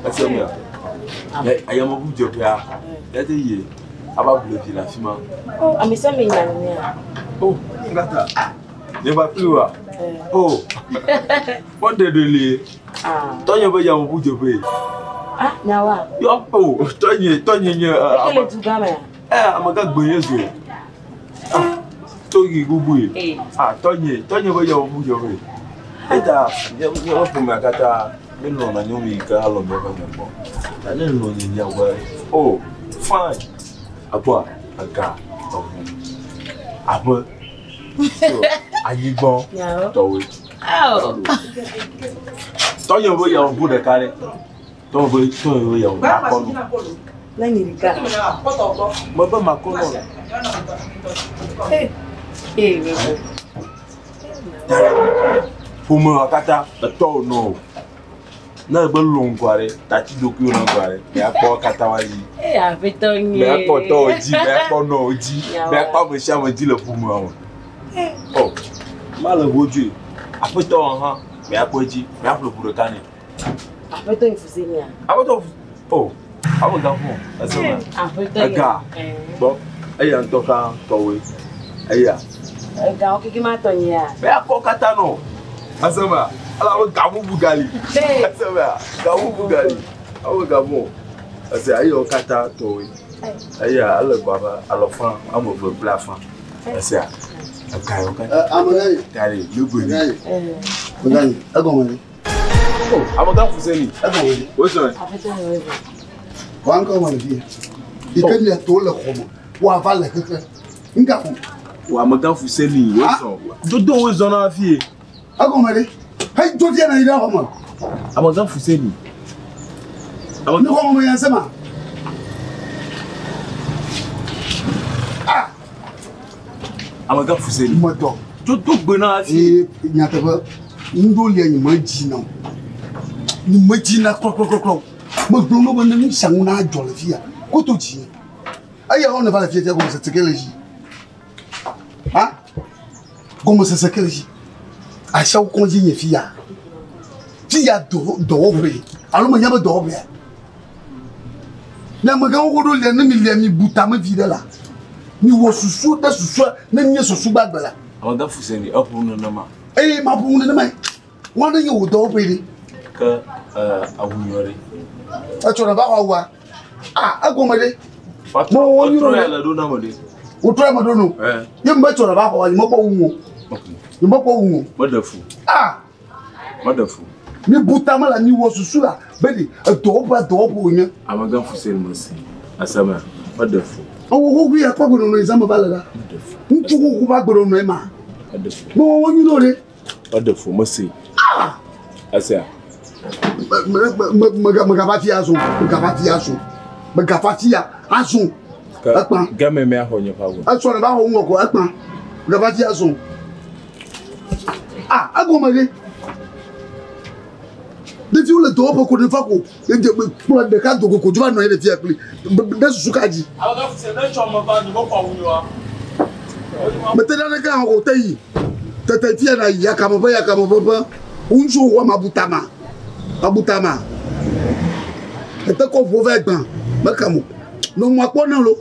Ese mea? Ayameʋudzeƒea, míate yi ava ble vi le afi ma. O, ame sia ame nya nenea. O, nukata? Nye kpakple wòa? O, kpɔ ɖeɖe li. Tɔnye be yameʋudzeƒee. Ah, nyawoa? Yɔ, o, tɔnye, tɔnye nye. Eke le dugã mea? Ɛ, amegã gbe nye zo. Ah, togi bubui. Ah, tɔnye, tɔnye be yameʋudzeƒee. Eta, míaƒe ƒomea katã míelɔ̃na nyɔnu yi ke alɔ míaƒe nya gbɔ. Ta ne elɔ̃ nye nya gbɔ, o, fine. Ekpɔa, ega, eʋu, aƒe, anyigbɔ, tɔwoe. Tɔnye be yameʋu ɖeka ɖe. Tɔnye be tɔnye be yameʋu akɔ nu. Ne nyi ɖeka. Mebe makɔ nɔ. Ƒomea katã etɔwò nɔ o. Ne ebe lɔ ŋkɔa ɖe, tati ɖokuiwò na ŋkɔa ɖe, mìakpɔ katã wa dzi. Ee, aƒetɔ nye. Mìakpɔ tɔwò dzi, mìakpɔ nɔwò dzi, mìakpɔ ame sia ame dzi le ƒomea me. O, male ʋodzoe. Aƒetɔ hã, mìakpɔ edzi, mìaƒle ʋu ɖeka nɛ. Aƒetɔ yi fuse nia? Aƒetɔ, o, awo ga fɔ, ese me. Aƒetɔ yi. Ega, gbɔ, eya ŋutɔ hã tɔwoe, eya. Ega wo keke ma tɔ nyea? Mìakpɔ katã nɔ, ese mea, elabe ga bubu gali. Ese mea, ga bubu gali. Awo ga fɔ, ese eyawo katã tɔwoe. Eya ele gbɔ abe alɔfa ame eve kple afã. Esea, ega yawo katã. Amegã yi. Gari, nugoe. Amegã yi, egɔme ɖe. O, amegã Fuseni. Egɔme ɖe. Wozɔe. Aƒetɔ yi wozɔe. Wa ŋkɔ me le fia. Yi ke mia to le xɔ me. Woava le xexe. Ŋka xɔ. O, amegã Fuseni, wozɔ. Dodo wozɔ na fie. Egɔme ɖe. Hei dzo fia na yi ɖe xɔ me. Amegã Fuseni. Ne xɔ me ya sema. Ah. Amegã Fuseni. Metɔ. Dodo gbe na fie. Ee, nyateƒe. Ŋɖo lia nye me dzi na o. Nye me dzi na klɔklɔklɔklɔ. Megblɔ no be ne nu sia nu na dzɔ le fia. Koto dzi nye. Eya hã ne va le fia fia gɔmesese ke le dzi. Ha? Gɔmesese ke le dzi. Asiawo kɔdzi nye fia. Fia dɔwɔƒe. Alo menya be dɔwɔƒea. Ne amegãwo ɖo lia ne mi lia mi bu tame vi ɖe la. Mi wɔ susu ɖe susua ne nye susu gbagbe la. Amegã Fuseni eƒo nenema. Eye ma ƒo nenema. Wɔn ɖe nye wò dɔwɔƒe ɖe. Ke awu nyɔ ɖe. Etsɔ ne va xɔ awua. Ah, egɔme ɖe. Mo wɔ nyuie ɖe. Le ɖo na me ɖe. Wotrɔ eme ɖo no. Ye me tsɔ ne va xɔ, nye mekpɔ wu o. Nye mekpɔ wu o. Meɖe fu. Ah. Meɖe fu. Mi bu tame la, mi wɔ susu la, be ɖe edɔwɔƒe dɔwɔƒe wònye. Amegã Fuseni me si. Aseme, meɖe fu. Ewɔ xoxo ya kpɔ gbenɔnɔ yi zãme va le la. Ŋutsu xoxo va gbenɔnɔ ema. Meɖe fu. Mo wɔ nyuie ɖe. Meɖe fu, mesi. Ah. Esia. Megava fia azɔ. Megava fia azɔ. Megava fia azɔ. Ekpã. Game mea xɔ nye ƒe awu. Etsɔ ne va xɔ ŋgɔ ko ekpã. Megava fia azɔ. Ah, egɔme ɖe. Ɖeviwo le dɔwɔƒe ko ne va ko kplɔ ɖeka do ko dzo va nɔ anyi ɖe fia kpli. Ɖe susu ka dzi? Amegã Fuseni ne tsɔ me va nye mekɔ awu nyɔa. Mete naneke hã o te yi. Tete fia na yi yakame ƒe yakame ƒe ƒe. Ŋutsuwo xɔ ma butama. Abutama. Ete kɔ ʋuwo va gbã. Meka mo. Nɔ ŋua kpɔ na lo.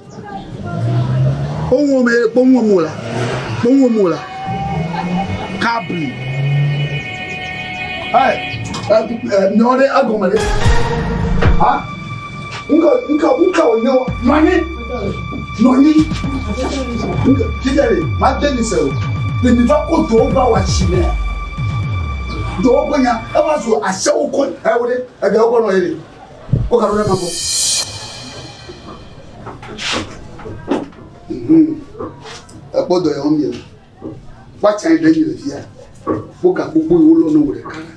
Kpɔ ŋua me kpɔ ŋua mo la. Kpɔ ŋua mo la. Kabli. Ɛ ɛ nyɔ ɖe egɔme ɖe. Ha? Ŋka ŋka ŋka wònye wɔ. Nɔ anyi. Nɔ anyi. Ŋka fifia ɖe ma de mi se o. Le mi va ko dɔwɔƒe awɔ asi nɛ. Dɔwɔƒe nya eva zu asiawo kɔ ɛwɔ ɖe egawo kɔ nɔ ye ɖe. Wo ka ɖo ɖe ma gbɔ. Ekpɔ dɔ ya wɔm mi le. Woatsa yi ɖe mi le fia. Kpɔ ga gbogbo yi wolɔ ne wò ɖeka la.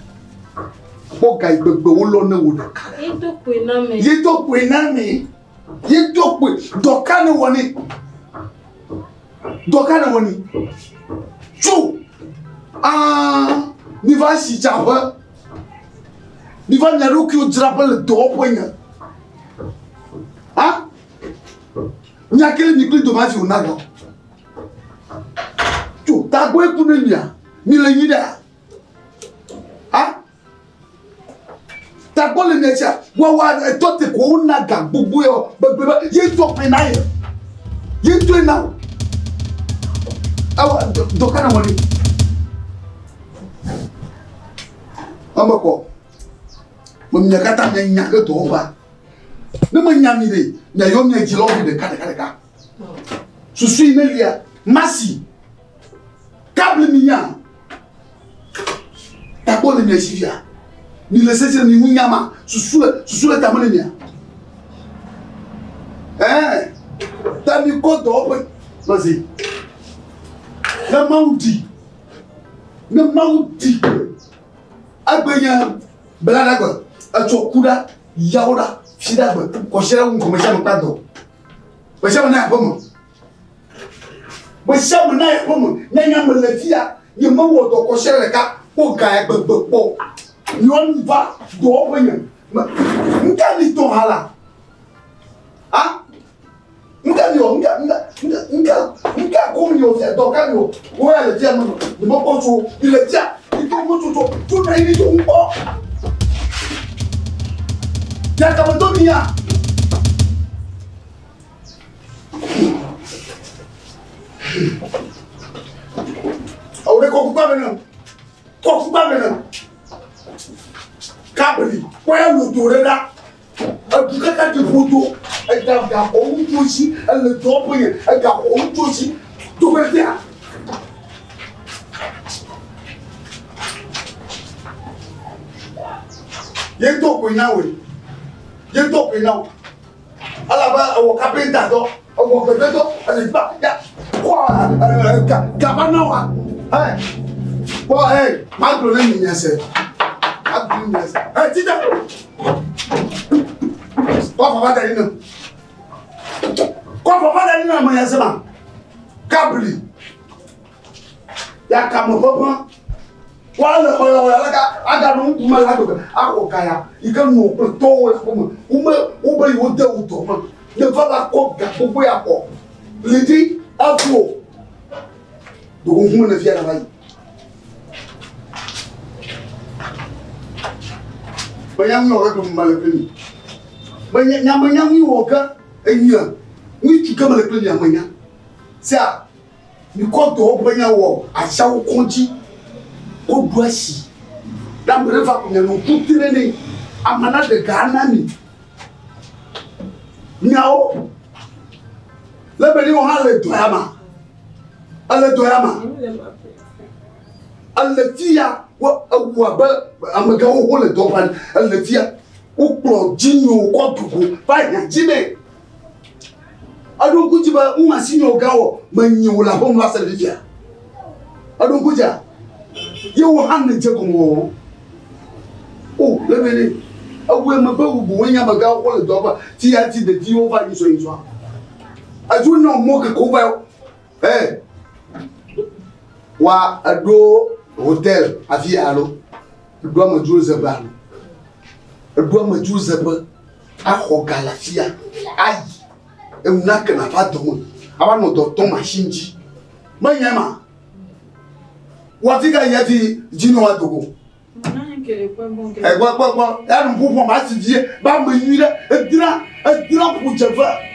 Kpɔ ga yi gbegbe wolɔ ne wò ɖeka la. Ye do kpoe na me. Ye do kpoe na me. Ye do kpoe. Dɔ ka ne wɔ ne? Dɔ ka ne wɔ ne? Tso! Aa, mi va sitsaƒe. Mi va mia ɖokuiwo dzraƒe le dɔwɔƒe nye. Nyakele mi kple dome hafi wòna ga wo. Tso tagbɔe ku ne mia, mi le nyi ɖea? Ha? Tagbɔ le mia tsia, wawa etɔ te ko wona ga gbogbo yawo gbegbe be ye ŋutɔ ƒe na ye. Ye ŋutɔe na wo. Ewa dɔ ka na wɔ ɖe? Eme kɔ. Me mia katã mia nya ge dɔwɔƒea. Ne menya mi ɖe, miayɔ mia dzilawo vi ɖeka ɖeka ɖeka. Susu yi melia, masi. Kabli mi nya. Tagbɔ le mia si fia. Mi le sese mi ŋu nya ma. Susu le susu le tame ne mia. Ɛɛ, ta mi kɔ dɔwɔƒe. Nɔzi. Ne Mawu di, ne Mawu di, egbe nye blaɖagbe, etsɔ ku ɖa, yawo ɖa, fi ɖa gbe, kɔsi ɖa ŋu gɔme sia me kpa dɔ. Me sia me na aƒe me. Me sia me na aƒe me. Ne nya me le fia, nye mewɔ dɔ kɔsi ɖa ɖeka, kpɔ ga ya gbegbe kpɔ. Nyɔnu va dɔwɔƒe nye. Me, nuka mi tɔ hã la? Ha? Nuka mi wɔ? Nuka, nuka, nuka, nuka ko mi wɔ fia? Dɔ ka mi wɔ? Wo ya le fia me, nye mekpɔ tso. Mi le fia, mi to mo tsotso, tso na yi mi to ŋu kpɔ. Yakame do mi ya. Awo ɖe kɔkugba me nam. Kɔkugba me nam. Kabli, kɔya lodo ɖe ɖa. Edu kaka ɖi ƒodo. Ega gaxɔ ŋutsu si, ele dɔwɔƒe nye. Egaxɔ ŋutsu si. Dobe tia. Ye ŋutɔ koe na woe. Ye ŋutɔ koe na wo. Elabe ewɔ kapenta dɔ, ewɔ gbede dɔ, ele gba ya kɔ ga gava na wa. Ɛ kpɔ ɛ magblɔ ne mi nya se. Magblɔ ne mi nya se. Ɛ tita. Kɔ fafa da ɖi na. Kɔ fafa da ɖi na me nya se ma. Kabli. Ya kame ʋeʋẽ. Woale xɔyɔxɔyɔ leke aganɔ ŋkume le agbegbe axɔ ga ya yi ke nɔ kple tɔwo le aƒeme. Wome wobe yewo de wo dɔ me. Ne va va kɔ ga gbogbo ya xɔ. Lidi evo. Dogohu ne fia na va yi. Menya nu wɔ ge mele kple mi. Menya nya menya nu wɔ ge enye. Ŋutsu ke mele kple mia menya. Sia mikɔ dɔwɔƒe nya wɔ asiawo kɔdzi. Woɖo asi. Ne ame ɖe va ko mianɔ ŋku te ɖe nɛ. Ame na ɖe ga na mi. Miawo. Le be ne wo hã le dɔ ya ma. Ele dɔ ya ma. Ele fia wo ewu abe amegãwo wo le dɔwɔƒe ene. Ele fia wokplɔ dzinyewo kɔ dogo va hiã dzi me. Eɖo ŋku dzi be ŋu asinyewo gã wɔ menyi wo le aƒeme va se ɖe fifia. Eɖo ŋku dzia? Ye wo hã ne dze gɔme wɔwɔ. O le be ne ewu emegbe wu boŋ nye amegãwo wo le dɔwɔƒe ti ya ti ɖeviwo va yi sɔ yi sɔa. Edzo ne mɔ keke wo va yɔ. Ɛ wa eɖo hotel afi ya alo eɖo amedzro zeƒe alo eɖo amedzro zeƒe axɔ ga le afi ya ayi eŋu na ke nava dɔme ava nɔ dɔ tɔm machine dzi menye ma wa fi ka yi hafi dzi ne wa dogo ɛgbɔ gbɔ gbɔ ya nu ƒoƒo ma si vie ba me nyui ɖe edra edra ƒo dzefe.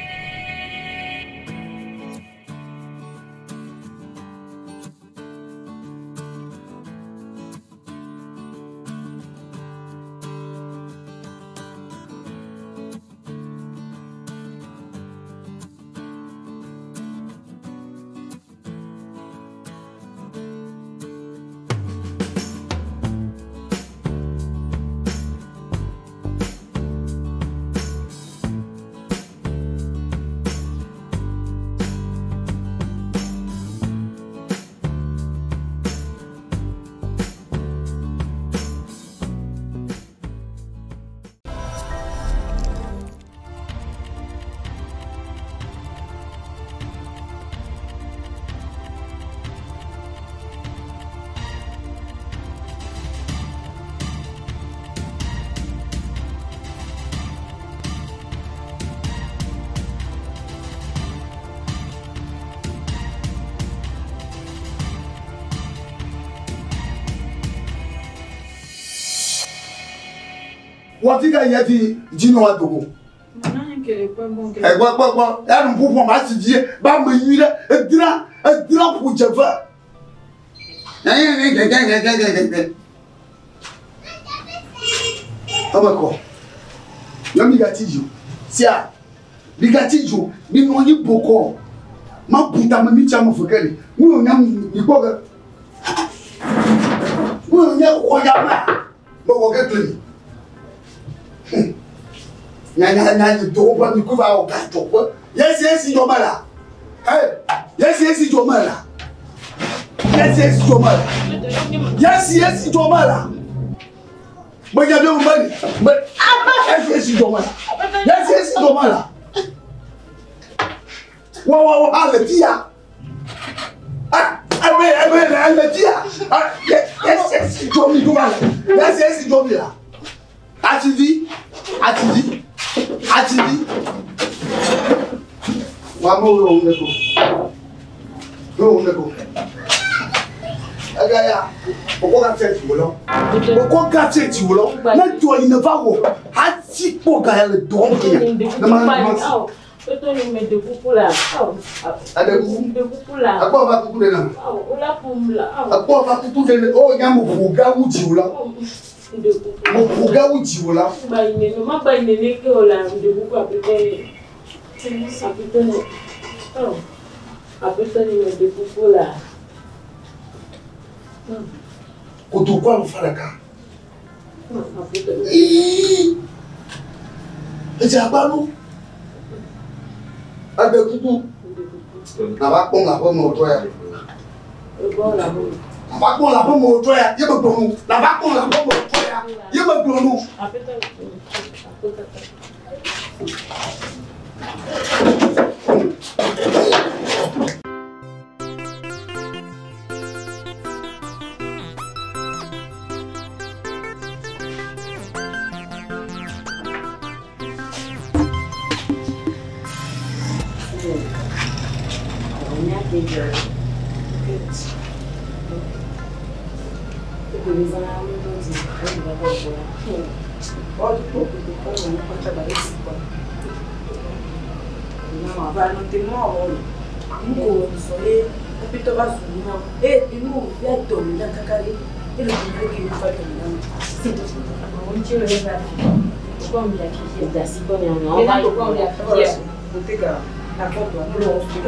Wɔ fi ka yi hafi dzinɔ wa dogo. Ɛgbɔ gbɔ gbɔ ya nu ƒoƒo ma si dzi ba me nyui ɖe edra edra ƒo dze ve. Gɛgɛgɛgɛgɛgɛgɛ. Eme kɔ. Nyɔ mi gati dzo. Sia mi gati dzo mi nɔ anyi bokɔ. Ma bu tame mi tsa me fe ke li. Nu yɔ nya mi kpɔ ge. Nu yɔ nya xɔ ya ma. Me wɔ ke kple mi. Nya nya nya yi do woƒe mi ko va wɔ gadzɔ ƒe. Yesi yesi dzɔ me la. Hey, yesi yesi dzɔ me la. Yesi yesi dzɔ me la. Yesi yesi dzɔ me la. Menya be me li. Me yesi yesi dzɔ me la. Yesi yesi dzɔ me la. Wa wa wa ale fia. Ebe ebe le ale fia. Yesi yesi dzɔ mi do ma la. Yesi yesi dzɔ mi la. Ativi, ativi, ativi. Wa mo wo ne ko. Wo ne ko. Aga ya, o ko ka tse ti wo lo. O ko ka tse ti wo lo. Na jo yin va wo. Ha ti po ga le do ngi ya. Na ma ma. Aƒetɔ ni me de kuku la. Ade kuku. De kuku la. Akpo va kuku de na. O la ƒom la. Akpo va kuku de na. O nya mo ƒo ga wu ji wo la. De kuku. Mo ƒo ga wu ji wo la. Gba yi nene, ma gba yi nene ke o la. De kuku aƒetɔ ni. Aƒetɔ ni. Aƒetɔ ni me de kuku la. Kotoku alo fa ɖeka. Aƒetɔ ni. Ii. Edze agbalu. Ade kuku. Nava kpɔm le aƒeme wòtrɔ ya. Egbɔ la mo. Nava kpɔm le aƒeme wòtrɔ ya. Ye me gblɔ nu. Nava kpɔm le aƒeme wòtrɔ ya. Ye me gblɔ nu. Aƒetɔ ni. Aƒetɔ.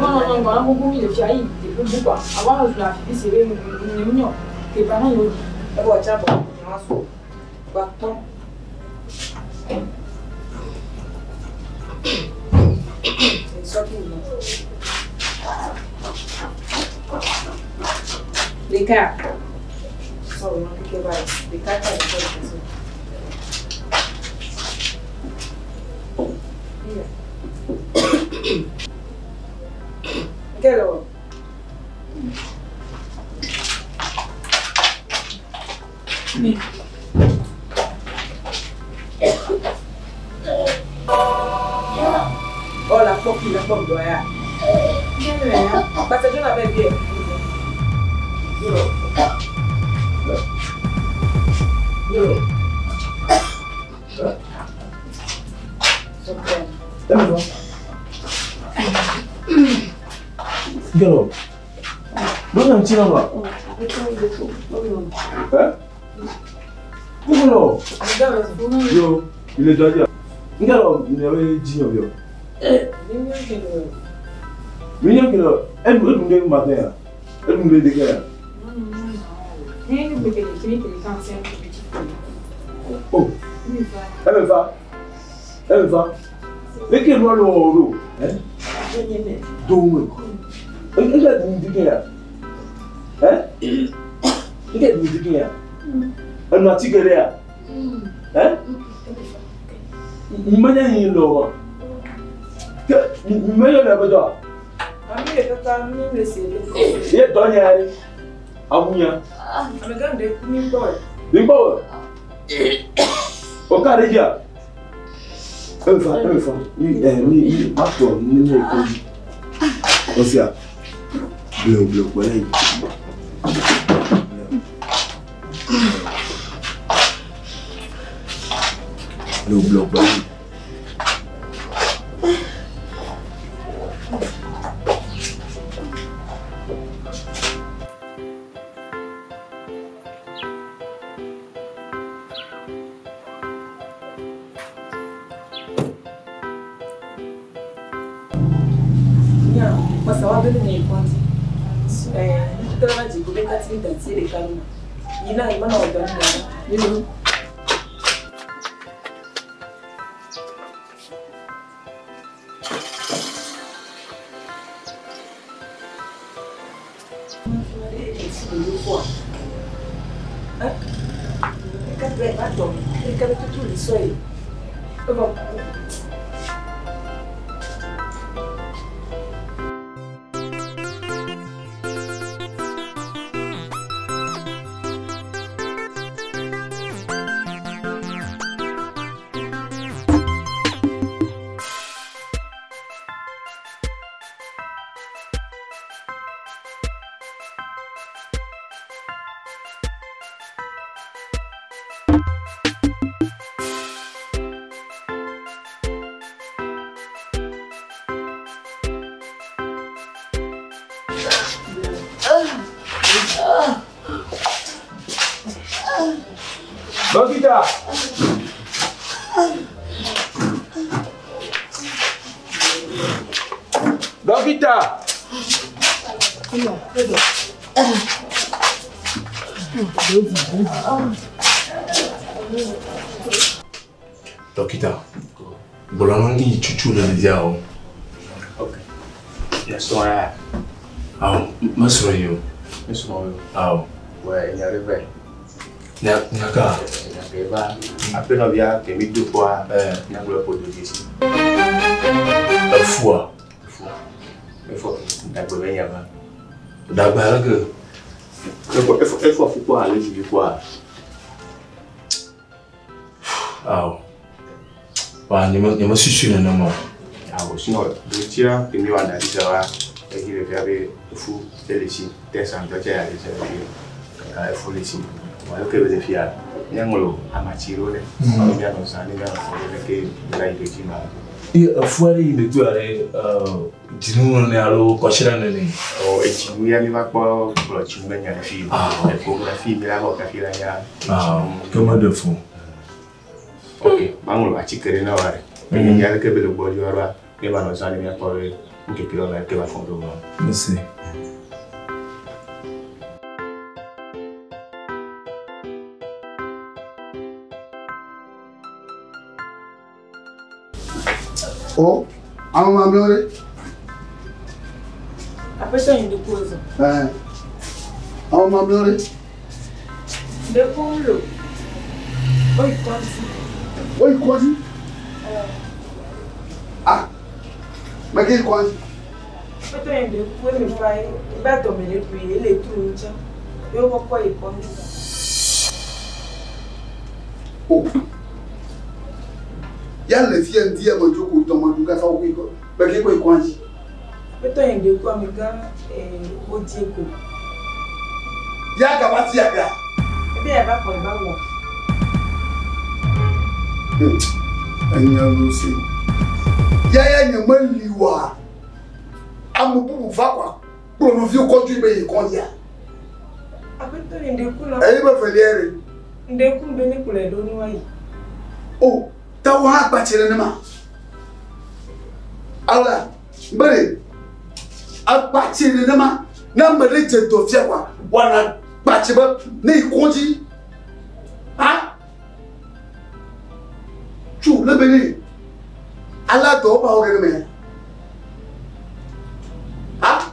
Non, non, non, voilà, beaucoup mis le fiaï, t'es plus beau quoi. Avant, je la fille, c'est mignon. Tes parents, ils ont dit. L'écart. Quelle heure? Oh, la porte, la porte doit. Parce que je n'avais bien. Galo. Dɔ na ŋuti na wa. Hein? Kukulo. Yo, il est déjà. Ngalo, il avait dit yo. Mignon que elle nous donne matin. Elle nous donne des gars. Oh. Elle va. Elle va. Mais quel doit le hein? Donc, elle a dit des gars. Hein? Elle a dit des gars. Elle m'a dit que hein? Manya yin lo. Manya le bedo. Ami le tata mi le sele. Ye do nya ri. Abunya. Ami gande mi boy. Mi boy. O ka re ja. Efa. Mi mi ato ni ni ko. O sia. Bleu bleu ko le. Le wògblɔ gblɔ. Dɔkita! Dɔkita! Dɔkita, gblɔ na mi tutu le ɖevia o. Ok. Yasrɔ̃ ya. Awo, mesrɔ̃ yi o. Mesrɔ̃ o. Awo. Wɛ nya ɖe vɛ. Nya nya ka? Nya ke va. Aƒenɔvia ke mi do kpɔa. Nyagblɔ ƒo do dzesi. Efua. Efua. Efɔ dagbe be nya va. Dagbe aleke? Efɔ efɔ efɔ fukpɔ alo dzivi kpɔa? Awo. Wa nye me nye me susu nenema o. Awo sinɔ ɖotia ke mi wa analyse wa eyi le fia be efu ele si test ŋutɔ tse ya le se le fia kaka efu le si. Wa ke be le fia míaŋlɔ amatsi ɖewo ɖe. Ne míanɔ zã ne míanɔ fɔ ɖe ke la yi ɖe dzi ma. Ye efu aɖe yi le do aɖe dzinu nene alo kɔsiɖa nene. Ɔ edzinu ya mi va kpɔ gblɔ dzinu be nya le fi. Échographie mi la wɔ kafi la nya. Ke meɖe fu. Ok, maŋlɔ atike ɖe na wa ɖe. Eye nya ɖeke be le gbɔ dzi wa ɖoa, ne va nɔ zã ne míakpɔ be ŋkeke ɖe me ke va fɔ ɖo ma. Mese. O, ame mamlɛwo ɖe. Aƒetɔ yi ŋdɔkpo zɔ. Ɛɛ, ame mamlɛwo ɖe. Ŋdɔkpo lo. Oyi kɔdzi. Oyi kɔdzi. Ah, meke yi kɔdzi. Aƒetɔ yi ŋdɔkpo eme fa ye, ebe adɔme le ɖui ele tu ŋutsã. Ye wokɔkɔ yi kɔdzi. O. Ya le fia ŋdi ya me dzo ko tɔme ɖu kaka wokoe kɔ. Meke kɔ yi kɔdzi. Aƒetɔ yi ŋdɔkpo amegã wodie ko. Ya gava fia ga. Ebe yava xɔ eva wɔ. Enya lo se. Ya ya nye meli wa. Ame bubu va kɔ kplɔ nɔviwo kɔdzi be yi kɔdzia. Aƒetɔ yi ŋdɔkpo la. Eyi be velia ɖe. Ŋdɔkpo be ne kplɔe ɖo ne woayi. O, ta wo hã kpatse nenema. Ala, bere akpatse nenema. Ne ame ɖe dze dɔ fia kɔa, woana kpatse be ne yi kɔdzi. Ha? Tso le be ne ala dɔ ba wo ɖe me. Ha?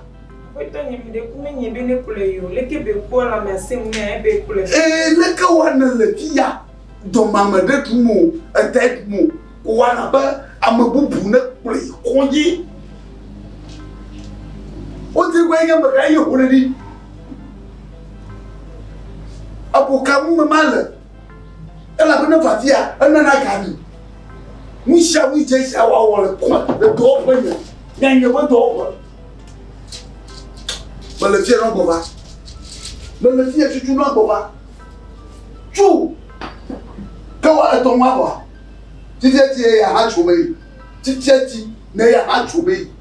Aƒetɔ nye ŋdɔkpo menye be ne kplɔe yi o. Leke be kpɔ lãme sẽ ŋu nɛ ebe kplɔe. Ee, leke woana le fia dɔmame ɖe ɖum o, ete ɖum o, ko woana be ame bubu ne kplɔe yi kɔdzi. Wodi gbɔ nye me ka ye ƒo ɖe ɖi. Abo ka ŋu me ma le? Elabena va fia enana ga mi. Nu sia nu dze sia woawɔ le kɔ le dɔwɔƒe nye. Mianye ƒe dɔwɔƒe. Mele fia nɔ gbɔ va. Mele fia tutu nɔ gbɔ va. Tso! Ke wa etɔ ŋu avɔa? Fifia ti eya hã tso me yi. Fifia ti ne eya hã tso me yi.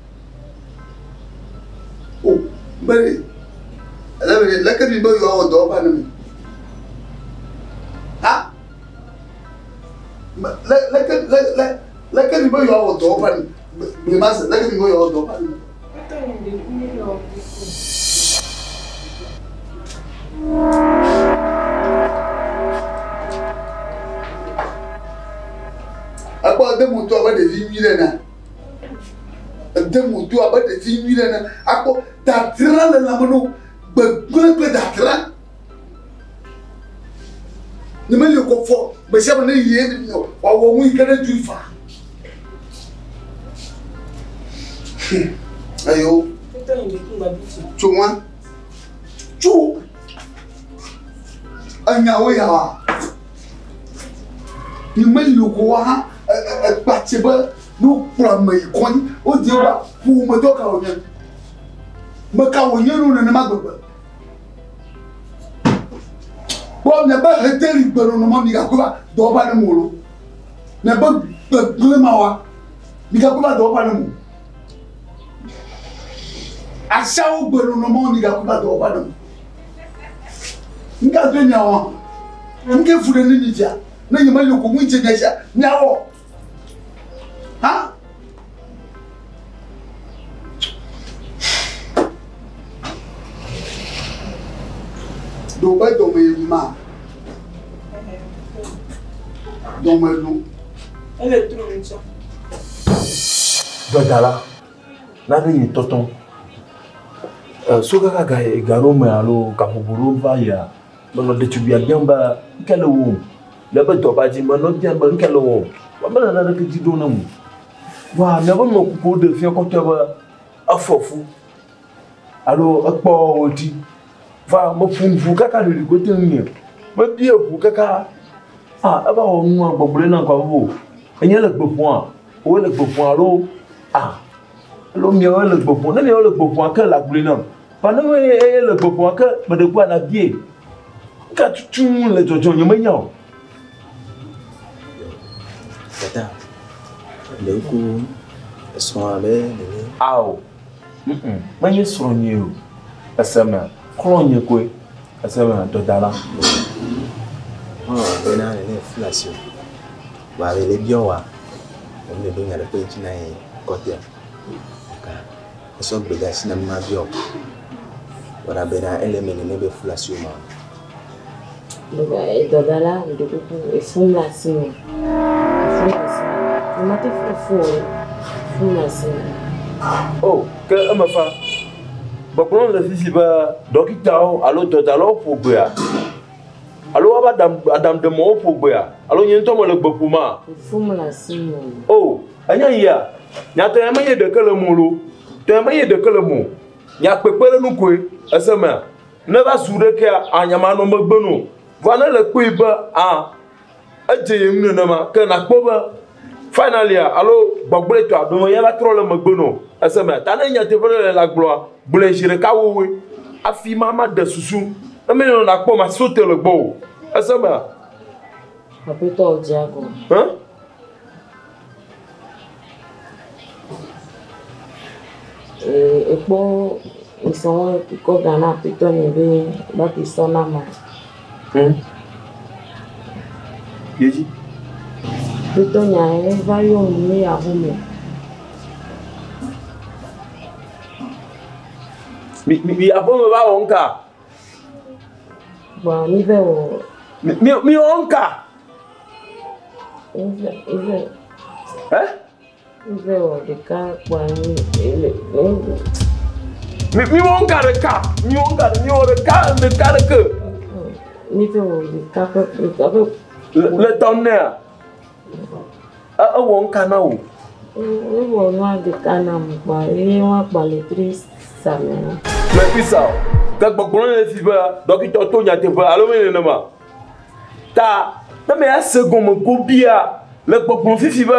O, be ɖe, ele be ɖe, leke mi be yewoawɔ dɔ va ne mi? Ha? Le, leke, le, le, leke mi be yewoawɔ dɔ va ne mi? Glimase, leke mi be yewoawɔ dɔ va ne mi? Ekpɔ ede moto abe ɖevi nyui ɖe ene. Ede moto abe ɖevi nyui ɖe ene. Akpɔ dadra le lãme no. Gbegblẽ kple dadra. Ne meli kɔ fɔ gbe sia gbe ne yi wòawɔ nu yi ke ne dzroe faa. Ayo. Tso wa. Tso. Enyawo ya wa. Ne meli ko wa hã ekpatse be ne wokplɔ ame yi kɔdzi wodzi wa ƒometɔ ka wònye. Meka wònye nu nenema gbegbe. Kpɔ miaƒe heteri gbenɔnɔ ma migakɔe va dɔwɔƒe aɖe me o lo. Miaƒe gbegblẽ ma wa migakɔe va dɔwɔƒe aɖe me o. Asiawo gbenɔnɔ ma migakɔe va dɔwɔƒe aɖe me o. Nuka doe miawɔ? Nuke fu ɖe ne mi fia? Ne nyemeli o ko ŋu dze mia sia miawɔ. Ha? Ɖo be dɔme yi ma. Dɔme ɖo. Ele tro ŋutsɔ. Dɔdala, nane yi tɔtɔ. So kaka ga ga ɖewo me alo gaƒoƒo ɖewo va yia, menɔ ɖetugbia biam be ŋke le wɔm. Le eƒe dɔba dzi menɔ biam be ŋke le wɔm. Vɔa mele naneke dzi ɖom nam o. Vɔa miaƒe numekukuwo ɖe fia kɔtɔe be efɔ fu alo ekpɔ ɣleti. Vɔa meƒo nu ʋu kaka ɖeɖi ko te ŋunye. Mebia ʋu kaka ah eva wɔ nua gbɔgblɔe nam kɔ o. Enye le gbe ƒoa, wòe le gbe ƒoa alo ah alo miawoe le gbe ƒom. Ne miawoe le gbe ƒoa ke le agblɔe nam. Vɔa ne menye eye le gbe ƒoa ke meɖe kua nabie. Nuka tutum le dzɔdzɔm nye menya o. Tata, le ŋku esrɔ̃ abe nene. Ao, mm menye srɔ̃nyee o. Eseme, xlɔ̃nye koe. Eseme, dɔdala. Xlɔ̃ bena nene flu asi o. Vɔa le biɔ wa, enu ɖo nya ɖe kpe ŋuti na ye kɔtɛa. Ka esɔ gbe de asi na ma biɔ. Wɔna bena ele eme nene be flu asi o ma. Dɔdala ŋɖekuku efum le asi me. Efum le asi me. Nyemate fu fu o. Efum le asi me. O, ke eme fa. Gbɔgblɔm le fifi be ɖɔkitawo alo dɔdalawo ƒo gbea? Alo woabe aɖaŋuɖemɔwo ƒo gbea? Alo nye ŋutɔ mele gbe ƒoma? Efum le asi me. O, enye yia? Nya tɔ ya menye ɖeke le mo lo. Tɔ ya menye ɖeke le mo. Nya kpekpeɖeŋu koe. Ese mea? Ne va zu ɖekea, anya manɔ megbe no. Vɔa ne le kpɔe be a edze ye ŋu nenema ke nakpɔ be finalia alo gbɔgblɔetɔa ɖome ya va trɔ le megbe no. Ese mea? Ta ne nyateƒe ɖe le la gblɔa, gblɔe zi ɖeka wowoe. Afi ma maɖe susu. Ne menɔ nakpɔ maso te le gbɔ o. Ese mea? Aƒetɔ dze agɔ. Hã? Ekpɔ ŋsɔn kɔ ga na aƒetɔ nye be baki sɔ na ma. Yedzi. Aƒetɔ nya eva yɔ nu ya home. Mi mi aƒeme va wɔ ŋka. Bɔn mi vɛ wɔ. Mi mi wɔ ŋka. Mi vɛ mi vɛ. Ɛ? Mi vɛ wɔ ɖeka kpɔa mi ele. Mi mi wɔ ŋka ɖeka. Mi wɔ ŋka mi wɔ ɖeka ɖeka ɖeke. Mi vɛ wɔ ɖeka ƒe ɖeka ƒe. Le tɔ nea. Ewɔ ŋka na wò. Ewɔ nua ɖeka nam kpɔa eye wa kpɔ le tri sa me. Le tri sa o. Ke gbɔgblɔ le fi be dɔkitɔ to nyateƒe alo menye nenema. Ta ne me ya se gɔme go bia le gbɔgblɔ fifi be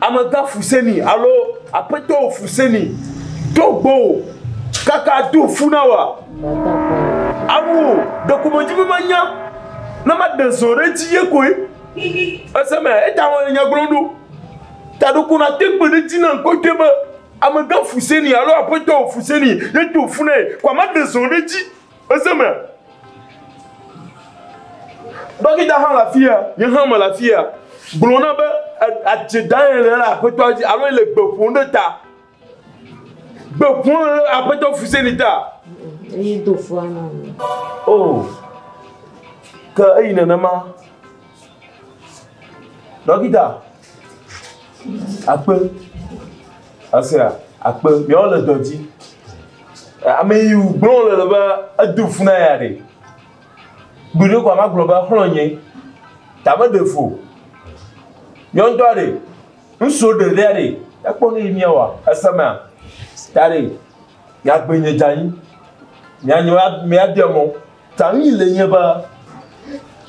amegã Fuseni alo aƒetɔ Fuseni do gbɔ kaka do fu na wa. Awu ɖeko medzi be manya ne maɖe zɔ ɖe edzi ye koe. Ese me eta wɔ nya gblɔm ɖo. Ta ɖo ko na te gbe ɖe dzi na ŋkɔtɔe be amegã Fuseni alo aƒetɔ Fuseni ye do fu nɛ ko ame ɖe zɔ ɖe dzi. Ese me. Dɔkita hã le afia, nye hã mele afia. Gblɔ na be adze da ye le aƒetɔa dzi alo le gbe ƒom ɖe ta. Gbe ƒom ɖe aƒetɔ Fuseni ta. Eye do fua na. Oh. Ke eyi nenema. Dɔkita. Akpe. Asea, akpe. Miawo le dɔ dzi. Ame yi gblɔ le be edo fu na ya ɖe. Gbeɖe ko ama gblɔ be xlɔ nye. Ta me ɖe fo. Nyɔnutɔ ɖe. Ŋutsu ɖe ɖe ɖe. Ekpɔ nu yi miawoa. Esemea. Ta ɖe. Miagbe nye dze anyi. Mianyo miabia mɔ. Ta nu yi le nye be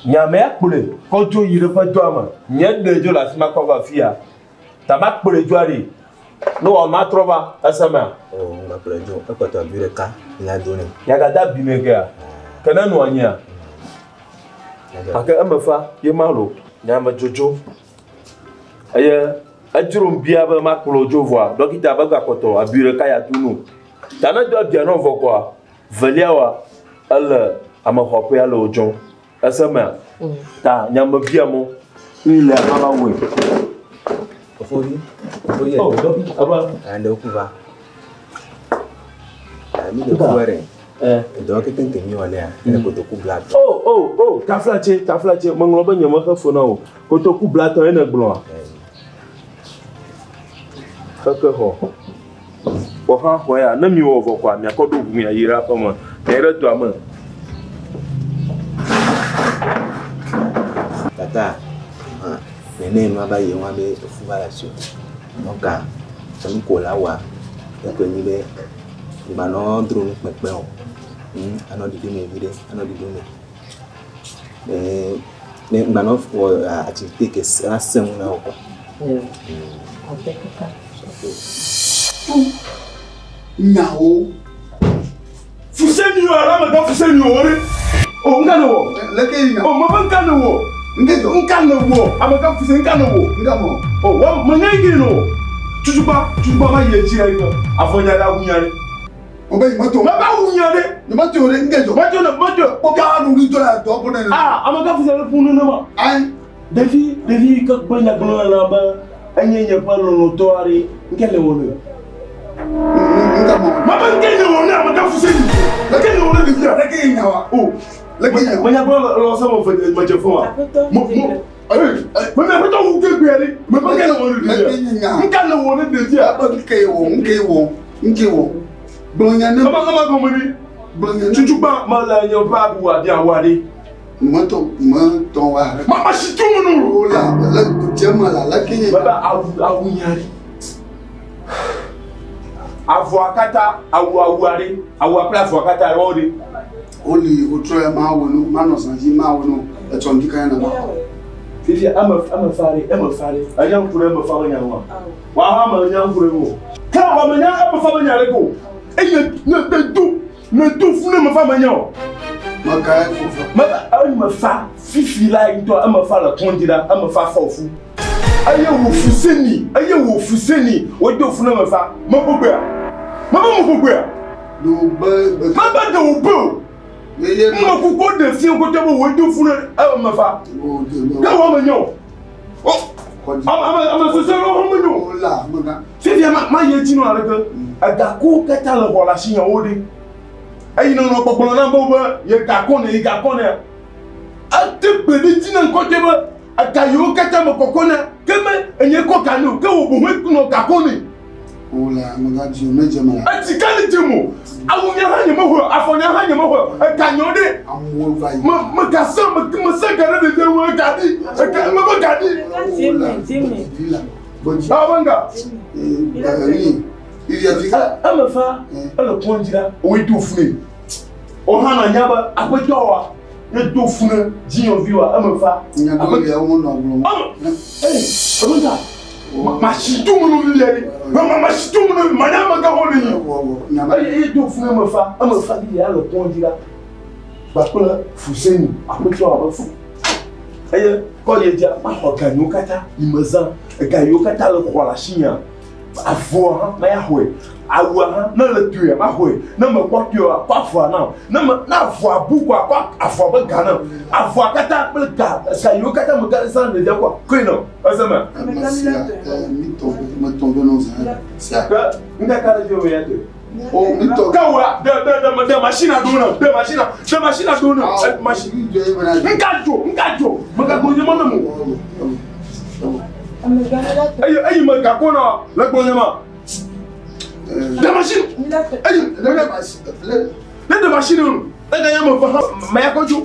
nyamea kplɔe kɔ dzo yi ɖe ƒe dɔa me. Nye ɖe dzo le afi ma kɔ va afia. Ta ma kplɔe dzoa ɖe. Ne wɔ ma trɔ va esemea. O ŋgba kplɔe dzo. Ekpɔtɔ abi ɖeka la do nɛ. Nyagada abi nɛ kea. Ke ne nɔa nyia. Gake eme fa ye ma lo. Nyame dzodzo. Eye edzrom bia be makplɔ dzo vɔa dɔkita be gakpɔtɔ abi ɖeka ya do no. Ta ne do abia nɔ vɔ kɔa velia wa ele amexɔƒea le wodzɔm. Esemea ta nyame bia mɔ yi le ava wɔe. Ofovi, ofovi. Oh, dɔkita aba. Ande okuva. Mi le kuwere. Edɔ keke nke mi wɔ nea, ele kotoku blatɔ. Oh, oh, oh, taflatse, taflatse, meŋlɔ be nye mexe fo na o. Kotoku blatɔ ye ne gblɔa. Xeke xɔ. Xɔ hã xɔ ya, ne mi wɔ vɔ kɔa, miakɔ ɖo ʋu miayi ɖe aƒe me. Miayi ɖe dɔa me. Tata, nene nua va yi wa be efu va le asi o. Donc, enu ko la wa, ekpe nyi be gbanɔ dro nu kpekpe o. Anɔ ɖiɖi me viɖe, anɔ ɖiɖi me. Ne gbanɔ wɔ activité ke la sẽ ŋu na wò quoi. Nyawo. Fuseni o alo amegã fuseni o ɖe. O nka ne wɔ. Leke yi nya. O me be nka ne wɔ. Nke jɔ. Nka ne wɔ. Amegã fuseni nka ne wɔ. Nka mɔ. O wɔ me nya yi ke no. Tutukpa tutukpa ma yi edzi ɖe yi avɔ nya ɖe awu nya ɖe. O be yi moto. Me be awu nya ɖe. Ne moto ɖe nke jɔ. Moto ne moto. Kpɔ nu ɖi do la dɔ ko ne. Ah amegã fuseni ƒu nene ma. Ayi. Ɖevi ɖevi ke gbe nya gblɔ na be enye nye ƒe lɔlɔ̃tɔ aɖe nke le wɔ ne. Nka mɔ. Ma be nke ne wɔ ne amegã fuseni. Nke ne wɔ ne ɖevia. Leke yi nya wa. O. Leke yi nya wa. Menya gblɔ le lɔ se me ve me dze fún wa. Aƒetɔ, Mo mo. Ee me aƒetɔ wu ke gbea ɖe. Me be nke ne wɔ ne Leke ɖevia. yi nya. Nka ne wɔ ne ɖevia. Abe nke yi wɔ nke yi wɔ nke wɔ. Gblɔ nya ne. Ema ema gɔme ɖi. Gblɔ nya ne. Tutukpa me le nye ƒe abu abi awu aɖe. Mɔtɔ mɔtɔ wa. Ma ma si tu mu nu. O la le dze me la leke yi Me be awu awu nya ɖe. Avɔa katã awu awu aɖe awua kple avɔa katã wɔwo ɖe. Woli wotrɔ ya ma wɔ nu ma nɔ zã dzi ma wɔ nu etsɔ ŋdi kanya na ma. Fifia eme eme fa ɖe eme fa ɖe enya ŋku ɖe eme fa be nya ŋua. Wa hã me nya ŋku ɖe ŋu. Ke wɔ me nya eme fa be nya ɖe ko. Eye ne ne do ne do fu ne eme fa me nya o. Me ka ye fo fa. Me be eme fa fifi la ŋutɔ eme fa le kɔndzi la eme fa fɔ fu. Eye wò fuseni eye wò fuseni wo do fu ne eme fa me gbogboa. Me be me gbogboa. Do be be. Me be de wo be o. Ye ye. Me kuku ɖe fie kotɔ be wo do fu ne eme fa. O de me. Ke wɔ me nya o. O Kɔdzi. ame ame ame sese ɖewo hã me nya o. O la me ga. Fifia ma ma yi edzi nɔ aleke egakuwo katã le xɔ le asi nyawo ɖe. Eyi nɔnɔ gbɔgblɔ na be be ye gakɔ ne ye gakɔ ne. Ete gbe ɖe dzi na ŋkɔtɛ be ega yiwo katã me kɔkɔ na ke me enye kɔ ga ne o ke wo boŋ nɔ gakɔ ne. O la me ga dzi o ne dze me la. Etsi ka ne dze mo. Awu nya hã nye me xɔ afɔ nya hã nye me xɔ ega nyɔ ɖe. Amewo va yi. Me me ga se me me se ga ɖe ɖevi wo ega ɖi ega me be ga ɖi. O la Dzime. vi la. Gbɔdzi. Awo be nga. Ee ee Ivia vi ka. Eme fa ele kɔndzi la woe do fu ne. O hã na nya be aƒetɔ wa ye do fu ne dzinyɔvi wa eme fa. Nya ɖewo lia wo nɔ gblɔm. Eme ee eme ta ma si tu mu nu lia ɖi ma ma si tu mu nu ma nya ame gã wo le yi. Wɔ wɔ nya ma. Eye ye do fu ne eme fa eme fa bi ya le kɔndzi la kpakple fuseni aƒetɔ wa be fu. Eye kɔ ye dzia, maxɔ ga yiwo katã yi me zã, ega yiwo katã le xɔ le asinyea, avɔa hã maya xɔe, awua hã ne le toea maxɔe, ne mekpɔ toe oa, kɔ avɔa nam. Ne me ne avɔa bu koa, kɔ avɔa be ga nam. Avɔa katã kple ga ga yiwo katã me zã le ɖevia kɔa, kɔe nam. Ese mea? Ame sia, mi tɔ be, metɔ be nɔ zã sia. Ke ŋkaka ɖe dzi wo ya toe. O, mi tɔ. Ke wòa, ɖe ɖe ɖe ɖe machine ɖo nam, ɖe machine, ɖe machine ɖo nam. Machine. Ŋka dzo, ŋka dzo. Megago nye mɔ nam o. Eye eyi me gako na le gbɔ nye ma. Ɖe machine. Eyi ne ɖe machine o. Ne ga nye me va me ya kɔ dzo.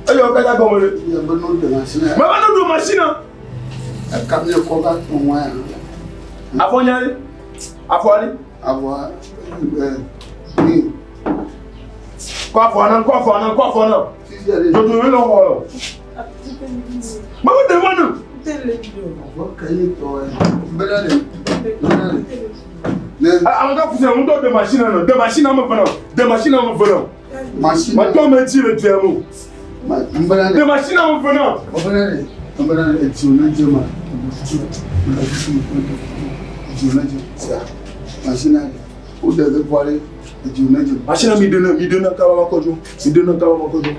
Eye wo katã gɔme ɖe. Me va no ɖo machine. Eka mi kɔ va tɔn wa ya. Afɔ nya ɖe. Afɔ ɖe. Avɔ ni. Kɔ afɔ na, kɔ afɔ na, kɔ afɔ na. Dodo yi le xɔ lɔ. Me va ɖe ma na. Avɔ ke ye tɔ ye. Bena ɖe. Bena ɖe. Ne. Ame ka fusɛ ŋutɔ de machine na, de machine ame ve na, de machine ame ve na. Machine. Matɔ me dzi le dua me. Bena ɖe. De machine ame ve na. Bena ɖe. Bena ɖe etsi ne dze ma. Etsi ne dze sia. Machine ɖe. Wo ɖe ɖe kpɔ ɖe. Etsi ne dze. Machine mi ɖe na, mi ɖe na kaba ma kɔdzo. Mi ɖe na kaba ma kɔdzo.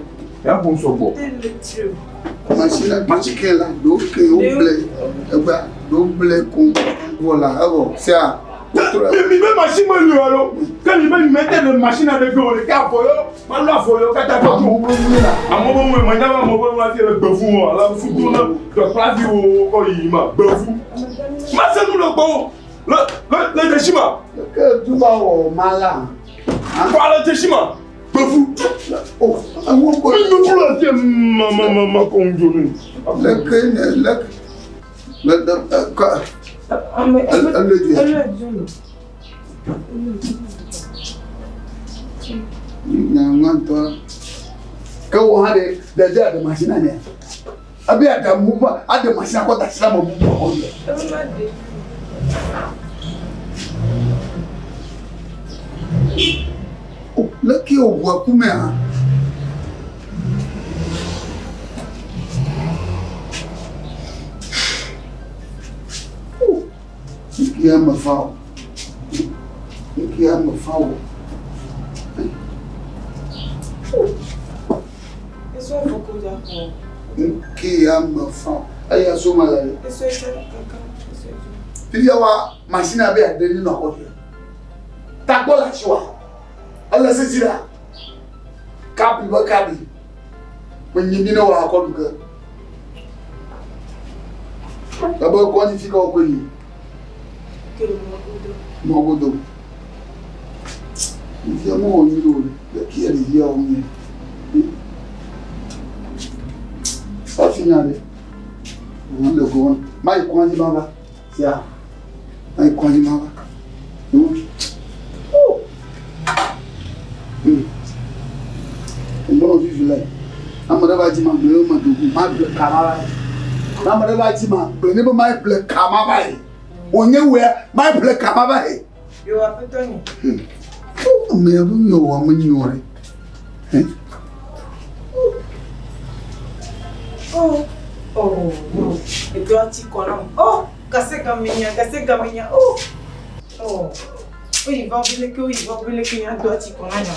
Ya ƒo sɔgbɔ. Machine machine ke la ɖo ke wo ble egba ɖo ble ko wɔ la evɔ sia. Mi be machine me li alo. Ke mi be mi mete le machine aɖe gbe o ɖe ke avɔ yɔ, malɔ avɔ yɔ katã kɔ dzo. Amewo be ŋue, menya be amewo be ŋue hafi le gbevu o, ale futu ne dɔkplavi wo kɔ yi ma gbevu. Mase nu le gbɔwò le le le dzesi ma. Ke du va wɔ ma la. Kɔ ale dzesi ma gbevu. O, ewo ko. Mi nu le fie ma ma ma ma kɔ ŋdzo ne. Le ke ne le le le ka. Ele dzi. Nya ŋutɔ. Ke wo hã ɖe ɖe de aɖe machine nɛ. Ebe aɖamu va aɖe machine kɔ da asi ɖe ame bubu xɔ me. O, leke wòʋu eku mea? O, ŋkea me fa o. Ŋkea me fa o. Ŋkea me fa o. Eya so ma le. Fifia wa machine abe aɖe ni nɔ xɔ fia. Tagbɔ le asi wa. Ele sisi la. Kabi be kabi. Menyi mi ne wa akɔ du ke. Ebe kɔndzi fi ka wokɔe yi. Mɔgodo. Ɖevia mewɔ nyui o. Ɖe ke ɖevia wɔ nyui. Hafi nya ɖe. Wòle le go. Mayi kɔndzi ma va. Sia. Mayi kɔndzi ma va. Ŋgbɔnɔ vivi le. Ame ɖe va dzi ma gblẽ ma dogo ma ble kama va yi. Ame ɖe va dzi ma gblẽ ne be ma ble kama va yi. Wònye wòe ma ble kama va yi. Yo aƒetɔ nye. Ame ya be mi wɔ ame nyɔ ɖe. Oh, oh, oh. Edo ati kɔ nam. Oh, kase gamenya, kase gamenya. Oh, oh. Oyi va beleke, oyi va beleke nya do ati kɔ na nya.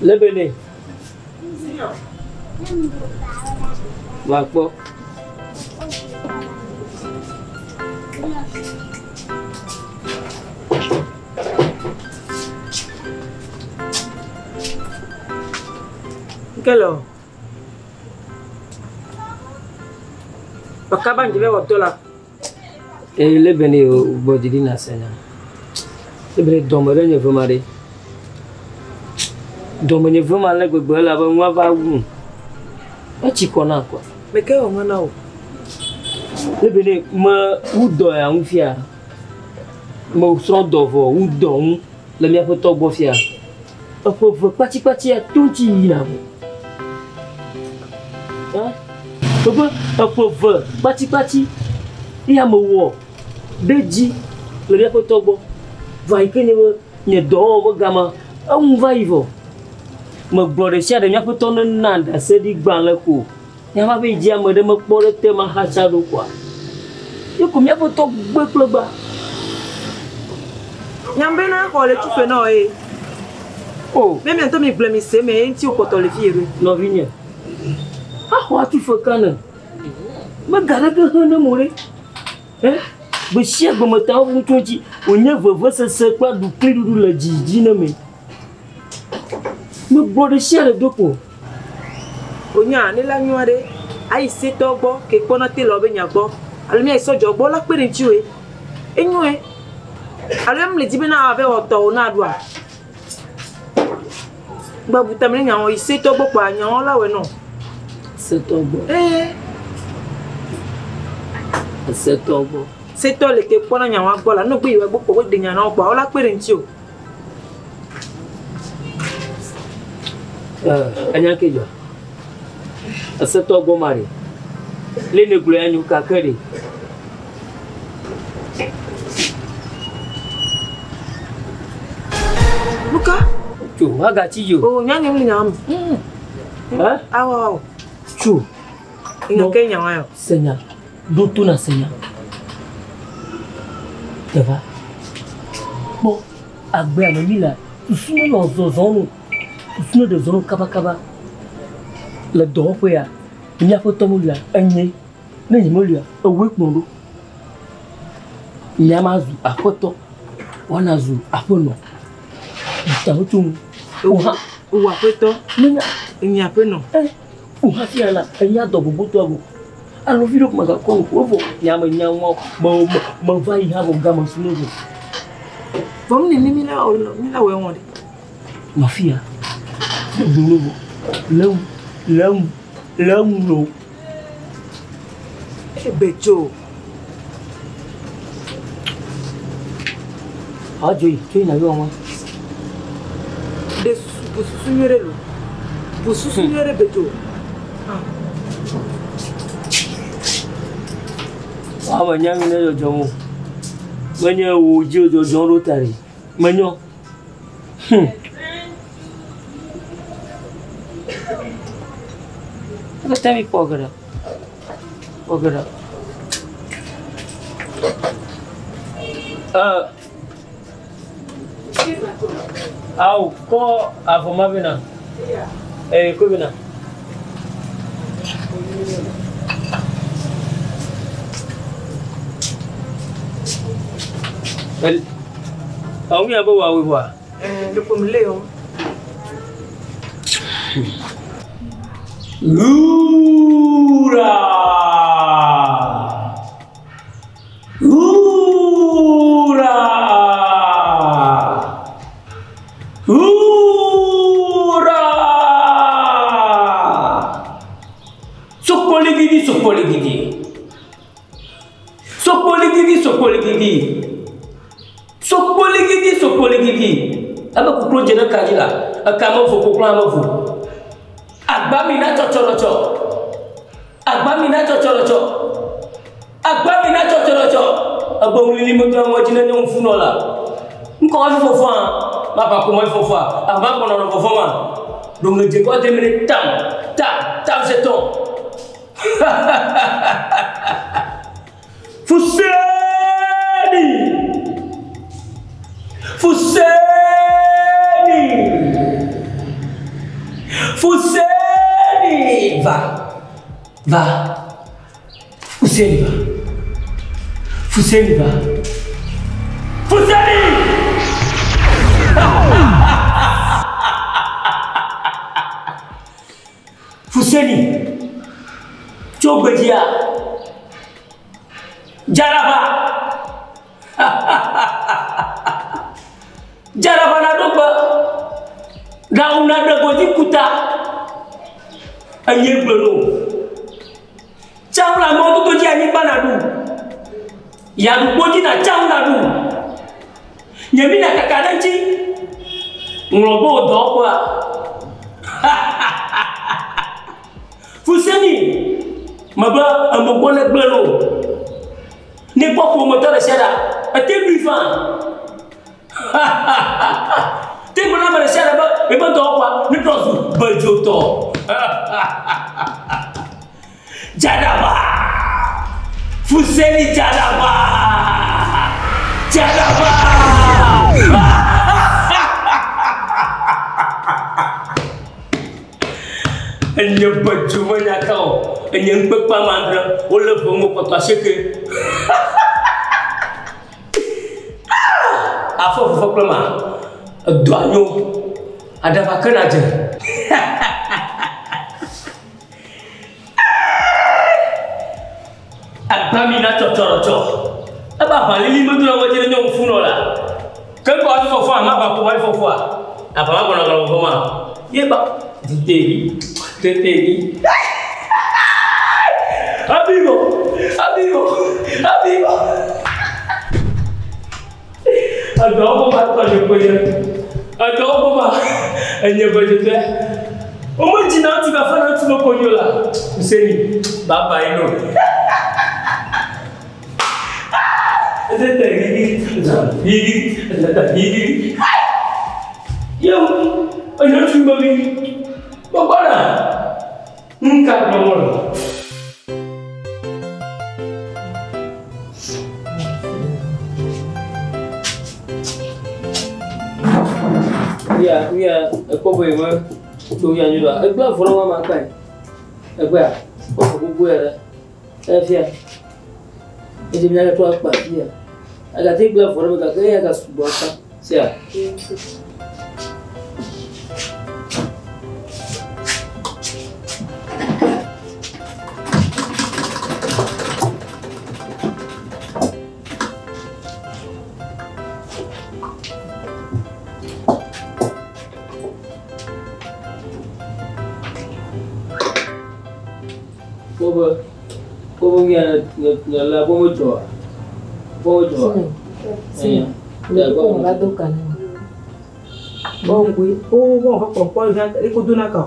Lebene. Va kpɔ. Nkele o. Bakaba njebe wɔ dɔ la. Ee lebene o gbɔ didi na sena. Lebene dɔme ɖe nye vema ɖe. Dɔme nye vema le gbegbe elabe nua va wum. Etsi kɔ na kɔa. Meke wɔ ŋa na o. Lebene me wu dɔ ya ŋu fia. Me srɔ̃ dɔ vɔ wu dɔ ŋu le míaƒe tɔ gbɔ fia. Eƒe ve kpatsikpatsia to ŋuti yina vɔ. Eƒe eƒe ve kpatsikpatsi eya mewɔ ɖe dzi le míaƒe tɔ gbɔ. Va yi ke nye be nye dɔwɔwɔ ƒe gama eŋu va yi vɔ. Megblɔ ɖe sia ɖe míaƒe tɔ nena ɖaseɖigbalẽ ko. Míava be yi dzi ame ɖe mekpɔ ɖe te maxatsa ɖo koa. Ye ko míaƒe tɔ gbe kple gba. Nyambe na xɔ le tufe na ye. O. Ne miatɔ mi gblẽ mi se me ye ŋuti wokpɔtɔ le fi ye ɖo. Nɔvinye. Axɔ atufe ka ne. Mega ɖeke he ne mo ɖe. Eh? Gbe sia gbe metawo ŋutsu ŋuti wònye vevesese kple aɖukliɖuɖu le dzi dzi ne me. Megblɔ ɖe sia ɖe do kpo. Onya ne la nyɔa ɖe ayi setɔ gbɔ ke kpɔna te le wobe nya gbɔ. Alo mi ayi sɔdzɔ gbɔ la kpe ɖe ŋuti woe. Enyoe. Alo em le dzi bena ave wɔ tɔwo na ɖua. Gba bu tame ne nyawo yi setɔ gbɔ kpoa nyawo la wɔe nɔ. Setɔ gbɔ. Ee. Setɔ gbɔ. Setɔ le ke kpɔna nyawo gbɔ la no gbe yi wa gbɔ kpɔ wo de nya na wo kpoa wo la kpe ɖe ŋuti o. Enya ke dzɔ. Esetɔ gbɔ ma ɖe. Le ne gblɔ ya nyo kake ɖe. Nuka? Tso agatsi dzo. O nya nye ŋu nya me. Hein? Awo awo. Tso. Nya ke nya wa yo. Senya. Ɖo to na senya. Teva. Kpɔ agbea me mi la susu ne nɔ zɔzɔm o. Susu ne ɖe zɔm kabakaba. Le dɔwɔƒe ya, míaƒe tɔ melia enye. Ne nye melia, ewoe kplɔ ɖo. Nya ma zu aƒetɔ, woana zu aƒenɔ. Tawo tso ŋu. Oha. Owo aƒetɔ. Menya. Enye aƒenɔ. Eh. Oha fia la, enya dɔ gbogbo tɔ go. Alo vi ɖo kuma gakɔ ŋku evɔ nya me nya ŋua me me me va yi hã vɔ game su ne vɔ. Vɔ mi ne mi la o mi la wɔ ŋɔ ɖe. Nɔ fia. Ne gblɔ ne vɔ. Le ŋu, le ŋu, le ŋu lo. Ebe tso. A dzo yi, dzo yi na yɔ ŋua. Ɖe susu, bu susu nyuie ɖe lo. Bu susu nyuie ɖe be tso. Ame nya mi ne dzɔdzɔm o. Menye wò dzi dzɔdzɔm ɖo ta ɖi. Menyɔ. Ebe mi kpɔ geɖe. Kpɔ geɖe. Awo kɔ avɔ ma bena. Ee ko bena. El. Awo mi abo wa we wa. Eh, le pom le o. Lura! Lura! Lura! Sokoligidi, sokoligidi. Sokoligidi, sokoligidi. Sokoligidi, sokoligidi. Ebe kuklo dze ɖe ka dzi la, eka mevo koklo hã mevo. Agbami na tsɔtsɔlɔtsɔ. Agbami na tsɔtsɔlɔtsɔ. Agbami na tsɔtsɔlɔtsɔ. Ebe ŋlili me tɔ ŋɔdzi ne nye ŋufunɔ la. Ŋkɔ hafi fofoa, mava ko me fofoa, ava gbɔnɔ nɔ fofo ma. Ɖo ŋedze kɔ de mi tam, tam, tam se tɔ. Fuseni! Fuseni! Va. Fuseni va. Fuseni va. Fuseni! Fuseni. Tso gbedzia. Dzaraba. Dzaraba na ɖo gbe. Ɖaŋu na ɖe godzi kuta. Enye gblɔ no. Tsaŋu le amewo dodo dzi anyigba na ɖu. Yaɖukpo dzi na tsaŋu na ɖu. Nye mi na kaka ɖe ŋuti. Ŋlɔ be wò dɔwɔƒea. Fuseni, mebe emegbɔ ne gblẽ no. Ne kpɔ ƒometɔ ɖe sia ɖa, ete ɖui faa. Te gblɔ na ame ɖe sia ɖe be yeƒe dɔwɔƒea ne trɔ zu bedzotɔ. Dzadaba! Fuseni dzadaba! Dzadaba! Enye bedzo menya ka o. Enye ŋukpekpe ame adre wolé ve ŋu kpɔtɔ asieke. Afɔ fefe kple ma, edɔa nyo. Aɖaba ke nadze. Agbami na tsɔtsɔrɔtsɔ. Ebe aʋalili medona ŋɔdzi ne nyɔnu funɔ la. Ke ŋkɔ hafi fɔfɔ ama aʋa ko hafi fɔfɔa. Aʋa ma gbɔna gɔme fɔ ma. Ye ba teteli teteli. Abigo abigo abigo. Edɔwo kɔ va tɔ nye kpe Edɔwo kɔ va enye ƒe tete. Womedzina ŋutsu gafa na ŋutsu mekɔ nyo la. Huseni, baba yi no. Tete gigi, gigi, tete gigi. Yewu, enye ŋutsu mevi. Megbɔna. Nuka gblɔm wole? Ya, ya, ekpɔ be me tso ya nyuie la, egbe avɔ na mama kpae. Egbea, wofɔ gbogbo ya ɖe. Efia. Edze mía ɖe to akpa fia. Agate gbe avɔ ɖe me gake eya gasugbɔ akpa. Sia. Kpɔ be, kpɔ be nu ya ne le gbɔ medzɔa? Gbɔ medzɔa? Sine. Ya gbɔ Wo va do ka ne. Bo ŋgui, wo wo wo kpɔ kpɔ ya eko do na ka.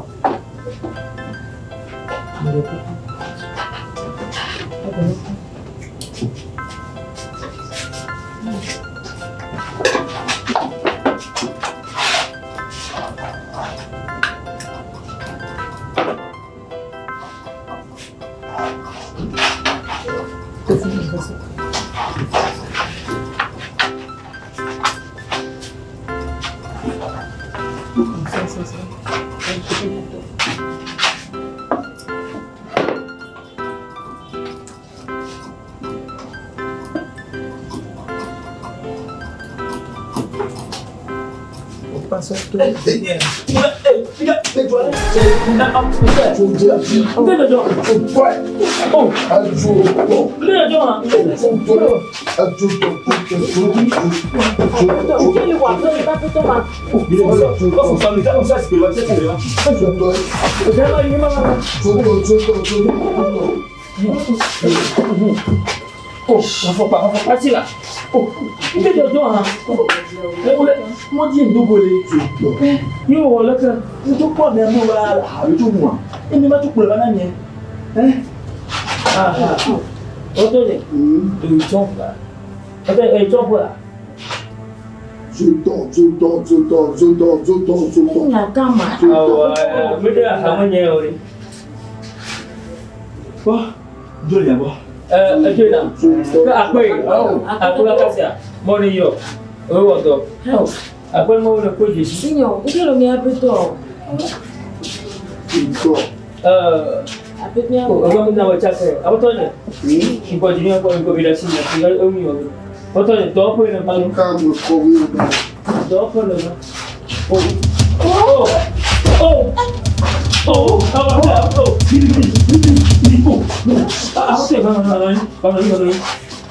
Oh, afɔkpa, afɔkpa tsi la. Oh, ŋke dzɔdzɔ hã. Mo di ndogole. Ye wɔ leke. Ŋutsu kpɔ ne mo wa alo tso mua. Emi ma tso kplɔ va na nye. Eh? Aha. Oto le. Eyi tsɔ ƒua. Oto eyi tsɔ ƒua. Zotɔ, zotɔ, zotɔ, zotɔ, zotɔ, zotɔ. Nya kama. Awɔ, mi de aha me nye o de. Kpɔ, dzo le gbɔ. Edzo na. Ke akpe yi, akpe la kasia, mɔni yɔ, o wɔ dɔ. Akpe mɔ le ko dzesi. Sinyo, ŋke lo mi aƒetɔ. Zotɔ. O, mi na wa chake. Abatɔ ne. Nkɔ dzi kɔ nkɔ bi ɖe si ne ewu yɔ. Abatɔ ne dɔwɔƒe ne ba nu. Ka me kɔ mi o. Dɔwɔƒe ne ba. O. O. O. O. O. O. O. Abatɔ ba ba ba ba ba ba.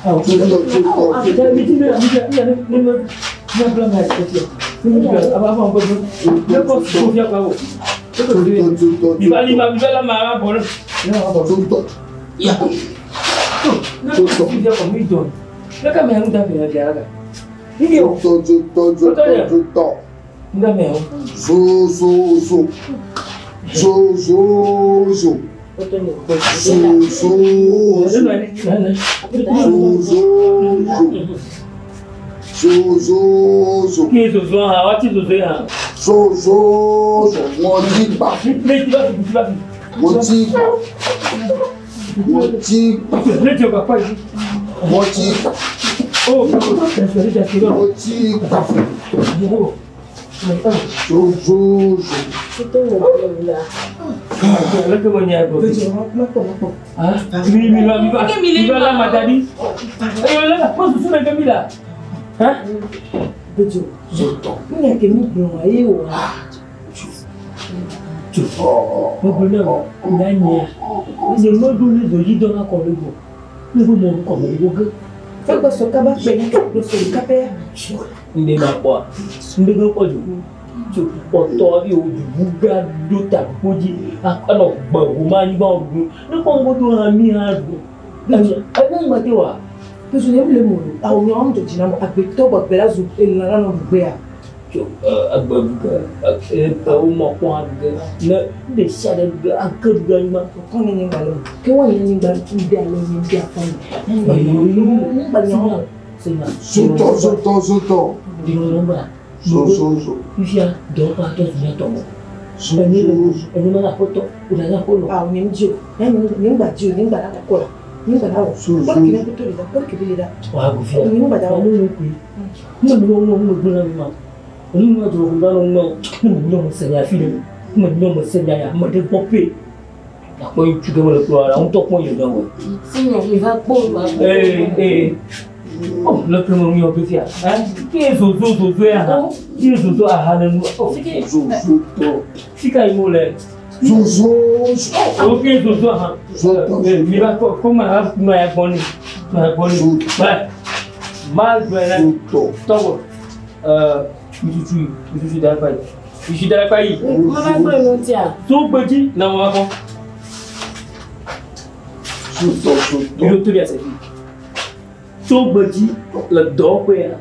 Awo. Mi ti mi mi mi mi mi mi bla ma ti. Mi mi aba aba ngɔ ne kɔ so fia ka o. Bibali ma bibala ma bɔ. Ya. Tó fi kɔ mi dɔn. Ne ka mɛ n da mɛ ya ga. Ni o. Tó tó tó tó tó tó. N da mɛ o. Zo zo zo. Zo zo zo. Zo zo zo. Zo zo zo. Zo zo zo. Kí zozo ha waati zozo ha. Zo zo zo. Mo ti gbà. Ne ti bá fi ti bá fi. Mo ti gbà. Mo ti gbà. Ne ti o ka pa yi. Mo ti gbà. O. Mo ti gbà. Zo zo zo. Mi mi va mi va mi va la matadi. Eh la ko susu me mi la. Hein? Bejo. Mi ya ke mi gbon aye o. Mo gbon na na nya. Ni mo do ni do yi do na ko le go. Ni bo mo ko mo go ge. Fẹ́ gbọ́ sọ kaba pẹ̀ ní lọ sọ kápẹ́. Ndé ma kpɔa, ndé ke kpɔ dzo, dzo kpɔtɔ ye o dugu gã ɖo ta kpodzi anɔ gbe ʋu anyigba wɔ ɖuɖu. Ne kpɔ ŋgɔ do hã mi hã ɖu. Ene ŋgba te wa. Pesu ne le mo awo nyɔ am dzɔdzi na mo agbetɔ bɔ gbe la zu elã la nɔ ɖugbea. Tso agbe ɖuge ewo mɔ kpɔ hã ɖuge ne ɖe sia ɖe ɖuge ake ɖuge anyigba. Kɔ ne nyigba le mo ke wa nye nyigba ŋde alo nye ŋde afɔ nye. Nyigba le nyɔ. Zotɔ zotɔ zotɔ. Zo zo zo. Fifia dɔwɔƒe atɔ zu mía tɔ mɔ. Enye ma aƒetɔ o ɖe aƒe lɔ. Awo nye ŋdzi o nye ŋgba dzi o nye ŋgba la kɔ la nye ŋgba la wɔ. Kpɔli kele aƒetɔ le da kpɔli kele le da. Wa go fia. Nye ŋgba da wɔ. Ɔnu nu koe. Ne me nu nu gblẽ na mi ma. Enu nu adzɔ ko va nɔ ŋu ne me nyɔ me se nya fi ɖe. Ne me nyɔ me se nya ya me ɖe gbɔ pe. Akpɔ ŋutsu ke me le kplɔ la ŋutɔ kpɔ yi ɖe wɔ. Sinon, il va kpɔ va. Ee ee. Oh, le ke me ŋu yɔ fia. Ke zozo zozo ya hã. Ke zozo aha ne nu. Oh, Zozo tɔ. Fika yi mo le. Zozo zo. O ke zozo hã. Mi va kɔ ko ma ma ya gbɔ ni. Ma ya gbɔ ni. Ba ma gbɛ lɛ. Tɔgɔ. Mitutu mitutu da kpa yi. Mitutu da kpa yi. Ma va gblɔ nu tia. So gbedzi na ma va kɔ. Zotɔ zotɔ. Mi ɖo to bi ase fi. Tso gbedzi le dɔwɔƒea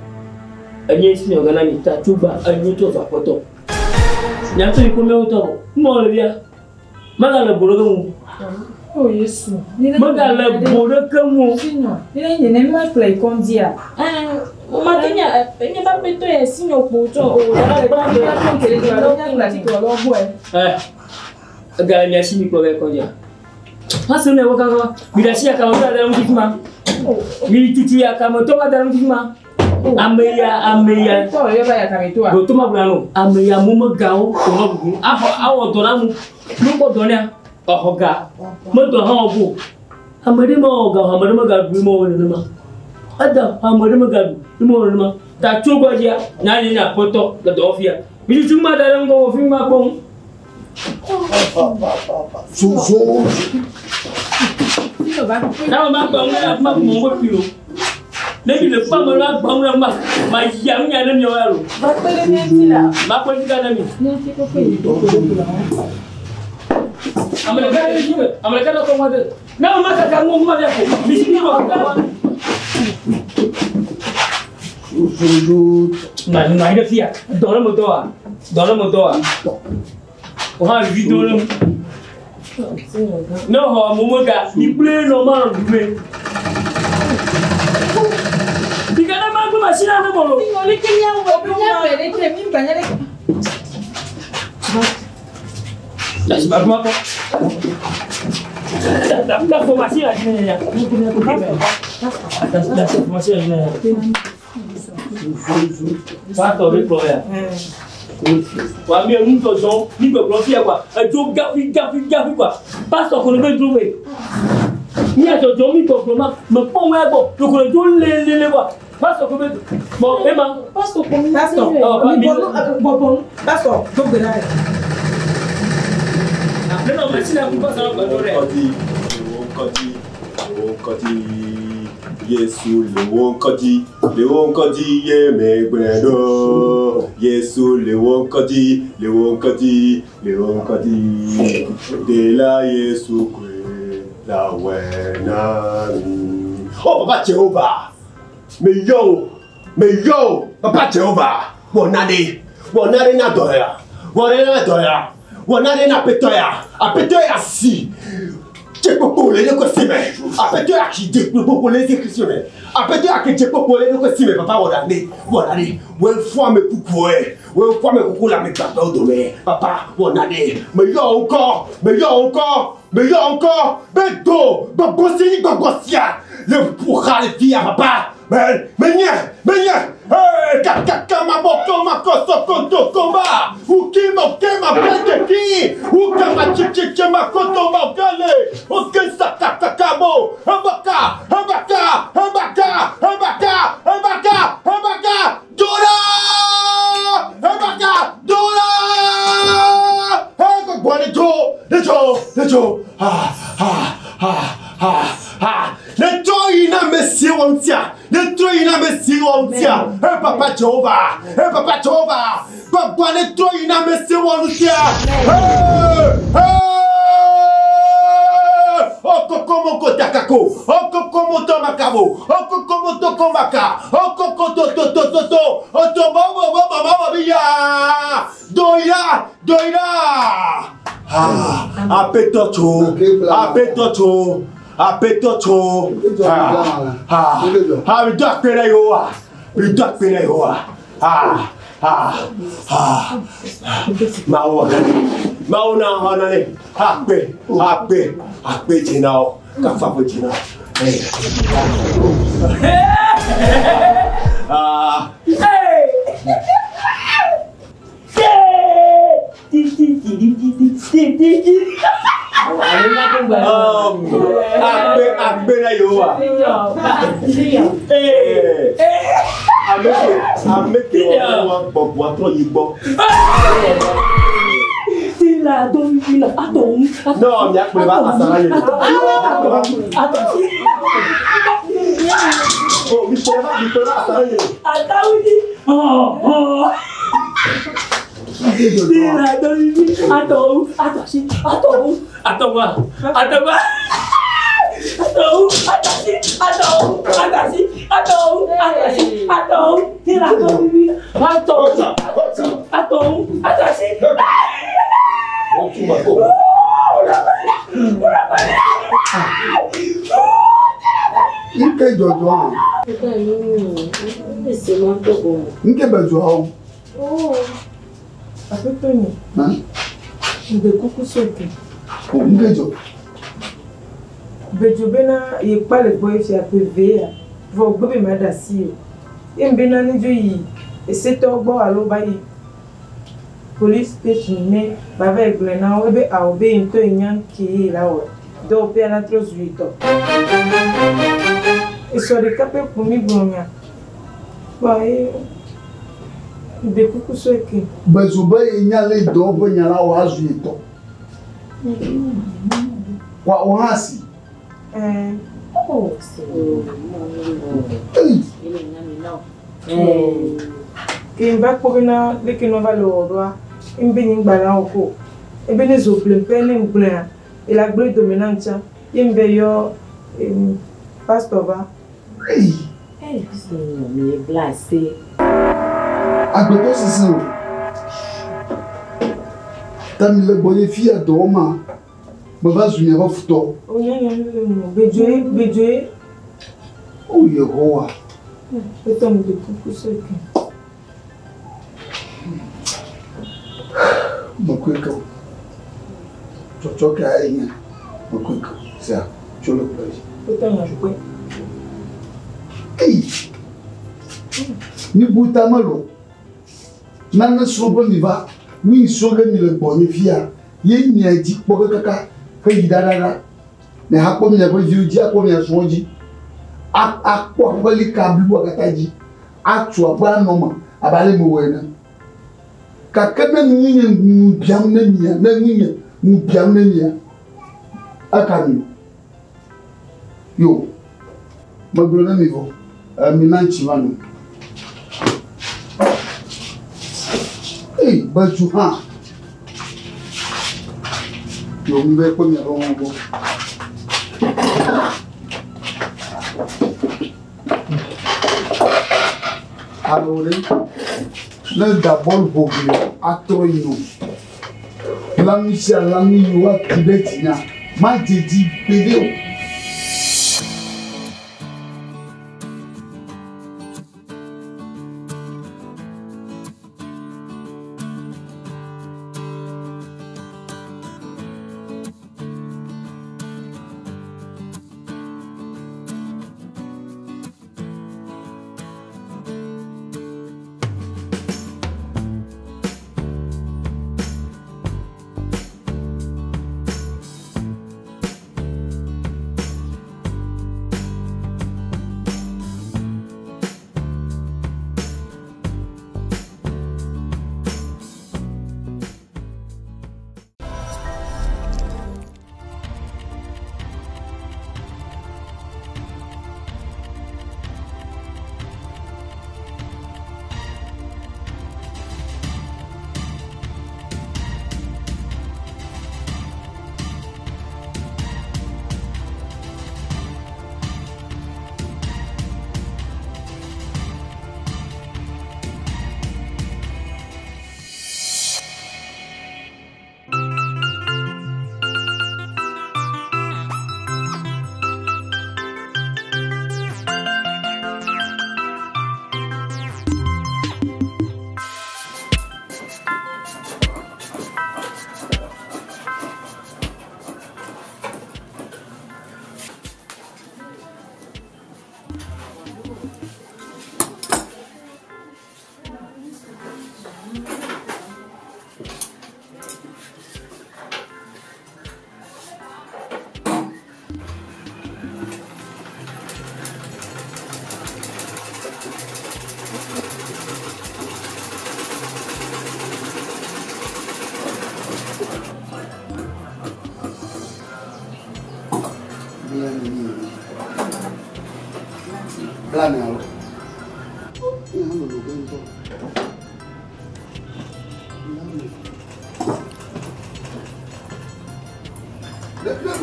enye si nyɔ gana mi ta tso gba enye tso zɔ aƒetɔ. Nyatɔ yi ko miawo tɔ mɔ le bia. Megale bo ɖe ke ŋu. Oh Yesu. Megale bo ɖe ke ŋu. Sinon, ni ne ne ma kple ikɔndi a. Ma te nya nye ba petɔ yɛ sinon kpo tsɔ o. Ɛ egale mia si mi kplɔ vɛ kɔndzia. Hã se ne wɔ kaka mi ɖe asi yakame tɔ da ɖe ŋuti fi ma. Mi tutu yakame tɔ va da ɖe ŋuti fi ma. Ame ya ame ya. Tɔ yɛ ba yakame toa. Ɖo to ma gblɔ no. Ame ya mo megawo kɔnɔ ɖuɖu axɔ awɔ dɔ na mu. Nu kɔ dɔ nea exɔ ga. Medɔ hã wɔ bo. Ame ɖe mewɔ ga o ame ɖe mega ɖu mewɔ nenema. Eda ame ɖe mega ɖu mewɔ nenema. Ta tso gbɔdzia nya nye nye aƒetɔ le dɔwɔfia. Mi tutu ma da ɖe ŋgɔ wɔ fi ma kpɔ ŋu. Zozo zo. Na ma gbɔ ŋu na ma mɔ ŋgɔ pi o. Ne mi le fa me la gbɔ ŋu na ma ma ya ŋu nya ne miawo ya lo. Va kpe ɖe mía ŋuti la. Ma kpe ɖe ne mi. Mía ŋuti kpekpe yi do do do la. Ame ɖeka ɖe dzi me ame ɖeka ɖe kɔ ŋua de. Ne ame ma kaka ŋu ma via ko. Mi si mi wɔ kaka wa. Zozo zo. Na na yi ɖe fia. Dɔ ɖe me dɔ wa. Dɔ ɖe me dɔ wa. O hã vi do ɖe mu. Ne xɔ amewo ga mi kple nɔ ma nɔ ɖu me. Bika ne ma gbé machine la ne mɔ lo. Sinon, ne ke mía wɔ be mía wɔ ɖe ke mi gba nya ɖe. La ma kuma kɔ. La formation la jumɛn ya? La formation la jumɛn ya? Fa tɔ bɛ kplɔ ya. Wa mi enu dzɔdzɔ mi gbɔgblɔ fia quoi. Edzo gafi gafi gafi quoi. Pastor kono be dro be. Mi adzɔdzɔ mi gbɔgblɔ ma me kpɔ ŋu ya gbɔ. Ɖeko le dzo lelele quoi. Pastor kono be bon ema. Pastor kono. Pastor. Mi bɔ nu bɔbɔ nu. Pastor do gbe ɖa. Ne nɔ mesi na ku pastor gbɔ do ɖe. Kɔdi, kɔdi, kɔdi, Yesu le wo ŋkɔ dzi, le wo ŋkɔ dzi ye megblɔe ɖo. Yesu le wo ŋkɔ dzi, le wo ŋkɔ dzi, le wo ŋkɔ dzi. Ɖela Yesu koe la wɔe na mi. Oh Papa Jehovah, meyɔ wò, meyɔ wò, Papa Jehovah, wɔ nane, wɔ nane na dɔ ya, wɔ nane na dɔ ya, wɔ nane na aƒetɔ ya, aƒetɔ ya si. Dze kpokpo le eɖokui si me. Aƒetɔ ya ki dze kpokpo le eɖokui si me. Aƒetɔ ya ki dze kpokpo le eɖokui si me. Papa wɔ ɖane, wɔ ɖane. Wòe fɔ ame kukuwoe. Wòe fɔ ame kuku le ame gbagbewo dome. Papa wɔ nane. Meyɔ wò ŋkɔ, meyɔ wò ŋkɔ, meyɔ wò ŋkɔ be do gbɔgbɔ si nyi gbɔgbɔ sia le ƒo xa le fia papa. Me menye, menye. Hey, kakakamakɔkɔmakɔsɔkɔntokɔma. Ukema pekeki. Ukama chichichema kotoma gale. Okesakakakabo. Hebaka, hebaka, hebaka, hebaka, hebaka, hebaka. Dora! Hebaka, dora! Hey, gbogbo ne jo, ne jo, ne jo. Ha, ha, ha, ha, ha. Ne trɔ yi na ame si wɔ ŋutia. Ne trɔ yi na ame si wɔ ŋutia. Hey, Papa Jehovah. Hey, Papa Jehovah. Gbɔgbɔ ne trɔ yi na ame si wɔ ŋutia. Hey, hey. Okokomoko takako. Okokomoto makabo. Okokomoto komaka. Okokotototototo. Otobobobobobobiya. Doya, doya. Ah, aƒetɔ tso, aƒetɔ tso, aƒetɔ tso. Ah, ah, ah, mi do akpe ɖe Yehowa. Mi do akpe ɖe Yehowa. Ah, ah, ah. Mawu wɔ nane. Mawu na xɔ nane. Akpe, akpe, akpe dzi na wo. Kafu akpe dzi na wo. Hey. Ah. Akpe, akpe na Yehowa. Ee. Ame ke, ame ke wɔ wa gbɔgbɔ trɔ yi gbɔ. Non, miakpe va asara ye. Oh, mi kpe va, mi kpe va asara ye. Nke dzɔdzɔ hã. Nke be dzɔ o. Aƒetɔ nye. Ŋgbe kuku soke. Nke dzɔ. Bedzo bena ye kpa le gbɔ efia ƒe ve ya. Vɔ gbe be ma ɖe asi o. Ye bena ne dzo yi esetɔwo gbɔ alo ba yi police station ne ba va yi gblɔe na wo ebe awɔ be ye ŋutɔ ye nya ke ye la wɔ. Dɔwɔƒea la trɔ zu ye tɔ. Esɔ ɖeka ƒe ƒo mi gblɔ nya. Kpɔ ye ŋgbe kuku soke. Bedzo be ye nya le dɔwɔƒe nya la wɔ azu ye tɔ. Wa wo hã si. Ɛɛ. Ei. Ke ŋva kpɔ bena leke nua va le wɔwɔ ɖoa, ŋbe nye ŋgba la wɔ ko. Ebe ne zo ble ƒe ne ŋgblɔea, ela gblẽ dome na ŋtsã. Ye ŋve yɔ pastor va. Ei. Agbetɔ sese o. Ta mi le gbɔ ye fia dɔwɔ ma, meva zu miaƒe futɔ. O nya nya nu le mo. Bedzoe, bedzoe. O Yehowa. Etɔ mi de kuku soke. Mekɔe ke o. Tsɔtsɔ ka ye nye mekɔe ke o. Sia, tso le kplɔ dzi. Etɔ nya kpɔe. Ei. Mi bu tame lo. Nane srɔ̃ ƒe mi va, nu yi srɔ̃ ge mi le gbɔnye fia, ye mia dzi kpɔ ge kaka heyi ɖaɖaɖa. Miahakpɔ miaƒe viwo dzi, akpɔ mia srɔ̃wo dzi, akpɔ aƒelika bliboa katã dzi, atu aƒe anɔ eme abe ale mewɔe ene. Gake ne nunye ŋu biam ne mia, ne nunye ŋu biam ne mia, eka mi. Yo, megblɔ ne mi vɔ, mina ŋtsi va no. Ei, bedzu hã. Yo, mi va kpɔ miaƒe ŋu gbɔ. Alo ɖe, ne da bɔl ƒo gli atrɔ yi no. Lãnu sia lãnu yi woatu ɖe dzinya, madze dzi gbeɖe o.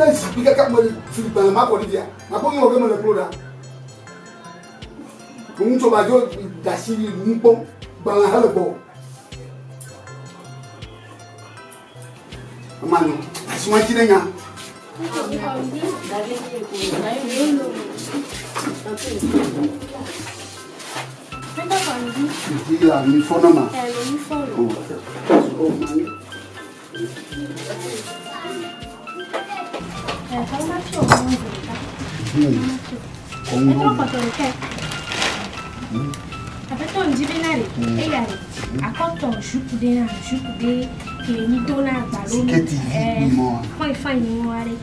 Ne zikpui kaka me fli gbalẽ ma kɔ ɖi fia, makpɔ nu wɔ ge mele klo ɖa. Ŋutsu ba dzo da asi nu kpɔm, gbalẽ hele gbɔ. Ema nyo, asi ma dzi ne nya. Ndi la mi fɔ na ma. Oh, mami. Aƒetɔ ŋdi bena ɖe, eya ɖe, akɔtɔ jupe ɖe hã, jupe ɖe ke mi dona agbalo nu. Siketi vi mɔ. Fine fine mɔ aɖe.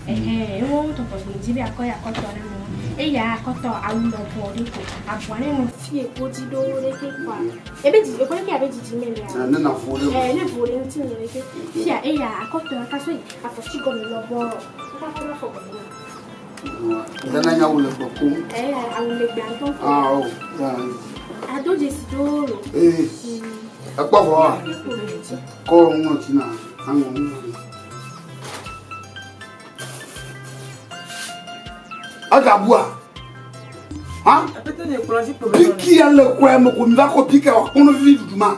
Ɛhɛn, ewo tɔtɔ gbe ŋdi be akɔ ya akɔtɔ na mɔ. Eya akɔtɔ awu lɔbɔ ɖe ko. Abɔa ne nɔ fie godzi ɖo ɖe ke kɔa. Ebe didi, ekɔ ɖe ke abe didi me lea. Ne na vo ɖe. Ɛɛ, ne vo ɖe ŋuti nye ɖe ke. Fia eya akɔtɔ akaso yi afɔti gɔme lɔbɔ. Kaka kɔ ɖe afɔ gɔme na. Nana nya awu le gbe koŋ. Ɛɛ, awu le gbea ŋutɔ. Ah, o. Ado dzesi ɖo lo. Ee. Ekpɔ vɔ wa. Kɔ ŋlɔti na aŋɔ ŋu. Agabua. Ha? Piki ya le kɔe me ko mi va kɔ piki wa kpɔnɔ vivi dudu ma.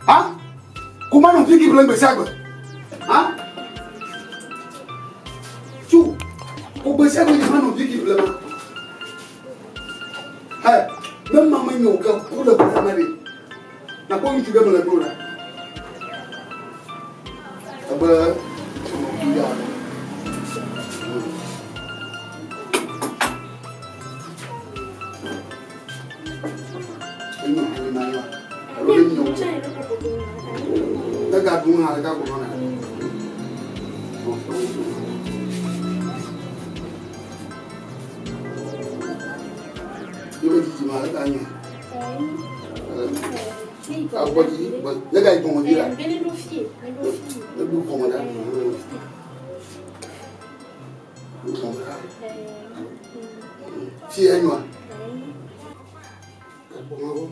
Ha? Ko ma nɔ piki ƒle gbe sia gbe. Ha? Tso, ko gbe sia gbe nye ma nɔ piki ƒle ma. Hɛ, ne ma me nye o ke ku le ƒe me ɖe. Na kpɔ ŋutsu ɖe me le glo ɖa. Ebe ya. Eno hali ma ya. Alo ne nyɔ. Ne ga dun ha le ga ko na. Ibe jiji ma le ga nya. Ah body, le ga ibo mo di la. Bele do fie, le do fie. Le do ko mo da. Fie enyo. Ka bo ma bo.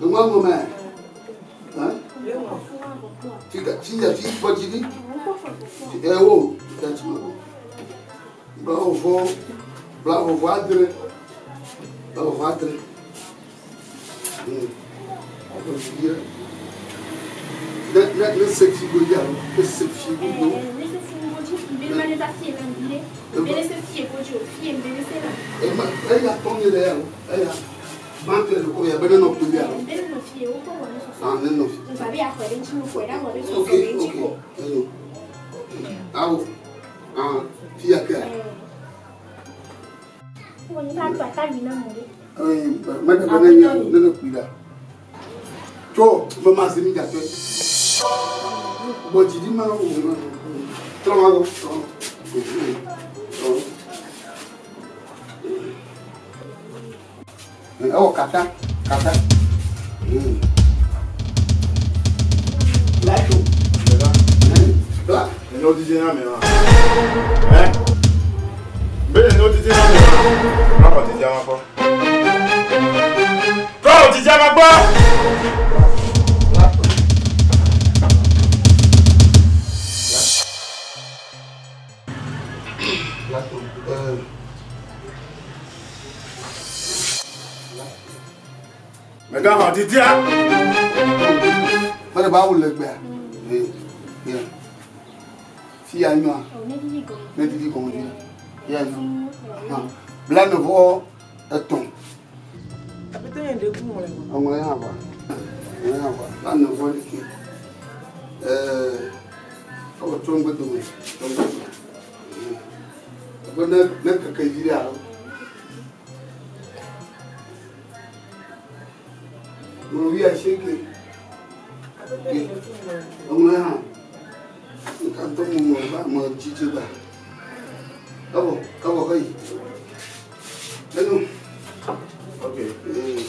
Nwa mo me. Ha? Fika, fia, fi body di. Eh wo, ta ti ma bo. Bla ovo, bla ovo adre. Bla ovo adre. Ovo dia. Ne ne ne se fi go ya, ne se fi go do. Ne se fi go di, be ma ne ta fi na bile. Be ne se fi go di, fi be ne se na. E ma e ya ton le ya, e ya. Banque le ko ya be no ku ya. Be no fi o ko wa ne so. Ah ne no fi. Nfa be akọ le nchi mo ko da mo le so Ok, so nchi ok. ko. Enyo. Awo. Ah, fi ya ka. Wo ni ba to ata mi na mo le. Eh, ma da ne nya ne ne ku da. To, mo ma se mi ja to. Bo jidi ma o ma. Tro ma go. Tro. Tro. Oh, kata, kata. Lacho. Bla. Ne didi na me wa. Eh? Be ne didi na me wa. Ma ko didi ma ko. Ko didi ma gbo. Mais quand on dit dia. Ma ba wo le gbe. Eh. Yeah. Fi anyo. Ne didi go. Ne didi go di. Ya nyo. Ah. Bla no vo eton. Apete yen de ku mo le mo. Ọmọ yẹn àbá. Ọmọ yẹn àbá. Bla no vo like. Eh. Ọwọ́ tó ń gbé tó mi. Tó ń gbé tó. Ọgbọ́n ne ne kẹ̀kẹ́ yìí rẹ̀ àrùn. Mo rí àṣekè. Ọmọ yẹn hàn. Nǹkan tó mú mọ̀ bá mọ̀ jíjẹ gbà. Kábọ̀ kábọ̀ kọ́ yìí. Lẹ́nu. Ok.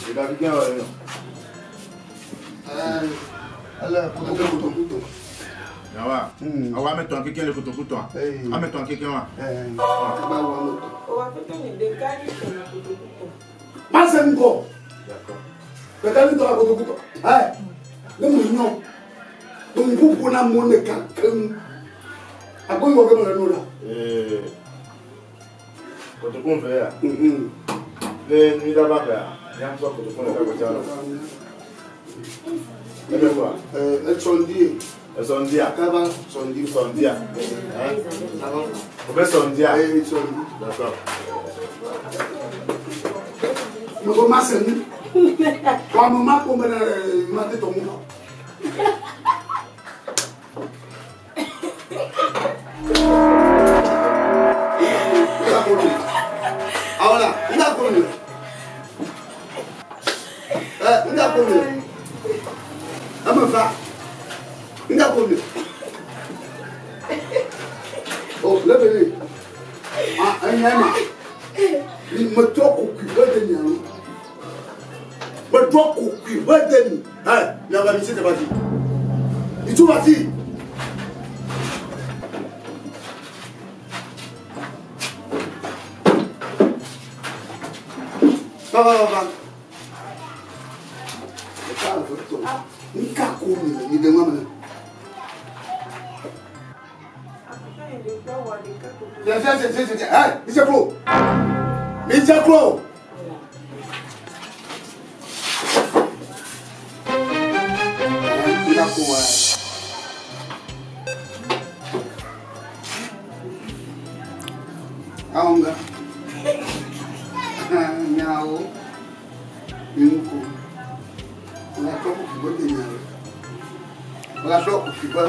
Ìgbà kíkẹ́ ọ̀rẹ́ náà. Ala kutu kutu. Yawa. Awa ametɔn keke le kotokutɔa. Ametɔn keke wa. Kaba wa ametɔn. O wa pete yen de ka ni tona kotokuto. Má se ŋgɔ. D'accord. Ɖeka ni tɔ la kotokutɔ. Ɛ ne mu nyɔ. Ŋkuku na mo ne ka keŋ. Agbo yi wɔ ke me le nu la. Kotokun fɛ ya. Ne ni daba fɛ ya. N y'a sɔrɔ kotokun de ka ko ca la. E bɛ fɔ wa? Esɔndi ye. Esɔndi ya. Kaba sɔndi. Sɔndi ya. O bɛ sɔndi ya. Ee sɔndi. D'accord. Mɔgɔ ma se nu. Wa mo ma ko mɛ ma tɛ tɔ mu. Awala, nga ko mi. Nga ko mi. Ama fa. Nga ko mi. Oh, le bébé. Ah, un ma. Ni me to ko ku ba de ni anu. Me to ko ku ba de ni. Eh, na ba mi c'est parti. Il tout parti. Va, va, va, va. Nka ko mi ni de ma me. Tiens, tiens, tiens, tiens, tiens. Hey, Michel Clos. Michel Clos. Nka ko wa. Aonga. Nyao. Nko. La to ko bo de nyao. La to ko ki ba.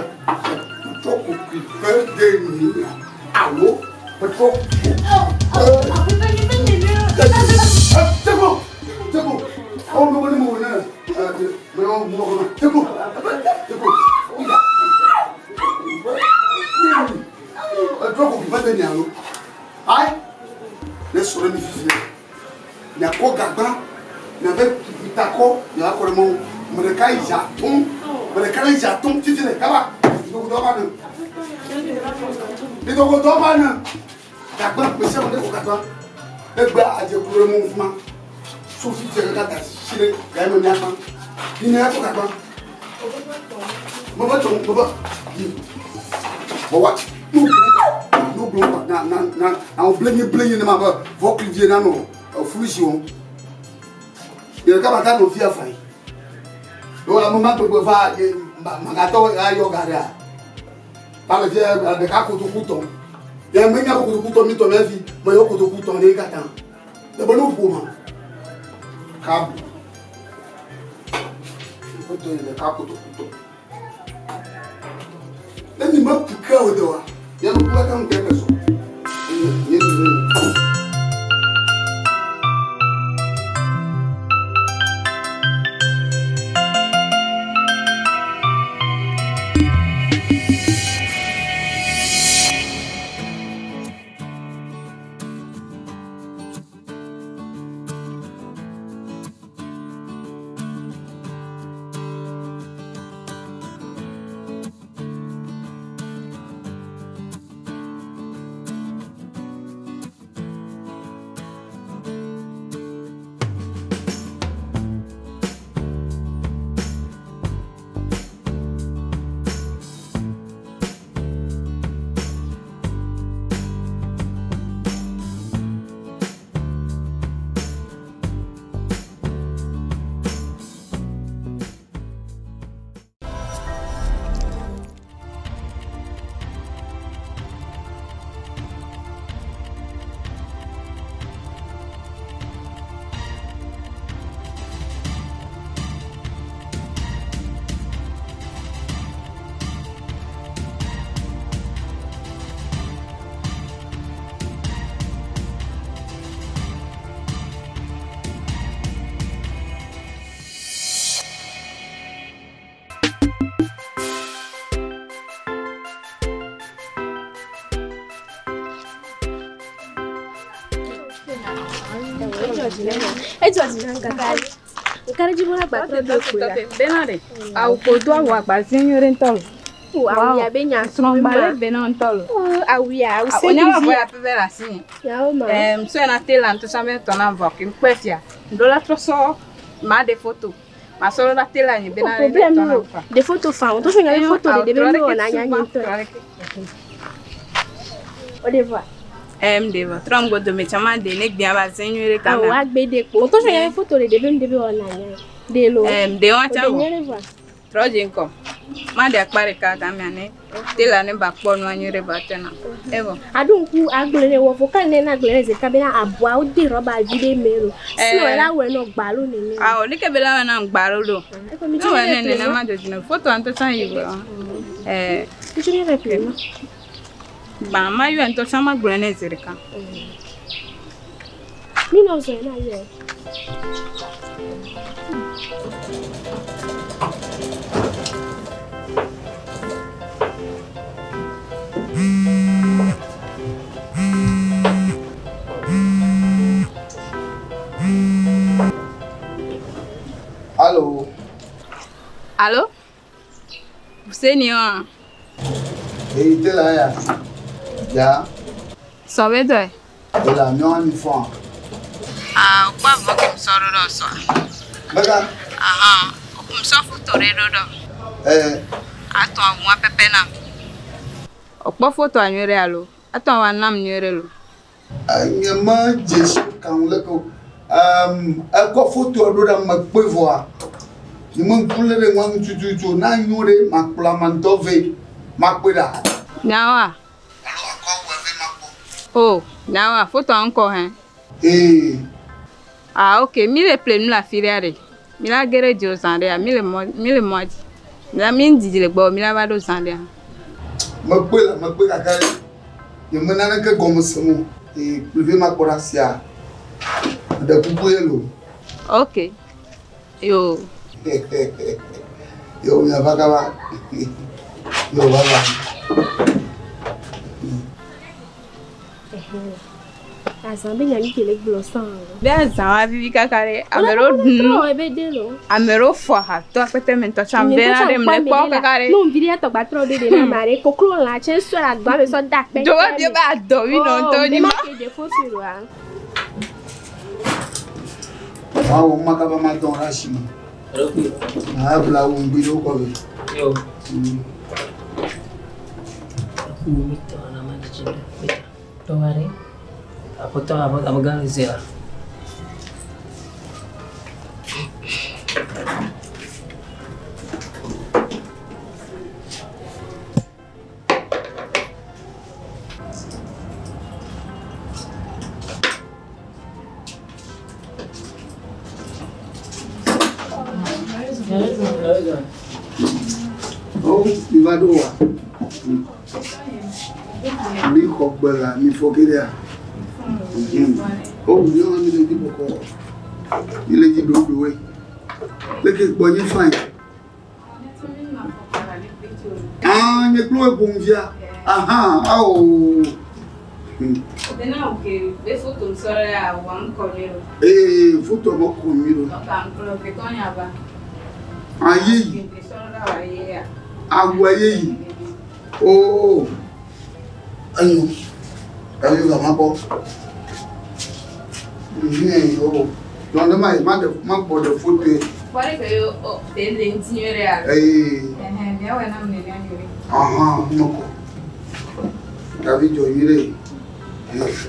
To ko ki ba de ni. Awo. To ko. Oh, oh, oh, Oh, no, no, no, no. No, no, no. Teko. Teko. Etrɔ ko kifa te nya lo. Ayi. Ne sɔrɔ mi fifi. Nya kɔ gagba. Nya bɛ takɔ. Nya kɔ ɖe mɔ. Ame ɖeka yi dza tɔm. Ame ɖeka yi dza tɔm titi le kaba. Dɔgɔtɔ ba ne. Dɔgɔtɔ ba ne. Gagba gbèsè mo ne ko gagba. Ne gbe adze kuro ɖe mɔ fuma. Sofi tse kaka da si ɖe gayi me miakpa. Yi ne akɔ gagba. Mo bɛ tɔ mo bɛ yi. Bɔ wa. No gblɔ na na na na wo blenye blenye ne ma be vɔklivie na nɔ efulusi wɔm. Ɖeka bata nɔ fia fa yi. Do ame ma gbegbe va ye magatɔ ayɔ ga ɖea. Ba le fia ɖeka kotoku tɔ. Ya me nya be kotoku tɔ mi tɔ mía fi me yɔ kotoku tɔ ne katã. Le be no ƒo ma. Kabu. Koto yi ɖeka kotoku tɔ. Ne mi me ku ke o de wa. Ya no kula kan ke so. Ye ye. Awu ko do awu agbazi nyuie ŋutɔ lo. Awu ya be nya Srɔ̃gbalẽ be na ŋutɔ lo. Awu ya awu se Onya ma vɔ ya pɛpɛ le asi nye. Yawo ma. Sɔe na te la ŋutɔ tsã be tɔ na vɔ ke ŋkpɛ fia. Ŋɖo la trɔ sɔ ma ɖe foto. Ma sɔ ɖo la te la nye be na Problème tɔ na o. vɔ. De photo fa o. To so nya be photo de de be mi wɔ na nya nye ŋutɔ. O de voa. Em de vɔ trɔ ŋgɔ dome tsã ma ɖe ne gbia ba ze nyuie ɖe Awu kama. agbe de kpo. To so nya be photo de de be mi de be wɔ na nya. De lo. Em de wa tsã O de vɔ. nye ɖe voa. Trɔ dze ŋkɔ. Ma ɖe akpa ɖeka gamea ne te la ne ba kpɔ nua nyuie ɖe ba te na. Evɔ. Aɖo ŋku agblẽ ne wɔ vocal ne na agblẽ ne zeka bena aboa wo de rɔba vi ɖe me lo. Si wɔ la wɔe nɔ gba lo nene. Awɔ leke be la wɔ na ŋgba ɖo ɖo. Eko mi Ne tso wɔ ne ne ple nene ma dzodzi foto ŋutɔ tsã yi vɔ. Mi tso ne ple ma. Gbã ma yɔe ŋutɔ tsã ma gblɔe ne zi ɖeka. Mi nɔ zɔe na yɔe. Allô? Allô? Fuseni wa. Eyi te la ya. Ya. Sɔbɛ dɔ ye. O la miɔ mi fɔn. Ah, o kpa vɔ ke musɔ ɖo ɖɔ sɔa. Mega. Ahan, o kun sɔ foto ɖe ɖo ɖɔ. Atɔ awu pɛpɛ nam. O kpɔ foto nyuie ɖe alo? Atɔ awu nam nyuie ɖe lo. Nye me dzesi kan le ko. Ekɔ foto ɖo ɖe me kpe vɔa. Nye me ŋku lé ɖe ŋua tututu na nyo ɖe makplɔ ame ŋutɔ vɛ makpɔe ɖa. Nyawoa? O, nyawoa fotoa ŋkɔ hɛ. Ee. Ah, ok, mi le ple nu le afi ɖea ɖe. Mi la ge ɖe dzo zã ɖea, mi le mɔ dzi. Mi la mi didi le gbɔ, mi la va ɖo zã ɖea. Mekpɔe le mekpɔe gake nye me naneke gɔme sem o. Ee, kplɔvi makpɔ ɖe asia. Ɖe kuku ye lo. Ok. Yo. Yo miava kaba. Yo baba. Azã be nya mi ke le gblɔ sã. Be azã wa vivi kaka ɖe. Ame ɖewo ɖu nu. Ame ɖewo fɔ aha tɔ akpɛtɛ me ŋutɔ tsã bena ɖe mle kpɔ kaka ɖe. Nu vi ɖe tɔgba trɔ ɖe ɖe na ame aɖe. Koklo lã tsɛ sɔ le agba me sɔ da akpɛ. Dzo va bia be adɔ mi nɔ ŋutɔ nyi ma. Oh, ke ɖe foto ɖoa. Awo makaba ma dɔn ɖe asi me. Abla wo ŋgbi ɖewo kɔ vɛ. Yo. Tɔware. Aƒetɔ amegã le zea. O mi va ɖo wa. Mi xɔ gbe la mi fɔ ke ɖea. O mi hã mi le dzi bɔkɔ. Mi le dzi ɖoɖoe. Leke gbɔ nye fain. Ah, nye kple wo ƒom fia. Aha, awo. Bena o ke be foto sɔ ɖe awua ŋkɔ nyuie o. Ee, foto me kɔ nyuie o. Ɔka ŋkplɔ ke tɔ nya va. Aye yi. Ke sɔ ɖe awa ye ya. Awu aye yi. Oo. Enyo. Kavi va ma kpɔ. Mhm, o. Lɔn ɖe ma yi, ma ɖe ma gbɔ ɖe foto ye. Kpɔ ɖe ke yo o te le ŋuti nyuie ɖe ya. Ee. Ɛhɛn, miawɔe na mi nenia nyuie. Aha, mɔkɔ. Kavi dzɔ nyuie ɖe.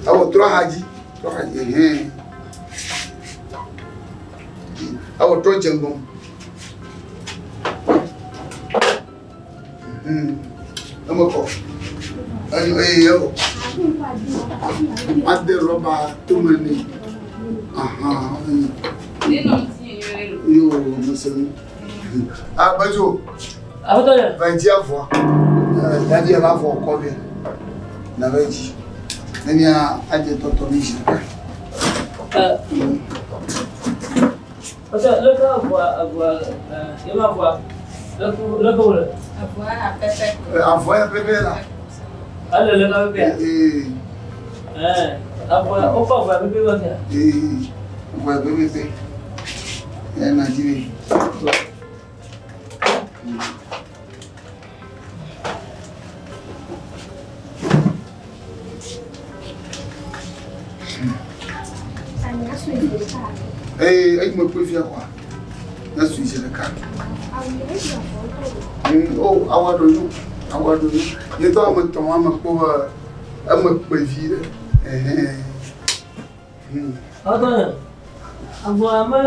Awɔ trɔ ha dzi, trɔ ha dzi. Ɛhɛn. Awɔ trɔ dze ŋgɔ. Eme kɔ. Enyo eye ewɔ. Ade rɔba tome nɛ. Aha. Ne nɔ ŋuti nyuie ɖe lo. Yo, mese nu. Ah, Bajo. Aƒetɔ yɛ. Va dzi avɔa. Davi va avɔ kɔ vɛ. Na va dzi. Ne mía adze tɔtɔ mi zi ɖeka. Aƒetɔ leke avɔa avɔa ɛ yema avɔa leke leke wòle. Avɔa ya pɛpɛ. Avɔ ya pɛpɛ la. Ele leke pɛpɛ ya. Ee. Ɛɛ avɔa wokɔ avɔa pɛpɛ va fia. Ee avɔ ya pɛpɛ. Ya na dzi be. Ee, eyi me kpe fia kɔa, ne sui zi ɖeka. O, awa ɖo nyo, awa ɖo nyo. Nye tɔ ame tɔn ame kpɔ be eme kpe vi ɖe. Ɛhɛn. Aƒetɔ yɛ avɔa me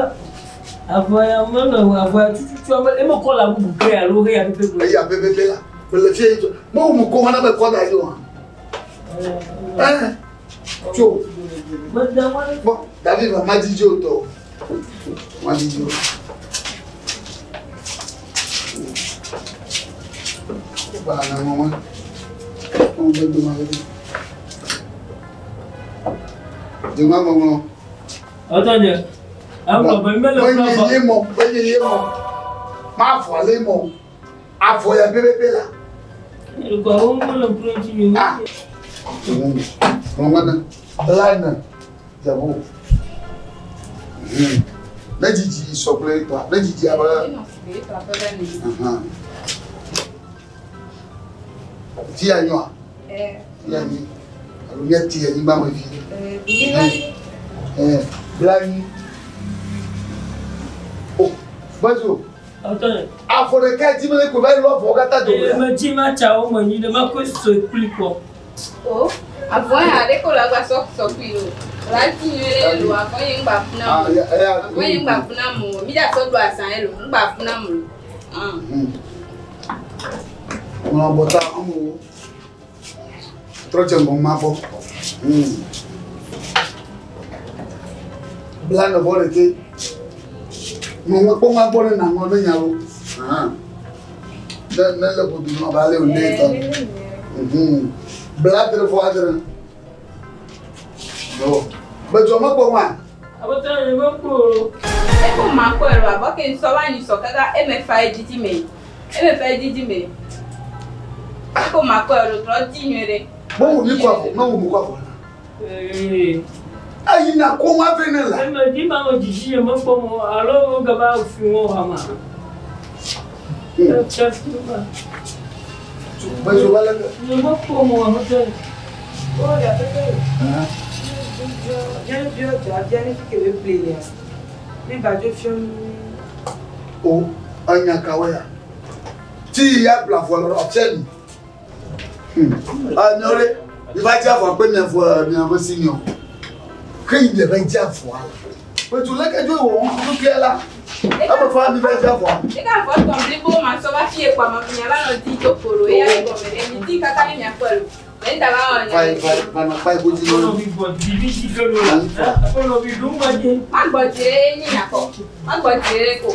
avɔa ya me le avɔa tututu ame eme kɔla bubu ke alo he ya pɛpɛ gblɔ. Eya pɛpɛpɛ la, mele fia yi tso. Me wo me kɔ hã na be kɔ da ɖi o. Ɛɛ, tso. Bɔn, David va ma dzidzi o tɔ. Ma dzidzi o. Ba na ŋɔ ma. Ŋɔ bɛ do ma bɛ do. Dze ŋua me ŋlɔ. Aƒetɔ yɛ agblɔ be mele kplɔ Menye avɔ. ye mɔ, menye ye mɔ. Ma avɔ le mɔ. Avɔ ya pɛpɛpɛ la. Elukɔ wo mele kplɔ ŋuti nyuie. Ah. Ŋlɔ na. Line. Dzabo. Ne dzidzi sɔ kple etɔa, ne dzidzi abe. Ne nɔ si be etɔ pɛpɛ ne. Ahan. Fia nyoa. Ɛɛ. Fia nyi. Alo míati anyigba me vi. Ɛɛ vivi la. Ɛɛ blanyi. O, Bazo. Aƒetɔ yɛ. Afɔ ɖeka dzi mele ko va yi lɔ avɔwo katã dome. Ee medzi ma tsa wo me nyuie ɖe makɔe sɔe kpli kpɔ. O avɔ ya ɖe ko la gba sɔ sɔ kui o. La ti nyuie ɖe lo avɔ ye ŋgba funa mo. Avɔ ye ŋgba funa mo. Mi dza sɔ do azã ye lo ŋgba funa mo. Ah. Ŋlɔ bɔta amewo. Trɔ dze ŋgɔ ma kpɔ. Bla nɔvɔ ɖeke. Ŋlɔ kpɔ ma gbɔ ne na ŋlɔ ne nya lo. Ne ne le godo nɔ ba le o ne tɔ. Bla adre vɔ adre. Bedzɔ me kpɔ ŋua. Aƒetɔ nye me kpɔ o. Eko ma kɔe lo abɔ ke nsɔ va nyi sɔ kaka eme fa ye didi me. Eme fa ye didi me. Eko ma kɔe lo trɔ di nyuie ɖe. Mo wò mi kɔ avɔ, mo wò mi kɔ avɔ na. Ayi na ko ma ve ne la. Eme di ma me dzidzi nye me kpɔ mo alo wo gava fi wo hama. Bedzo va le ke. Nye me kpɔ mo aƒetɔ. O ya aƒetɔ. Nye biɔ dza bia ne fi ke be ple lea. Ne ba dzo fiɔ nu. O enya kawo ya. Tí ya bla avɔ le ɔfia ni. Amiawo ɖe, mi va dze avɔ kpe mia vɔ mia ƒe si ni o. Ke yi le va dze avɔa la. Bedzo leke dzo wɔ ŋku la. Eme fa mi va dze avɔa. Eka avɔ tɔn blibo ma sɔ va fie kpɔ ma mia va nɔ di do kpolo eya le gɔme ɖe mi di kaka ne mia kpɔe lo. Ne ŋda va wɔ Vai vai va nɔ kpa ego dzi Aƒenɔ mi gbɔ dzi vi ke lo. Aƒenɔ mi ɖo ma dzi. Ma gbɔ dzi ɖe nyi nya kɔ. Ma gbɔ dzi ɖe ko.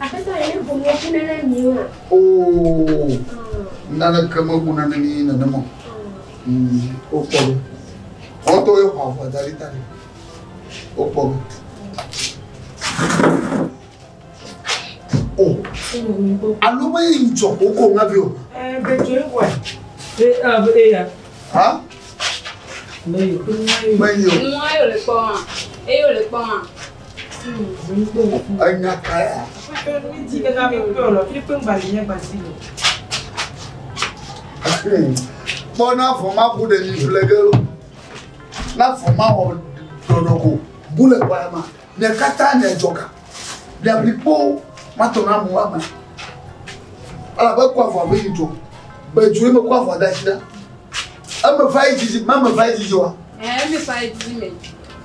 Aƒetɔ ye ne ƒo nu ku ne ne mi wa. Oo. Naneke mebu nane mi nenema o. Wokpɔ be. Wɔtɔ ye xɔ avɔ da ɖi da ɖi. Wokpɔ be. O. Alo be yi ŋutsɔ wokɔ ŋa vi o. Ɛɛ bedzo ye wɔe. E a e ya. Ha? Me yo. Me yo. Nua ye wòle kpɔ hã. Eye wòle kpɔ hã. Enya ka ya? Aƒetɔ mi di kaka mi kpɔ lo. Fi kpe ŋgba le nye gbasi lo. Kpɔ na avɔ ma bu ɖe mi ƒle ge lo. Na avɔ ma wɔ ɖɔɖɔ ko bu le kpɔ ya ma. Mia katã mia dzɔ ga. Mia bli kpo ma tɔ na amewo ama. Elabe kɔ avɔ be yi dzɔ. Bedzo ye me kɔ avɔ da asi ɖa. Eme va yi dzidzi, ma me va yi dzidzi wa. Ɛɛ eme fa ye didi me.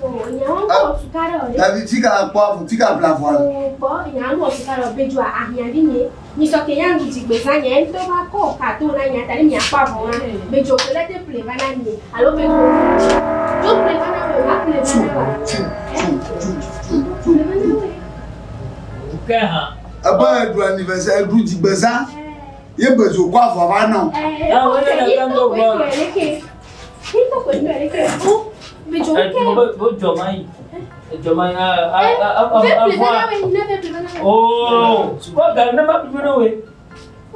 O nyawo kɔ suka ɖe o ɖe. Davi fi ka kpɔ avɔ, fi ka ƒle avɔa le. O kpɔ nyawo kɔ suka ɖe o bedzo ahiãvi nye. Nyisɔ ke nya nu dzigbezã nye ŋutɔ va kɔ kato na nya ta ne miakpɔ avɔ wa. Bedzo ke le te ƒle va na mi alo bedzo. Dzo ƒle va na mi, ma ƒle va na wa. Tu Ƒle va na we. Ke hã. Ebe eɖu anniversaire, eɖu dzigbezã. Ye bedzo kɔ avɔ va na o. Ɛɛ ŋutɔ koe tɔe leke. Ŋutɔ koe tɔe leke. O bedzo ke. Bo dzɔ ma yi. Dzɔ ma yi. A a a a Ve ƒle va avɔa. na we, ne ve ƒle va na we. Oh, kɔ ga ne ma ƒle na we.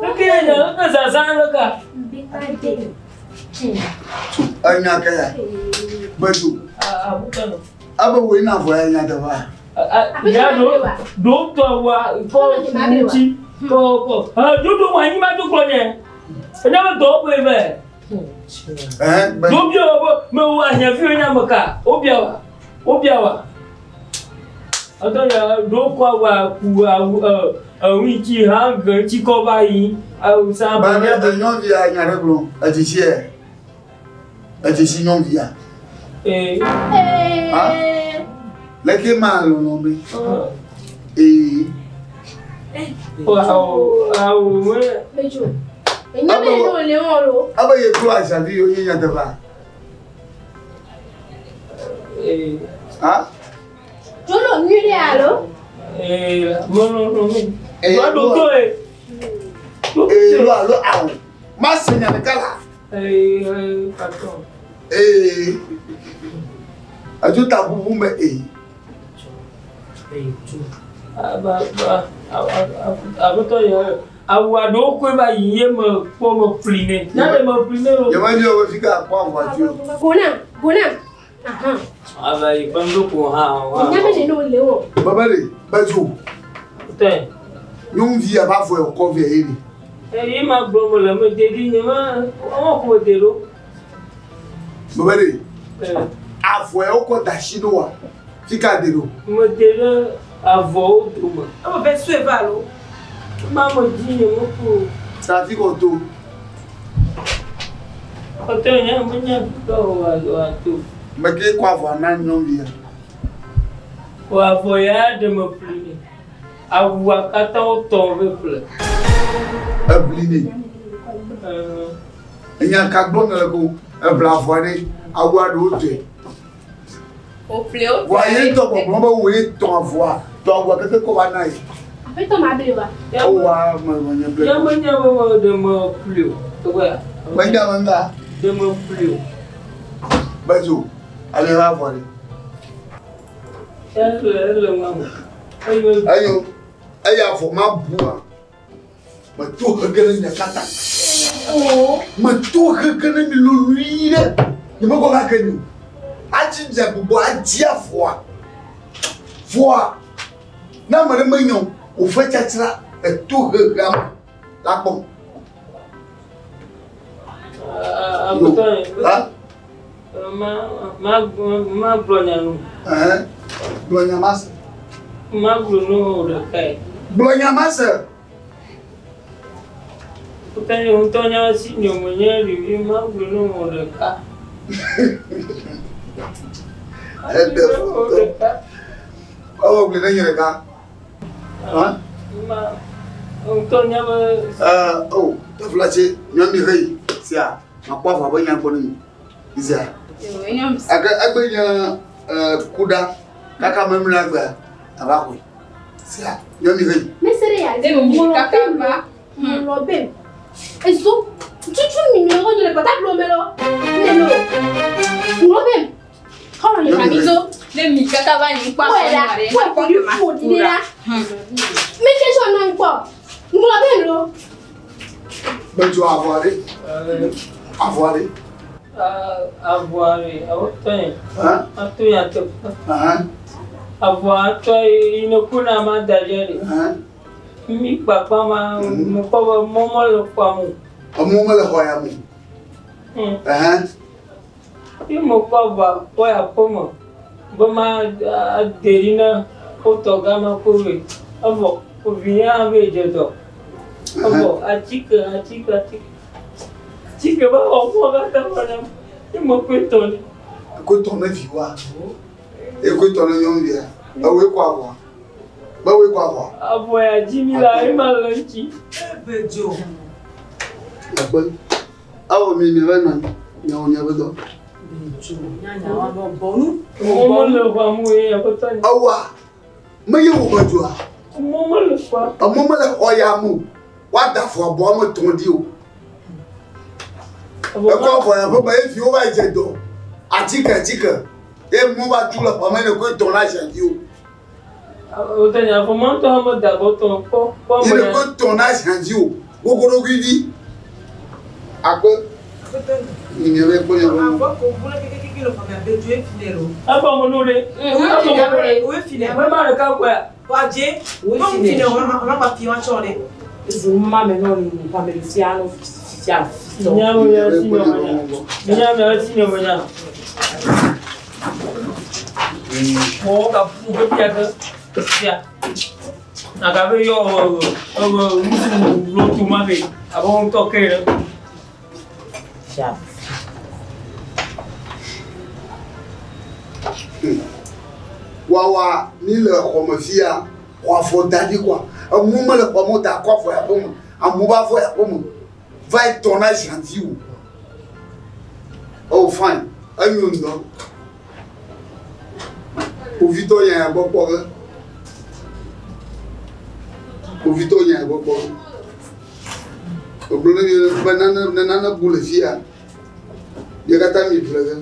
Leke ya ke zazã le ka. Be ka de. Enya ke ya. Bedzo. A aƒetɔ nɔ. Ebe woe na avɔ ya nya teƒea. Ya ɖo ɖo tɔ wa kɔ ŋuti kɔ kɔ. Dodo wa anyi ma do kplɔ nye. Enya be dɔ ƒe vɛ. Ɛɛ be. Do bia wo be me wo ahiãvi wo nya me ka. Wo bia wa. Wo bia wa. Ɔtɔ ya ɖo kɔ wa ku awu ɛ ŋuti hã ge ŋuti kɔ va yi. Awu sa. Ba ne nyɔnuvia nya ɖe gblɔ edzesi yɛ. Edzesi nyɔnuvia. Ee. Ha? Leke ma lɔlɔ be. Ee. Awu awu me. Bedzo. Enya be ne wòle wɔ lo. Ebe ye klo azavi yo nye nyateƒea. Ee. Ha? Dzo lo nyui ɖe alo? Ee melɔlɔ me. Wa ɖo to ye. Ee lo alo awu. Ma se nya ɖeka la. Ee patron. Ee. Edzo ta ʋuʋu me ee. Aƒetɔ ya awu aɖewo koe va yi ye me kpɔ me ƒli nɛ. Nya ɖe me ƒli nɛ o. Nye me biɔ be fi ka kpɔ avɔa tso. Gona, gona. Ahan. Ava yi kpem ɖo ko hã o. Enya be ne wòle wɔ. Bebe ɖe bedzo. Tɛ. Nyɔnuvi ya va avɔ yɔ kɔ vɛ ye ɖe. Eyi ma gblɔ me le me de ɖi nye ma wɔn ko de ɖo. Bebe ɖe. Avɔ yɔ kɔ da asi ɖo wa. Fi ka de ɖo. Me de ɖe avɔwo dome. Eme ve sue va alo? Ma me dzi nye me ko. Trafic auto. Ɔtɔ nye me nya fi ka wa wa to. Me ke kɔ avɔa na nyɔnuvia. O avɔ ya ɖe me ƒli nɛ. Awua katã wotɔ ve ƒle. Ebli nɛ. Enya ka gblɔ ne le ko ebla avɔa ɖe awua ɖewo tɔe. Wòƒle wo. Vɔa ye ŋutɔ gbɔgblɔ be woe tɔ avɔa tɔ awua keke kɔ va na ye. Aƒetɔ ma ble wa. Ewa me me nye ble. Ya me nya be me ɖe me ƒli o. Teƒe ya. Me nya me ŋga. Ɖe me ƒli o. Bedzo ale va avɔ ɖe. Eyo, eya avɔ ma bua. Meto hege ɖe nye katã. Meto hege ɖe mi lolui ɖe. Nye mekɔ kake mi o. Atsi dze gbugbɔ adzi avɔa. Vɔa, ne ame ɖe menya o, wòfe tsatsra eto hegea me la kpɔm. Aƒetɔ ma ma gblɔ nya nu. Gblɔ nya ma se. Ma gblɔ nu o ɖekae. Gblɔ nya ma se. Aƒetɔ nye ŋutɔ nya si nye me nye ɖevi ma gblɔ nu o ɖeka. Eɖe fu. Ewɔ gblɔ ne nye ɖeka. Ma ŋutɔ nya be. O taflatse nyɔnu heyi sia makpɔ avɔ be nya gbɔ ne mi. Isia. Ake egbe nye kuɖa kaka memle agbea ava xɔe. Sia nyɔnu heyi. Ne se ɖe ya dzi ŋlɔ be ŋlɔ be ezo tutu mi mi ŋgɔ le patablo me lɔ ne lo ŋlɔ be xɔlɔ le kami zo. Ne mi kaka va nyi kpɔ Kpɔe ɖa kpɔe kɔ mi ƒo ɖi ɖe la mi tse sɔ nɔ kpɔ ŋlɔ be lo. Medzo avɔ ɖe. Avɔ ɖe. Avɔa ɖe awotɔ ye. Ato ya te. Avɔa tɔ yi ne kuna ma da ɖe ɖe. Mi kpakpa ma mo kpɔ be mɔ mele xɔa mo. Emɔ mele xɔ ya mo. Mi mo kpɔ avɔa kpɔ ya kpɔ me. Be ma de ɖi ne wotɔ gama ko be evɔ vi ya be dze dɔ. Evɔ atike atike atike. Atike be xɔ mɔ katã xɔ nam. Mi mo kpe tɔ ne. Ko tɔ ne vi wa. Eko tɔ ne nyɔnuvia. Ewoe kɔ avɔa. Be woe kɔ avɔa. Avɔ ya dzi mi la ema le ŋuti. Ebe dzo. Akpe. Awɔ mi mi va nɔ anyi. Miawɔ miaƒe dɔ. Dzo nyanya wa bɔ bɔnu. Mɔ mele xɔa mo ye aƒetɔ nye. Ewa. Meye wo be dzoa. Mɔ mele xɔa. Emɔ mele xɔ ya mo. Woada avɔ abɔ ame tɔn ɖi o. Ekɔ avɔ ya ƒe me ye viwo va yi dze dɔ. Atike atike. Ye mɔ va tu le xɔ me ne koe tɔn la sia dzi o. Aƒetɔ nye avɔ ma ŋutɔ hã meda avɔ tɔn kpɔ kpɔ Ye ame ne ya. koe tɔn la sia dzi o. Gogoɖokui vi. Akpe. Mi mi be kpɔ nya Avɔ ko bu ne kekeke le xɔme abe dzo efi ne lo. Afɔ mo nu ɖe. Afɔ mo nu ɖe. Wo efi ne. Me ma ɖeka kɔa. Wadze. Wo fi ne wɔn wɔn ba fi wɔn tsɔ ɖe. Ezu ma me nɔ nu xɔme le fia no fia fitɔ. Nya mo ya si nyɔ mo nya. Nya mo ya si nyɔ mo nya. Mɔ ka fu be fia ke fia. Aga be yɔ ebe nusu lotu ma be abe wo ŋutɔ ke ɖe. Fia. Wawa mi le xɔme fia. Xɔ afɔ da ɖi kɔa. Emu mele xɔ me o ta kɔ afɔ ya ƒe me. Amewo va afɔ ya ƒe me. Va yi tɔ na zia dzi o. Oh fine. Enyo ŋutɔ. Kpovitɔ nya ya gbɔ kpɔ ge. Kpovitɔ nya ya gbɔ kpɔ ge. Egblɔ ne mi be nane ne nane bu le fia. Mia katã mi ʋle ge.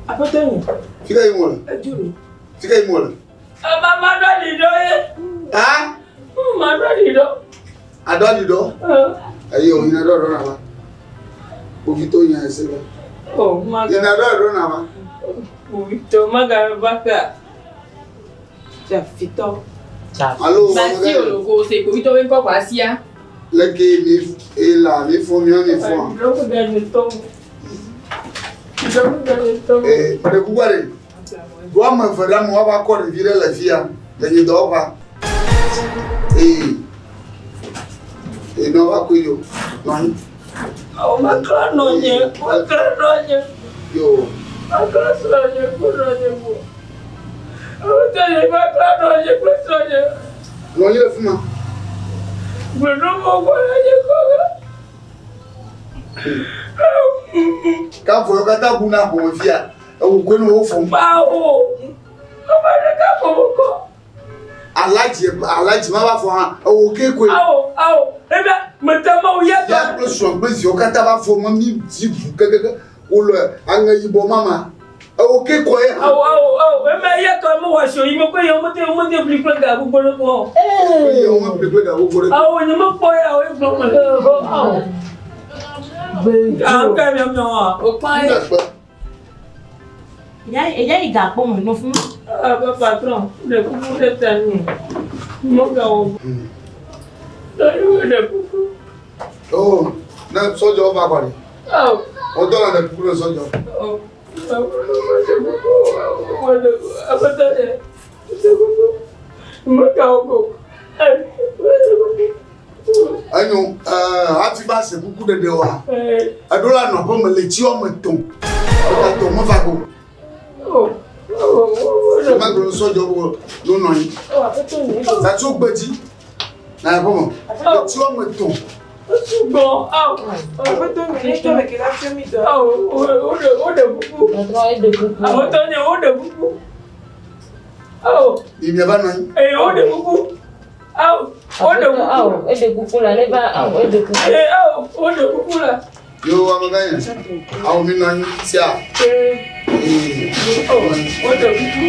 Aƒetɔ nye. Fika yi mo le? Edzo lo. Fika yi mo le? Ema ma ɖɔ ɖi ɖɔ ye. Ha? Ma ɖɔ ɖi ɖɔ. Aɖɔ ɖi ɖɔ? Ayi o yina ɖɔ ɖɔ na va. Kpovitɔ nya ese va. O ma Yina ɖɔ ɖɔ na va. Kpovitɔ ma ga va kea. Fia fitɔ. Alo. Basi ologo se kpovitɔ be ŋkɔ kɔ asia. Leke mi ela mi fɔ mi mi fɔ. Ɖɔ ga nye tɔ. Ɖɔ ga nye tɔ. Ee ɖe kuku ɖe. Wo ame eve ɖe ame woava kɔ ɖevi ɖe le fia le nye dɔwɔƒea. Ee ee ne woava kɔe yo nɔ anyi. Awo ma kla nɔ nye, ma kla nɔ nye. Yo. Ma kla srɔ̃ nye kple nɔ nye mo. Aƒetɔ nye ma kla nɔ nye kple srɔ̃ nye. Nɔ anyi le fi ma. Gblɔ mo kɔ le nye kɔ ge. Kafo yiwo katã bu na xɔme fia. Ewu koe ne wo fɔm. Bawo. Ame ɖeka fɔ mo kɔ. Aladzi aladzi ma va fɔ hã ewo ke koe. Awo awo ebe mete mawu ya Ya kple srɔ̃ kple viwo katã va fɔ me mi dzi ʋu kekeke wole aŋe yibɔ mama. Ewo ke kɔ ye. Awo awo awo eme ya tɔ eme wɔ asi yi me ko ye wo mete wo mete fli kple ga gbogbo ɖe kpɔ. Ye wo me fli kple ga gbogbo ɖe. Awo nye me kpɔ ya wo gblɔ me. Awo. Awo ka mi mi wa. O kpa ye. Eya yi ga kpɔ me nɔ fún. Ah ba patron, ɖe kuku ɖe ta nyi. Mo ga wo. Ɖe kuku. Oh, ne sɔdzɔ va kɔ ɖe. Awo. O dɔ la ɖe kuku ɖe sɔdzɔ. Oh. Enyo, hafi va se kuku ɖeɖe oa, eɖo la nɔ aƒeme le tsi woame etɔ̃. Egatɔ meva go. Magblɔ nu sɔdzɔ wo nonɔ anyi. Zatso gbedzi na aƒeme. Le tsi woame etɔ̃. Gbɔ awo. Awo woɖe kuku. Aƒetɔ nye woɖe kuku. Awo. Yi miava nɔ anyi. Eye woɖe kuku. Awo woɖe kuku. Awo eɖe kuku la ne va awo eɖe kuku. Ee awo woɖe kuku la. Yo amegã nye. Awo mi nɔ anyi sia. Ee. Woɖe kuku.